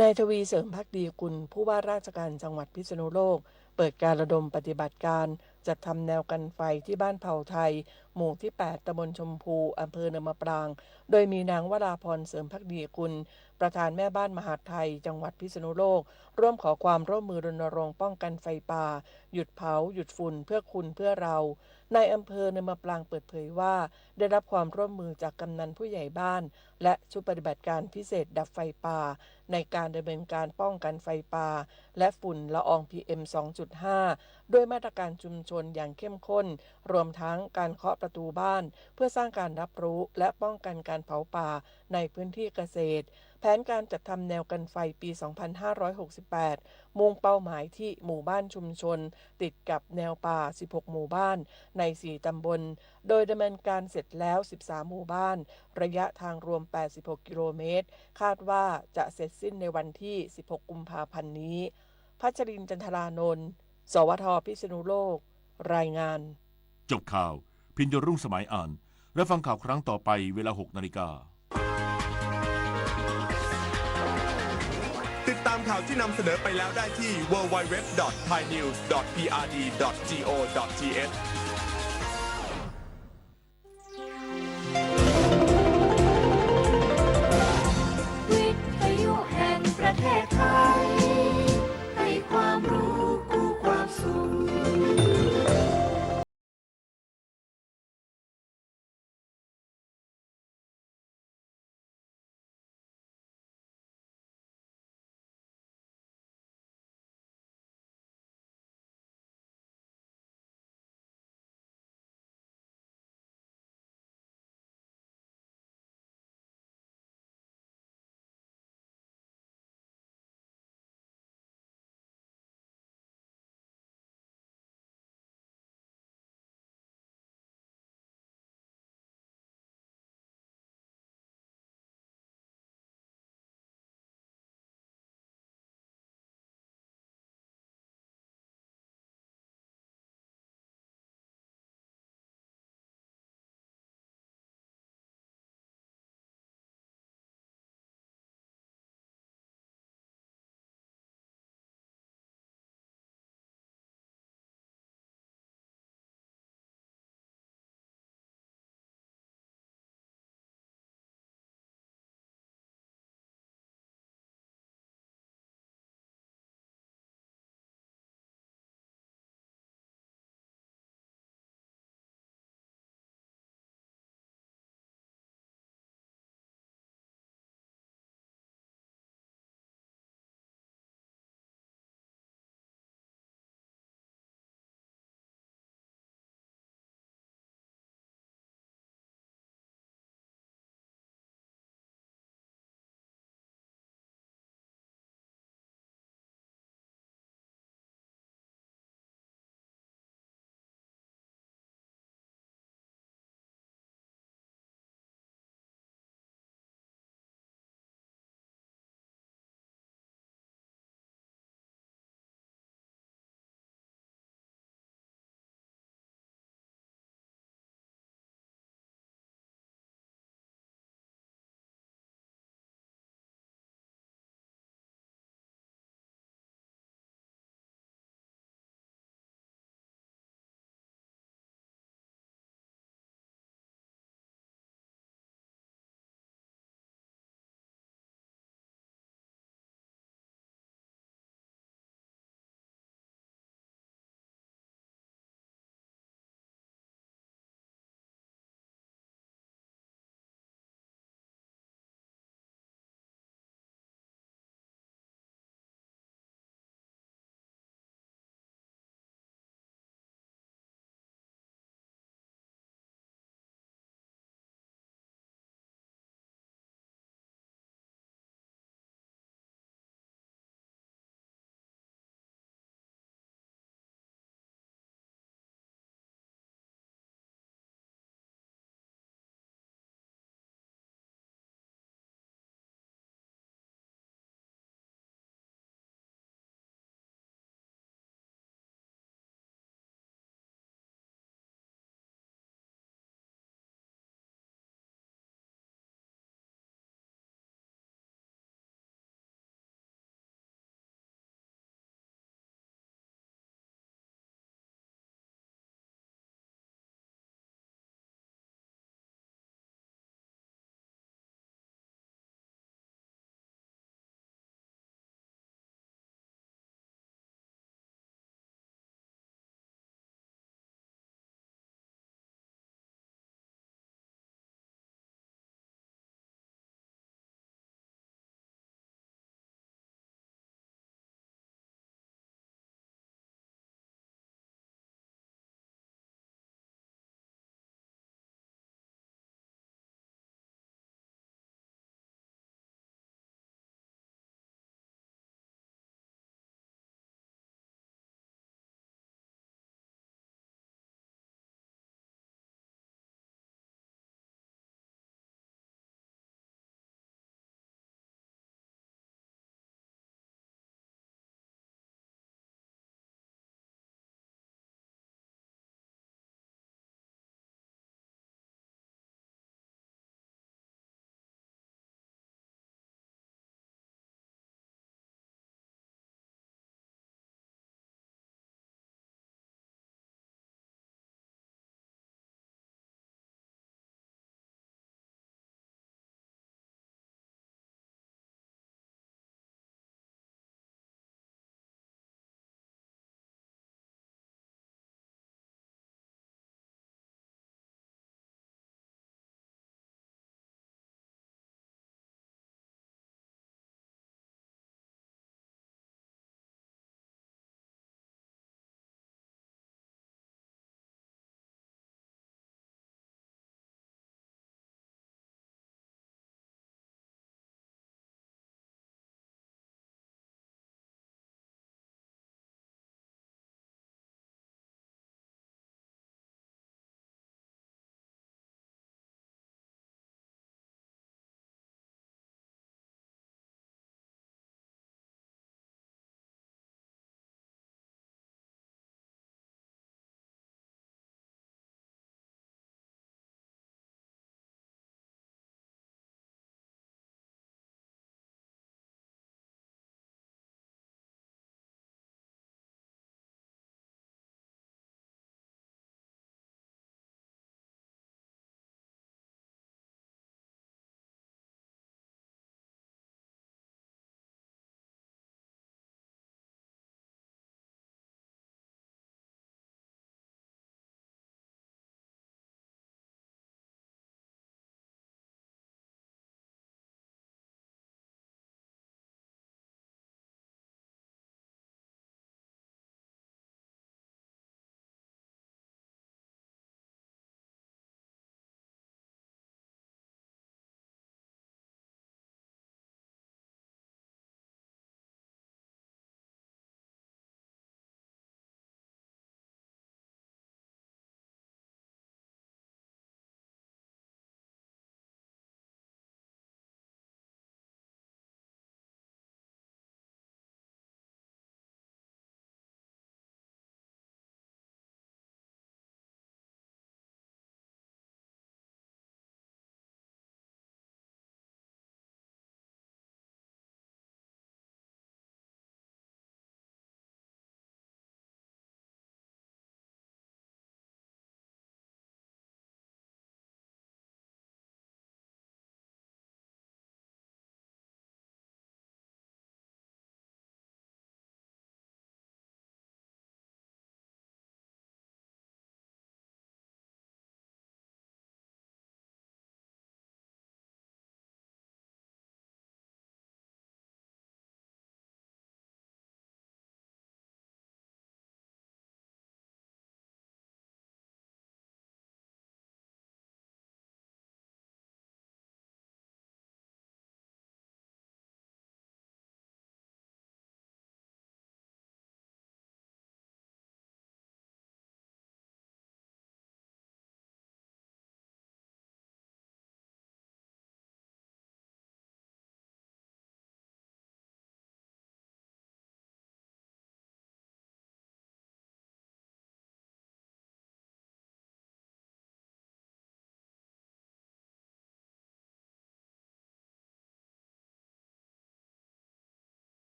นายทวี เสริมภักดีกุล ผู้ว่าราชการจังหวัดพิษณุโลก เปิดการระดมปฏิบัติการจัดทำแนวกันไฟที่บ้านเผ่าไทย หมู่ที่ แปด ตำบลชมพู อำเภอเนินมะปราง โดยมีนางวราพร เสริมภักดีกุล ประธานแม่บ้านมหาดไทย จังหวัดพิษณุโลก ร่วมขอความร่วมมือรณรงค์ป้องกันไฟป่า หยุดเผา หยุดฝุ่น เพื่อคุณ เพื่อเรา นายอำเภอเนินมะปรางเปิดเผยว่า ได้รับความร่วมมือจากกำนันผู้ใหญ่บ้าน และชุดปฏิบัติการพิเศษดับไฟป่า ในการดำเนินการป้องกันไฟป่า และฝุ่นละออง พีเอ็ม สองจุดห้า ด้วยมาตรการชุมชนอย่างเข้มข้น รวมทั้งการเคาะประตูบ้าน เพื่อสร้างการรับรู้ และป้องกันการเผาป่าในพื้นที่เกษตร แผนการจัดทำแนวกันไฟปี สองพันห้าร้อยหกสิบแปด มุ่งเป้าหมายที่หมู่บ้านชุมชน ติดกับแนวป่า สิบหก หมู่บ้าน ใน สี่ ตำบล โดยดำเนินการเสร็จแล้ว สิบสาม หมู่บ้าน ระยะทางรวม แปดสิบหก กิโลเมตร คาดว่าจะเสร็จสิ้นในวันที่ สิบหก กุมภาพันธ์นี้ พัชรินทร์ จันทรานนท์ สวท พิษณุโลก รายงาน จบข่าว พิญโยรุ่งสมัยอ่าน และฟังข่าวครั้งต่อไปเวลา หก นาฬิกา ติดตามข่าวที่นำเสนอไปแล้วได้ที่ ดับเบิลยู ดับเบิลยู ดับเบิลยู ดอท ไทยนิวส์ ดอท พีอาร์ดี ดอท จี โอ ดอท ที เอช วิทยุแห่งประเทศไทย ให้ความรู้คู่ความสุข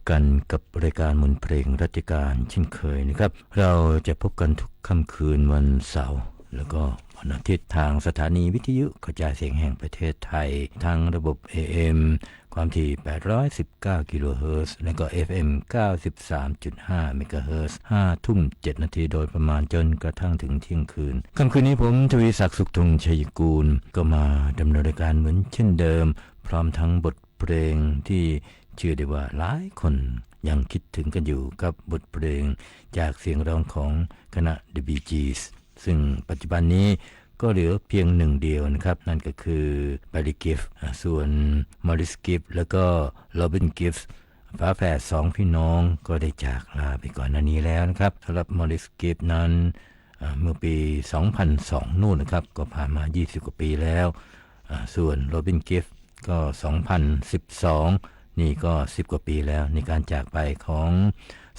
กันกับรายการมนต์เพลงรัตติการเช่นเคยนะครับ เราจะพบกันทุกค่ำคืนวันเสาร์ แล้วก็วันอาทิตย์ทางสถานีวิทยุกระจายเสียงแห่งประเทศไทย ทั้งระบบ เอเอ็ม ความถี่ แปดร้อยสิบเก้า กิโลเฮิรตซ์ แล้วก็ เอฟเอ็ม เก้าสิบสามจุดห้า เมกะเฮิรตซ์ ห้าทุ่มเจ็ดนาทีโดยประมาณ จนกระทั่งถึงเที่ยงคืน ค่ำคืนนี้ผม ทวีศักดิ์ สุขทงชัยกูล ก็มาดำเนินรายการเหมือนเช่นเดิม พร้อมทั้งบทเพลงที่เชื่อได้ว่าหลายคนยังคิดถึงกันอยู่ กับบทเพลงจากเสียงร้องของคณะ The Bee Gees ซึ่งปัจจุบันนี้ก็เหลือเพียงหนึ่งเดียวนะครับ นั่นก็คือ Barry Gibb อ่า ส่วน Maurice Gibb แล้วก็ Robin Gibb ฝาแฝดสองพี่น้องก็ได้จากลาไปก่อนหน้านี้แล้วนะครับ สำหรับ Maurice Gibb นั้น อ่า เมื่อปี สองพันสอง นู่นนะครับ ก็ผ่านมา ยี่สิบกว่าปีแล้ว อ่า ส่วน Robin Gibb ก็ สองพันสิบสอง นี่ก็ สิบกว่าปีแล้ว ในการจากไปของ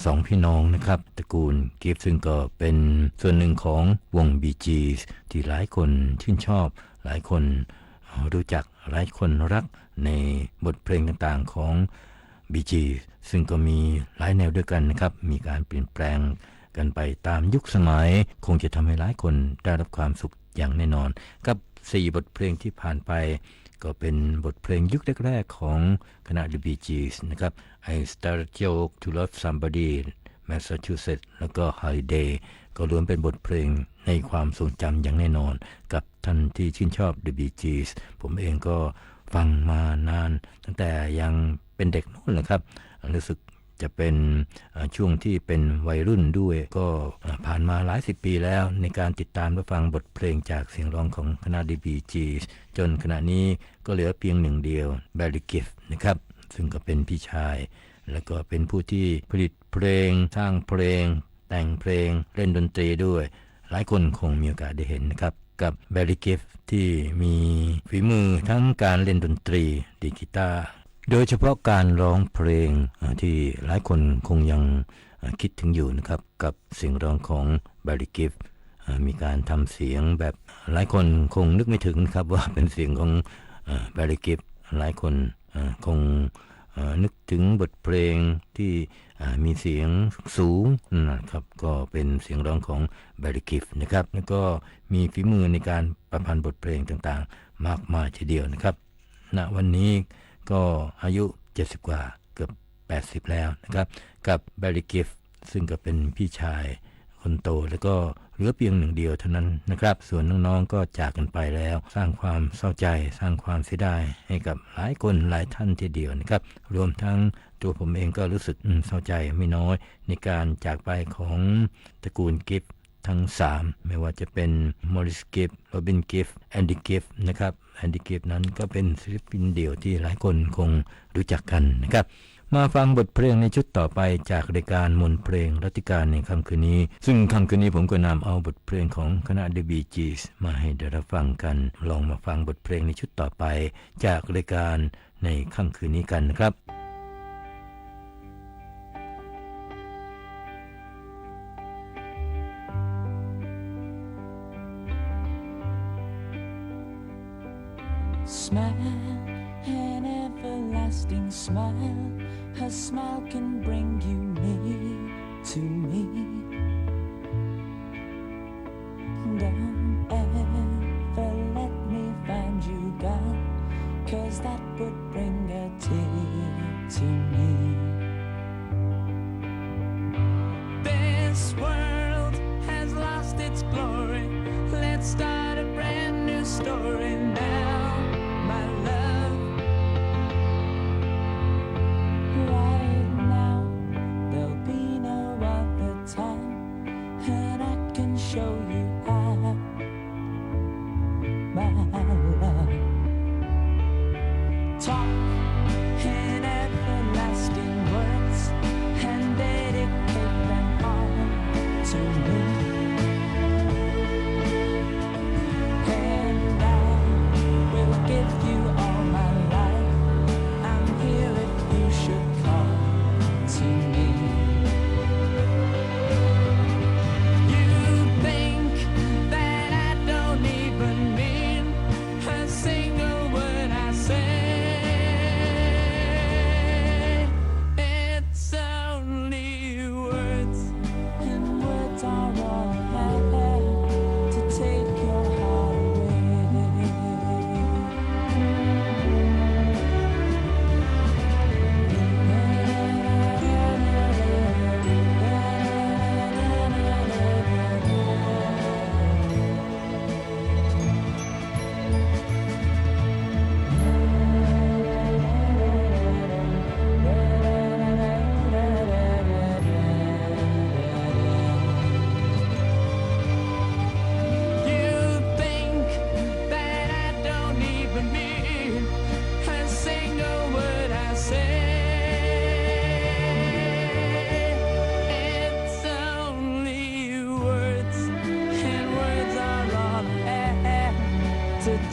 สองพี่น้องนะครับ ตระกูล Gibb ซึ่งก็เป็นส่วนหนึ่งของวง Bee Gees ที่หลายคนชื่นชอบ หลายคนรู้จัก หลายคนรักในบทเพลงต่างๆของ Bee Gees ซึ่งก็มีหลายแนวด้วยกันนะครับ มีการเปลี่ยนแปลงกันไปตามยุคสมัย คงจะทำให้หลายคนได้รับความสุขอย่างแน่นอน กับสี่บทเพลงที่ผ่านไป ก็เป็นบทเพลงยุคแรกๆของคณะ The Bee Gees นะครับ I Started Out to Love Somebody, Massachusetts แล้วก็ Holiday ก็ล้วนเป็นบทเพลงในความทรงจำอย่างแน่นอน กับท่านที่ชื่นชอบ The Bee Gees ผมเองก็ฟังมานาน ตั้งแต่ยังเป็นเด็กนู่นแหละครับ รู้สึกจะเป็น เอ่อ ช่วงที่เป็นวัยรุ่นด้วย ก็ เอ่อ ผ่านมาหลายสิบปีแล้ว ในการติดตามรับฟังบทเพลงจากเสียงร้องของคณะ The Bee Gees จนขณะนี้ก็เหลือเพียงหนึ่งเดียว Barry Gibb นะครับ ซึ่งก็เป็นพี่ชาย แล้วก็เป็นผู้ที่ผลิตเพลง สร้างเพลง แต่งเพลง เล่นดนตรีด้วย หลายคนคงมีโอกาสได้เห็นนะครับ กับ Barry Gibb ที่มีฝีมือทั้งการเล่นดนตรี ดีดกีตาร์ โดยเฉพาะการร้องเพลง เอ่อ ที่หลายคนคงยัง เอ่อ คิดถึงอยู่นะครับ กับเสียงร้องของ Barry Gibb เอ่อ มีการทำเสียงแบบหลายคนคงนึกไม่ถึงนะครับ ว่าเป็นเสียงของ เอ่อ Barry Gibb หลายคน เอ่อ คง เอ่อ นึกถึงบทเพลงที่ อ่า มีเสียงสูงนะครับ ก็เป็นเสียงร้องของ Barry Gibb นะครับ แล้วก็มีฝีมือในการประพันธ์บทเพลงต่างๆ มากมายทีเดียวนะครับ ณ วันนี้ก็อายุ เจ็ดสิบ กว่า เกือบ แปดสิบ แล้วนะครับ กับ Barry Gibb ซึ่งก็เป็นพี่ชายคนโต แล้วก็เหลือเพียงหนึ่งเดียวเท่านั้นนะครับ ส่วนน้องๆก็จากกันไปแล้ว สร้างความเศร้าใจ สร้างความเสียดายให้กับหลายคนหลายท่านทีเดียวนะครับ รวมทั้งตัวผมเองก็รู้สึก อืม เศร้าใจไม่น้อย ในการจากไปของตระกูล Gibb ทั้งสาม ไม่ว่าจะเป็น Maurice Gibb, Robin Gibb, Andy Gibb นะครับ Andy Gibb นั้นก็เป็นศิลปินเดี่ยวที่หลายคนคงรู้จักกันนะครับ มาฟังบทเพลงในชุดต่อไปจากรายการมนต์เพลงรัตติการในค่ำคืนนี้ ซึ่งค่ำคืนนี้ผมก็นำเอาบทเพลงของคณะ The Bee Gees มาให้ได้รับฟังกัน ลองมาฟังบทเพลงในชุดต่อไปจากรายการในค่ำคืนนี้กันนะครับ Smile, an everlasting smile. A smile can bring you near to me. Don't ever let me find you gone, 'cause that would bring a tear to me. This world has lost its glory. Let's start a brand new story now, my love. Right now, there'll be no other time, and I can show you how, my love. Talk in everlasting words and dedicate them all to me. And I will give you all my life. I'm here if you should call to me. You think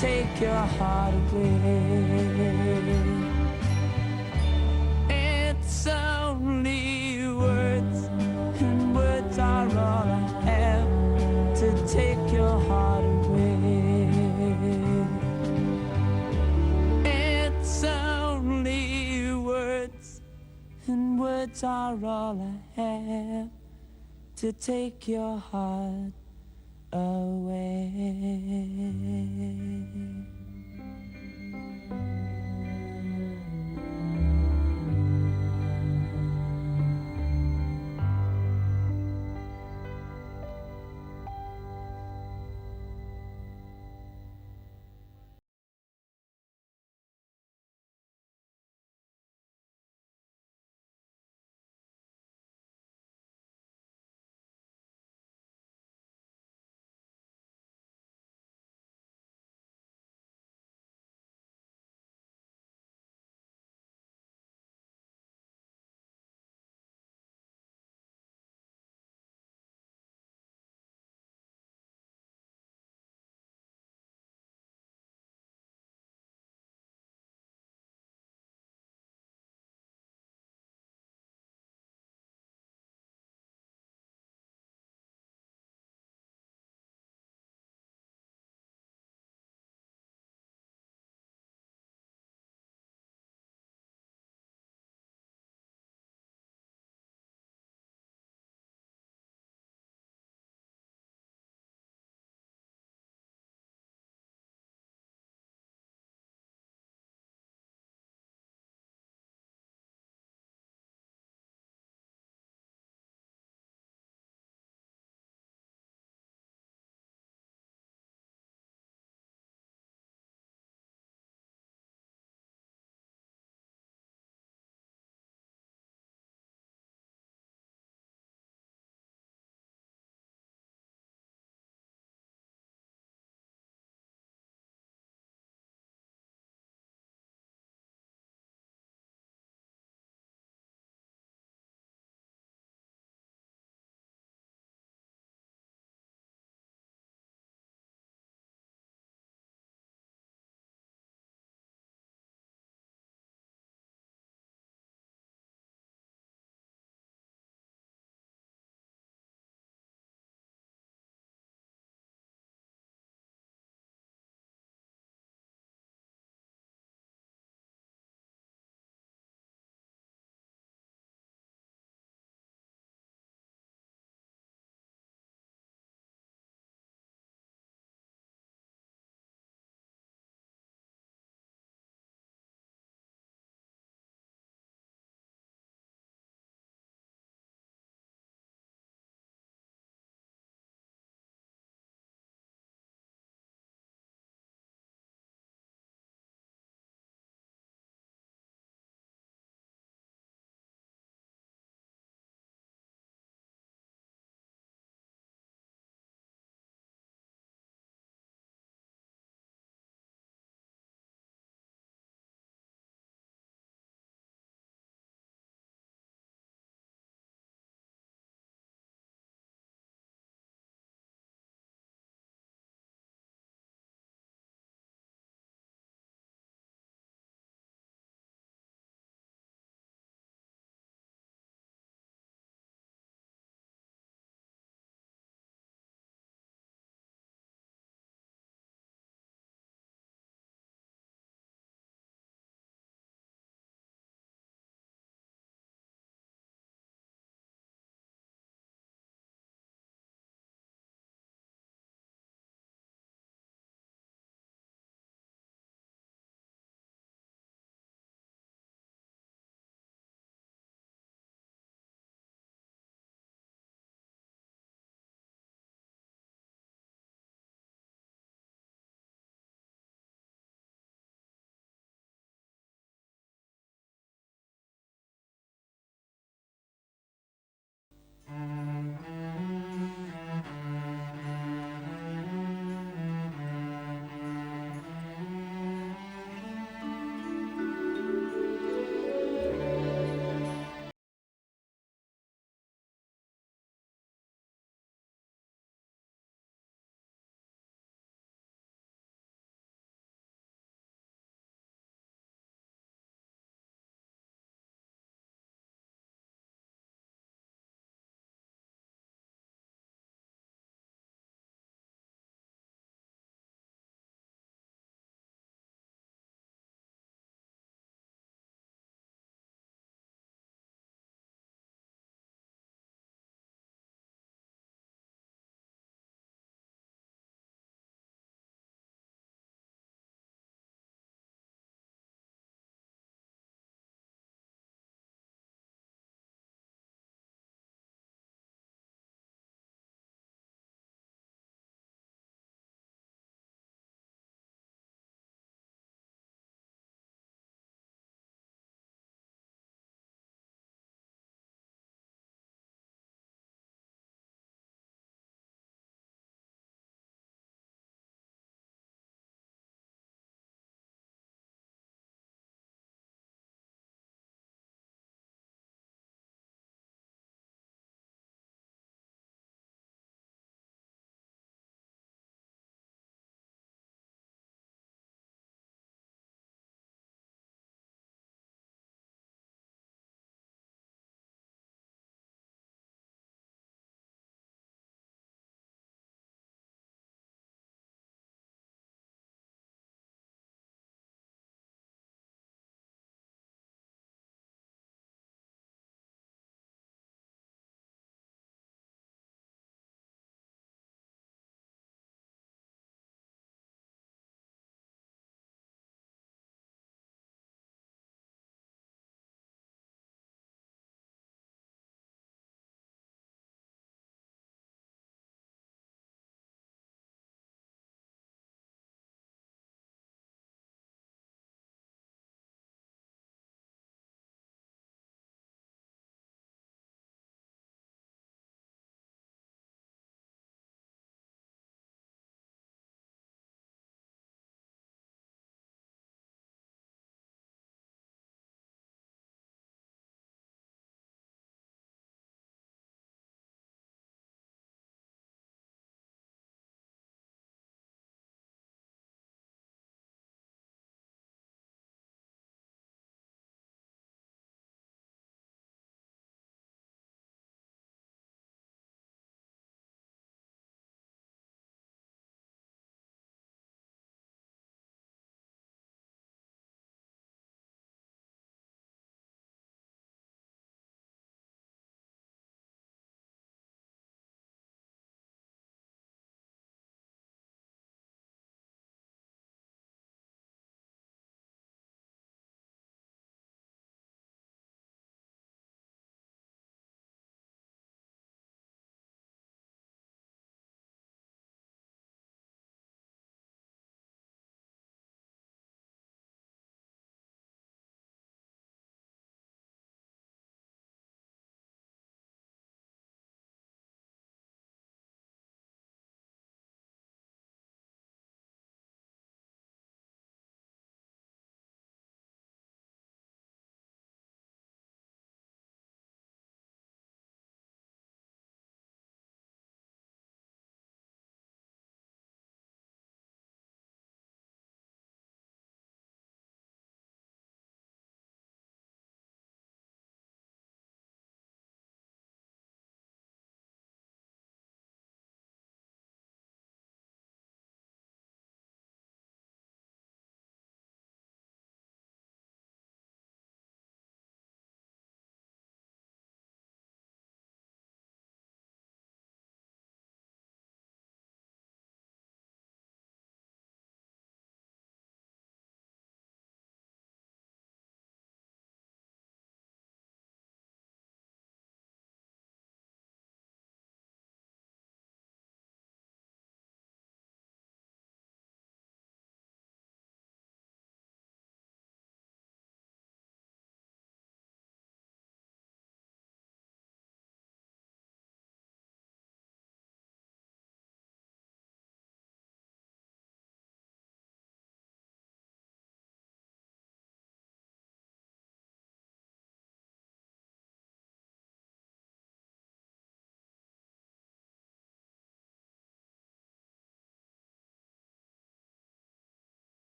take your heart away. It's only words, and words are all I have to take your heart away. It's only words, and words are all I have to take your heart away.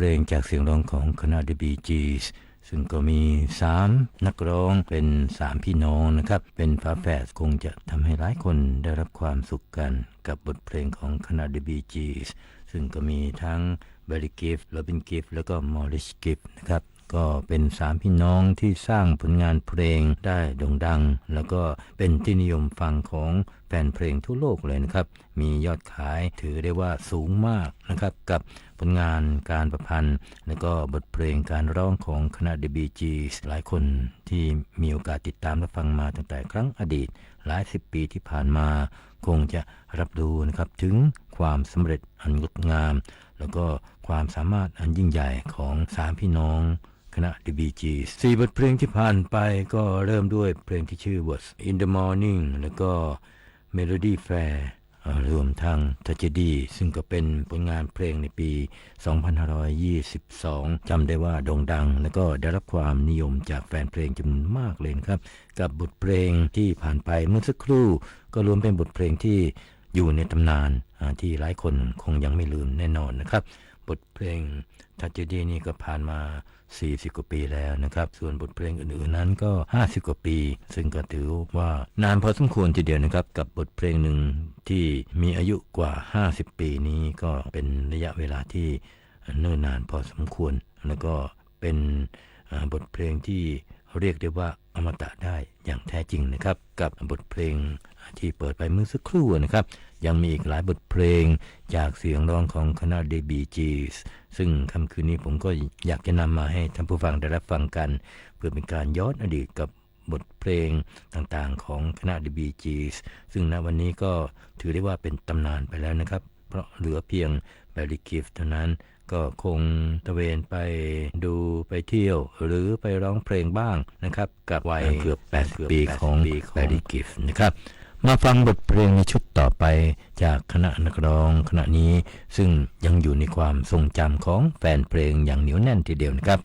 เพลงจากเสียงร้องของคณะ The Bee Gees ซึ่งก็มีสามนักร้องเป็นสามพี่น้องนะครับ เป็นฝาแฝด คงจะทำให้หลายคนได้รับความสุขกันกับบทเพลงของคณะ The Bee Gees ซึ่งก็มีทั้ง Barry Gibb Robin Gibb แล้วก็ Maurice Gibb นะครับ ก็เป็นสามพี่น้องที่สร้างผลงานเพลงได้โด่งดัง แล้วก็เป็นที่นิยมฟังของแฟนเพลงทั่วโลกเลยนะครับ มียอดขายถือได้ว่าสูงมากนะครับ กับผลงานการประพันธ์ แล้วก็บทเพลงการร้องของคณะ The Bee Gees หลายคนที่มีโอกาสติดตามและฟังมาตั้งแต่ครั้งอดีตหลายสิบปีที่ผ่านมา คงจะรับรู้นะครับ ถึงความสำเร็จอันงดงาม แล้วก็ความสามารถอันยิ่งใหญ่ของสามพี่น้องคณะ The Bee Gees สี่บทเพลงที่ผ่านไปก็เริ่มด้วยเพลงที่ชื่อ What's in the Morning แล้วก็ Melody Fair เอ่อ รวมทั้ง Tragedy ซึ่งก็เป็นผลงานเพลงในปี สองพันห้าร้อยยี่สิบสอง จำได้ว่าโด่งดัง แล้วก็ได้รับความนิยมจากแฟนเพลงจำนวนมากเลยนะครับ กับบทเพลงที่ผ่านไปเมื่อสักครู่ ก็รวมเป็นบทเพลงที่อยู่ในตำนาน อ่า ที่หลายคนคงยังไม่ลืมแน่นอนนะครับ บทเพลง Tragedy นี่ก็ผ่านมา สี่สิบกว่าปีแล้วนะครับ ส่วนบทเพลงอื่นๆนั้นก็ ห้าสิบกว่าปี ซึ่งก็ถือว่านานพอสมควรทีเดียวนะครับ กับบทเพลงหนึ่งที่มีอายุกว่า ห้าสิบปีนี้ ก็เป็นระยะเวลาที่เนิ่นนานพอสมควร แล้วก็เป็น อ่า บทเพลงที่เรียกได้ว่าอมตะได้อย่างแท้จริงนะครับ กับบทเพลงที่เปิดไปเมื่อสักครู่นะครับ ยังมีอีกหลายบทเพลงจากเสียงร้องของคณะ The Bee Gees ซึ่งค่ำคืนนี้ผมก็อยากจะนำมาให้ท่านผู้ฟังได้รับฟังกัน เพื่อเป็นการย้อนอดีตกับบทเพลงต่างๆของคณะ The Bee Gees ซึ่งณวันนี้ก็ถือได้ว่าเป็นตำนานไปแล้วนะครับ เพราะเหลือเพียง Barry Gibb เท่านั้น ก็คงตระเวนไปดูไปเที่ยว หรือไปร้องเพลงบ้างนะครับ กับวัยเกือบ แปดสิบปีของ Barry Gibb นะครับ มาฟังบทเพลงในชุดต่อไปจากคณะนักร้องคณะนี้ ซึ่งยังอยู่ในความทรงจำของแฟนเพลงอย่างเหนียวแน่นทีเดียวนะครับ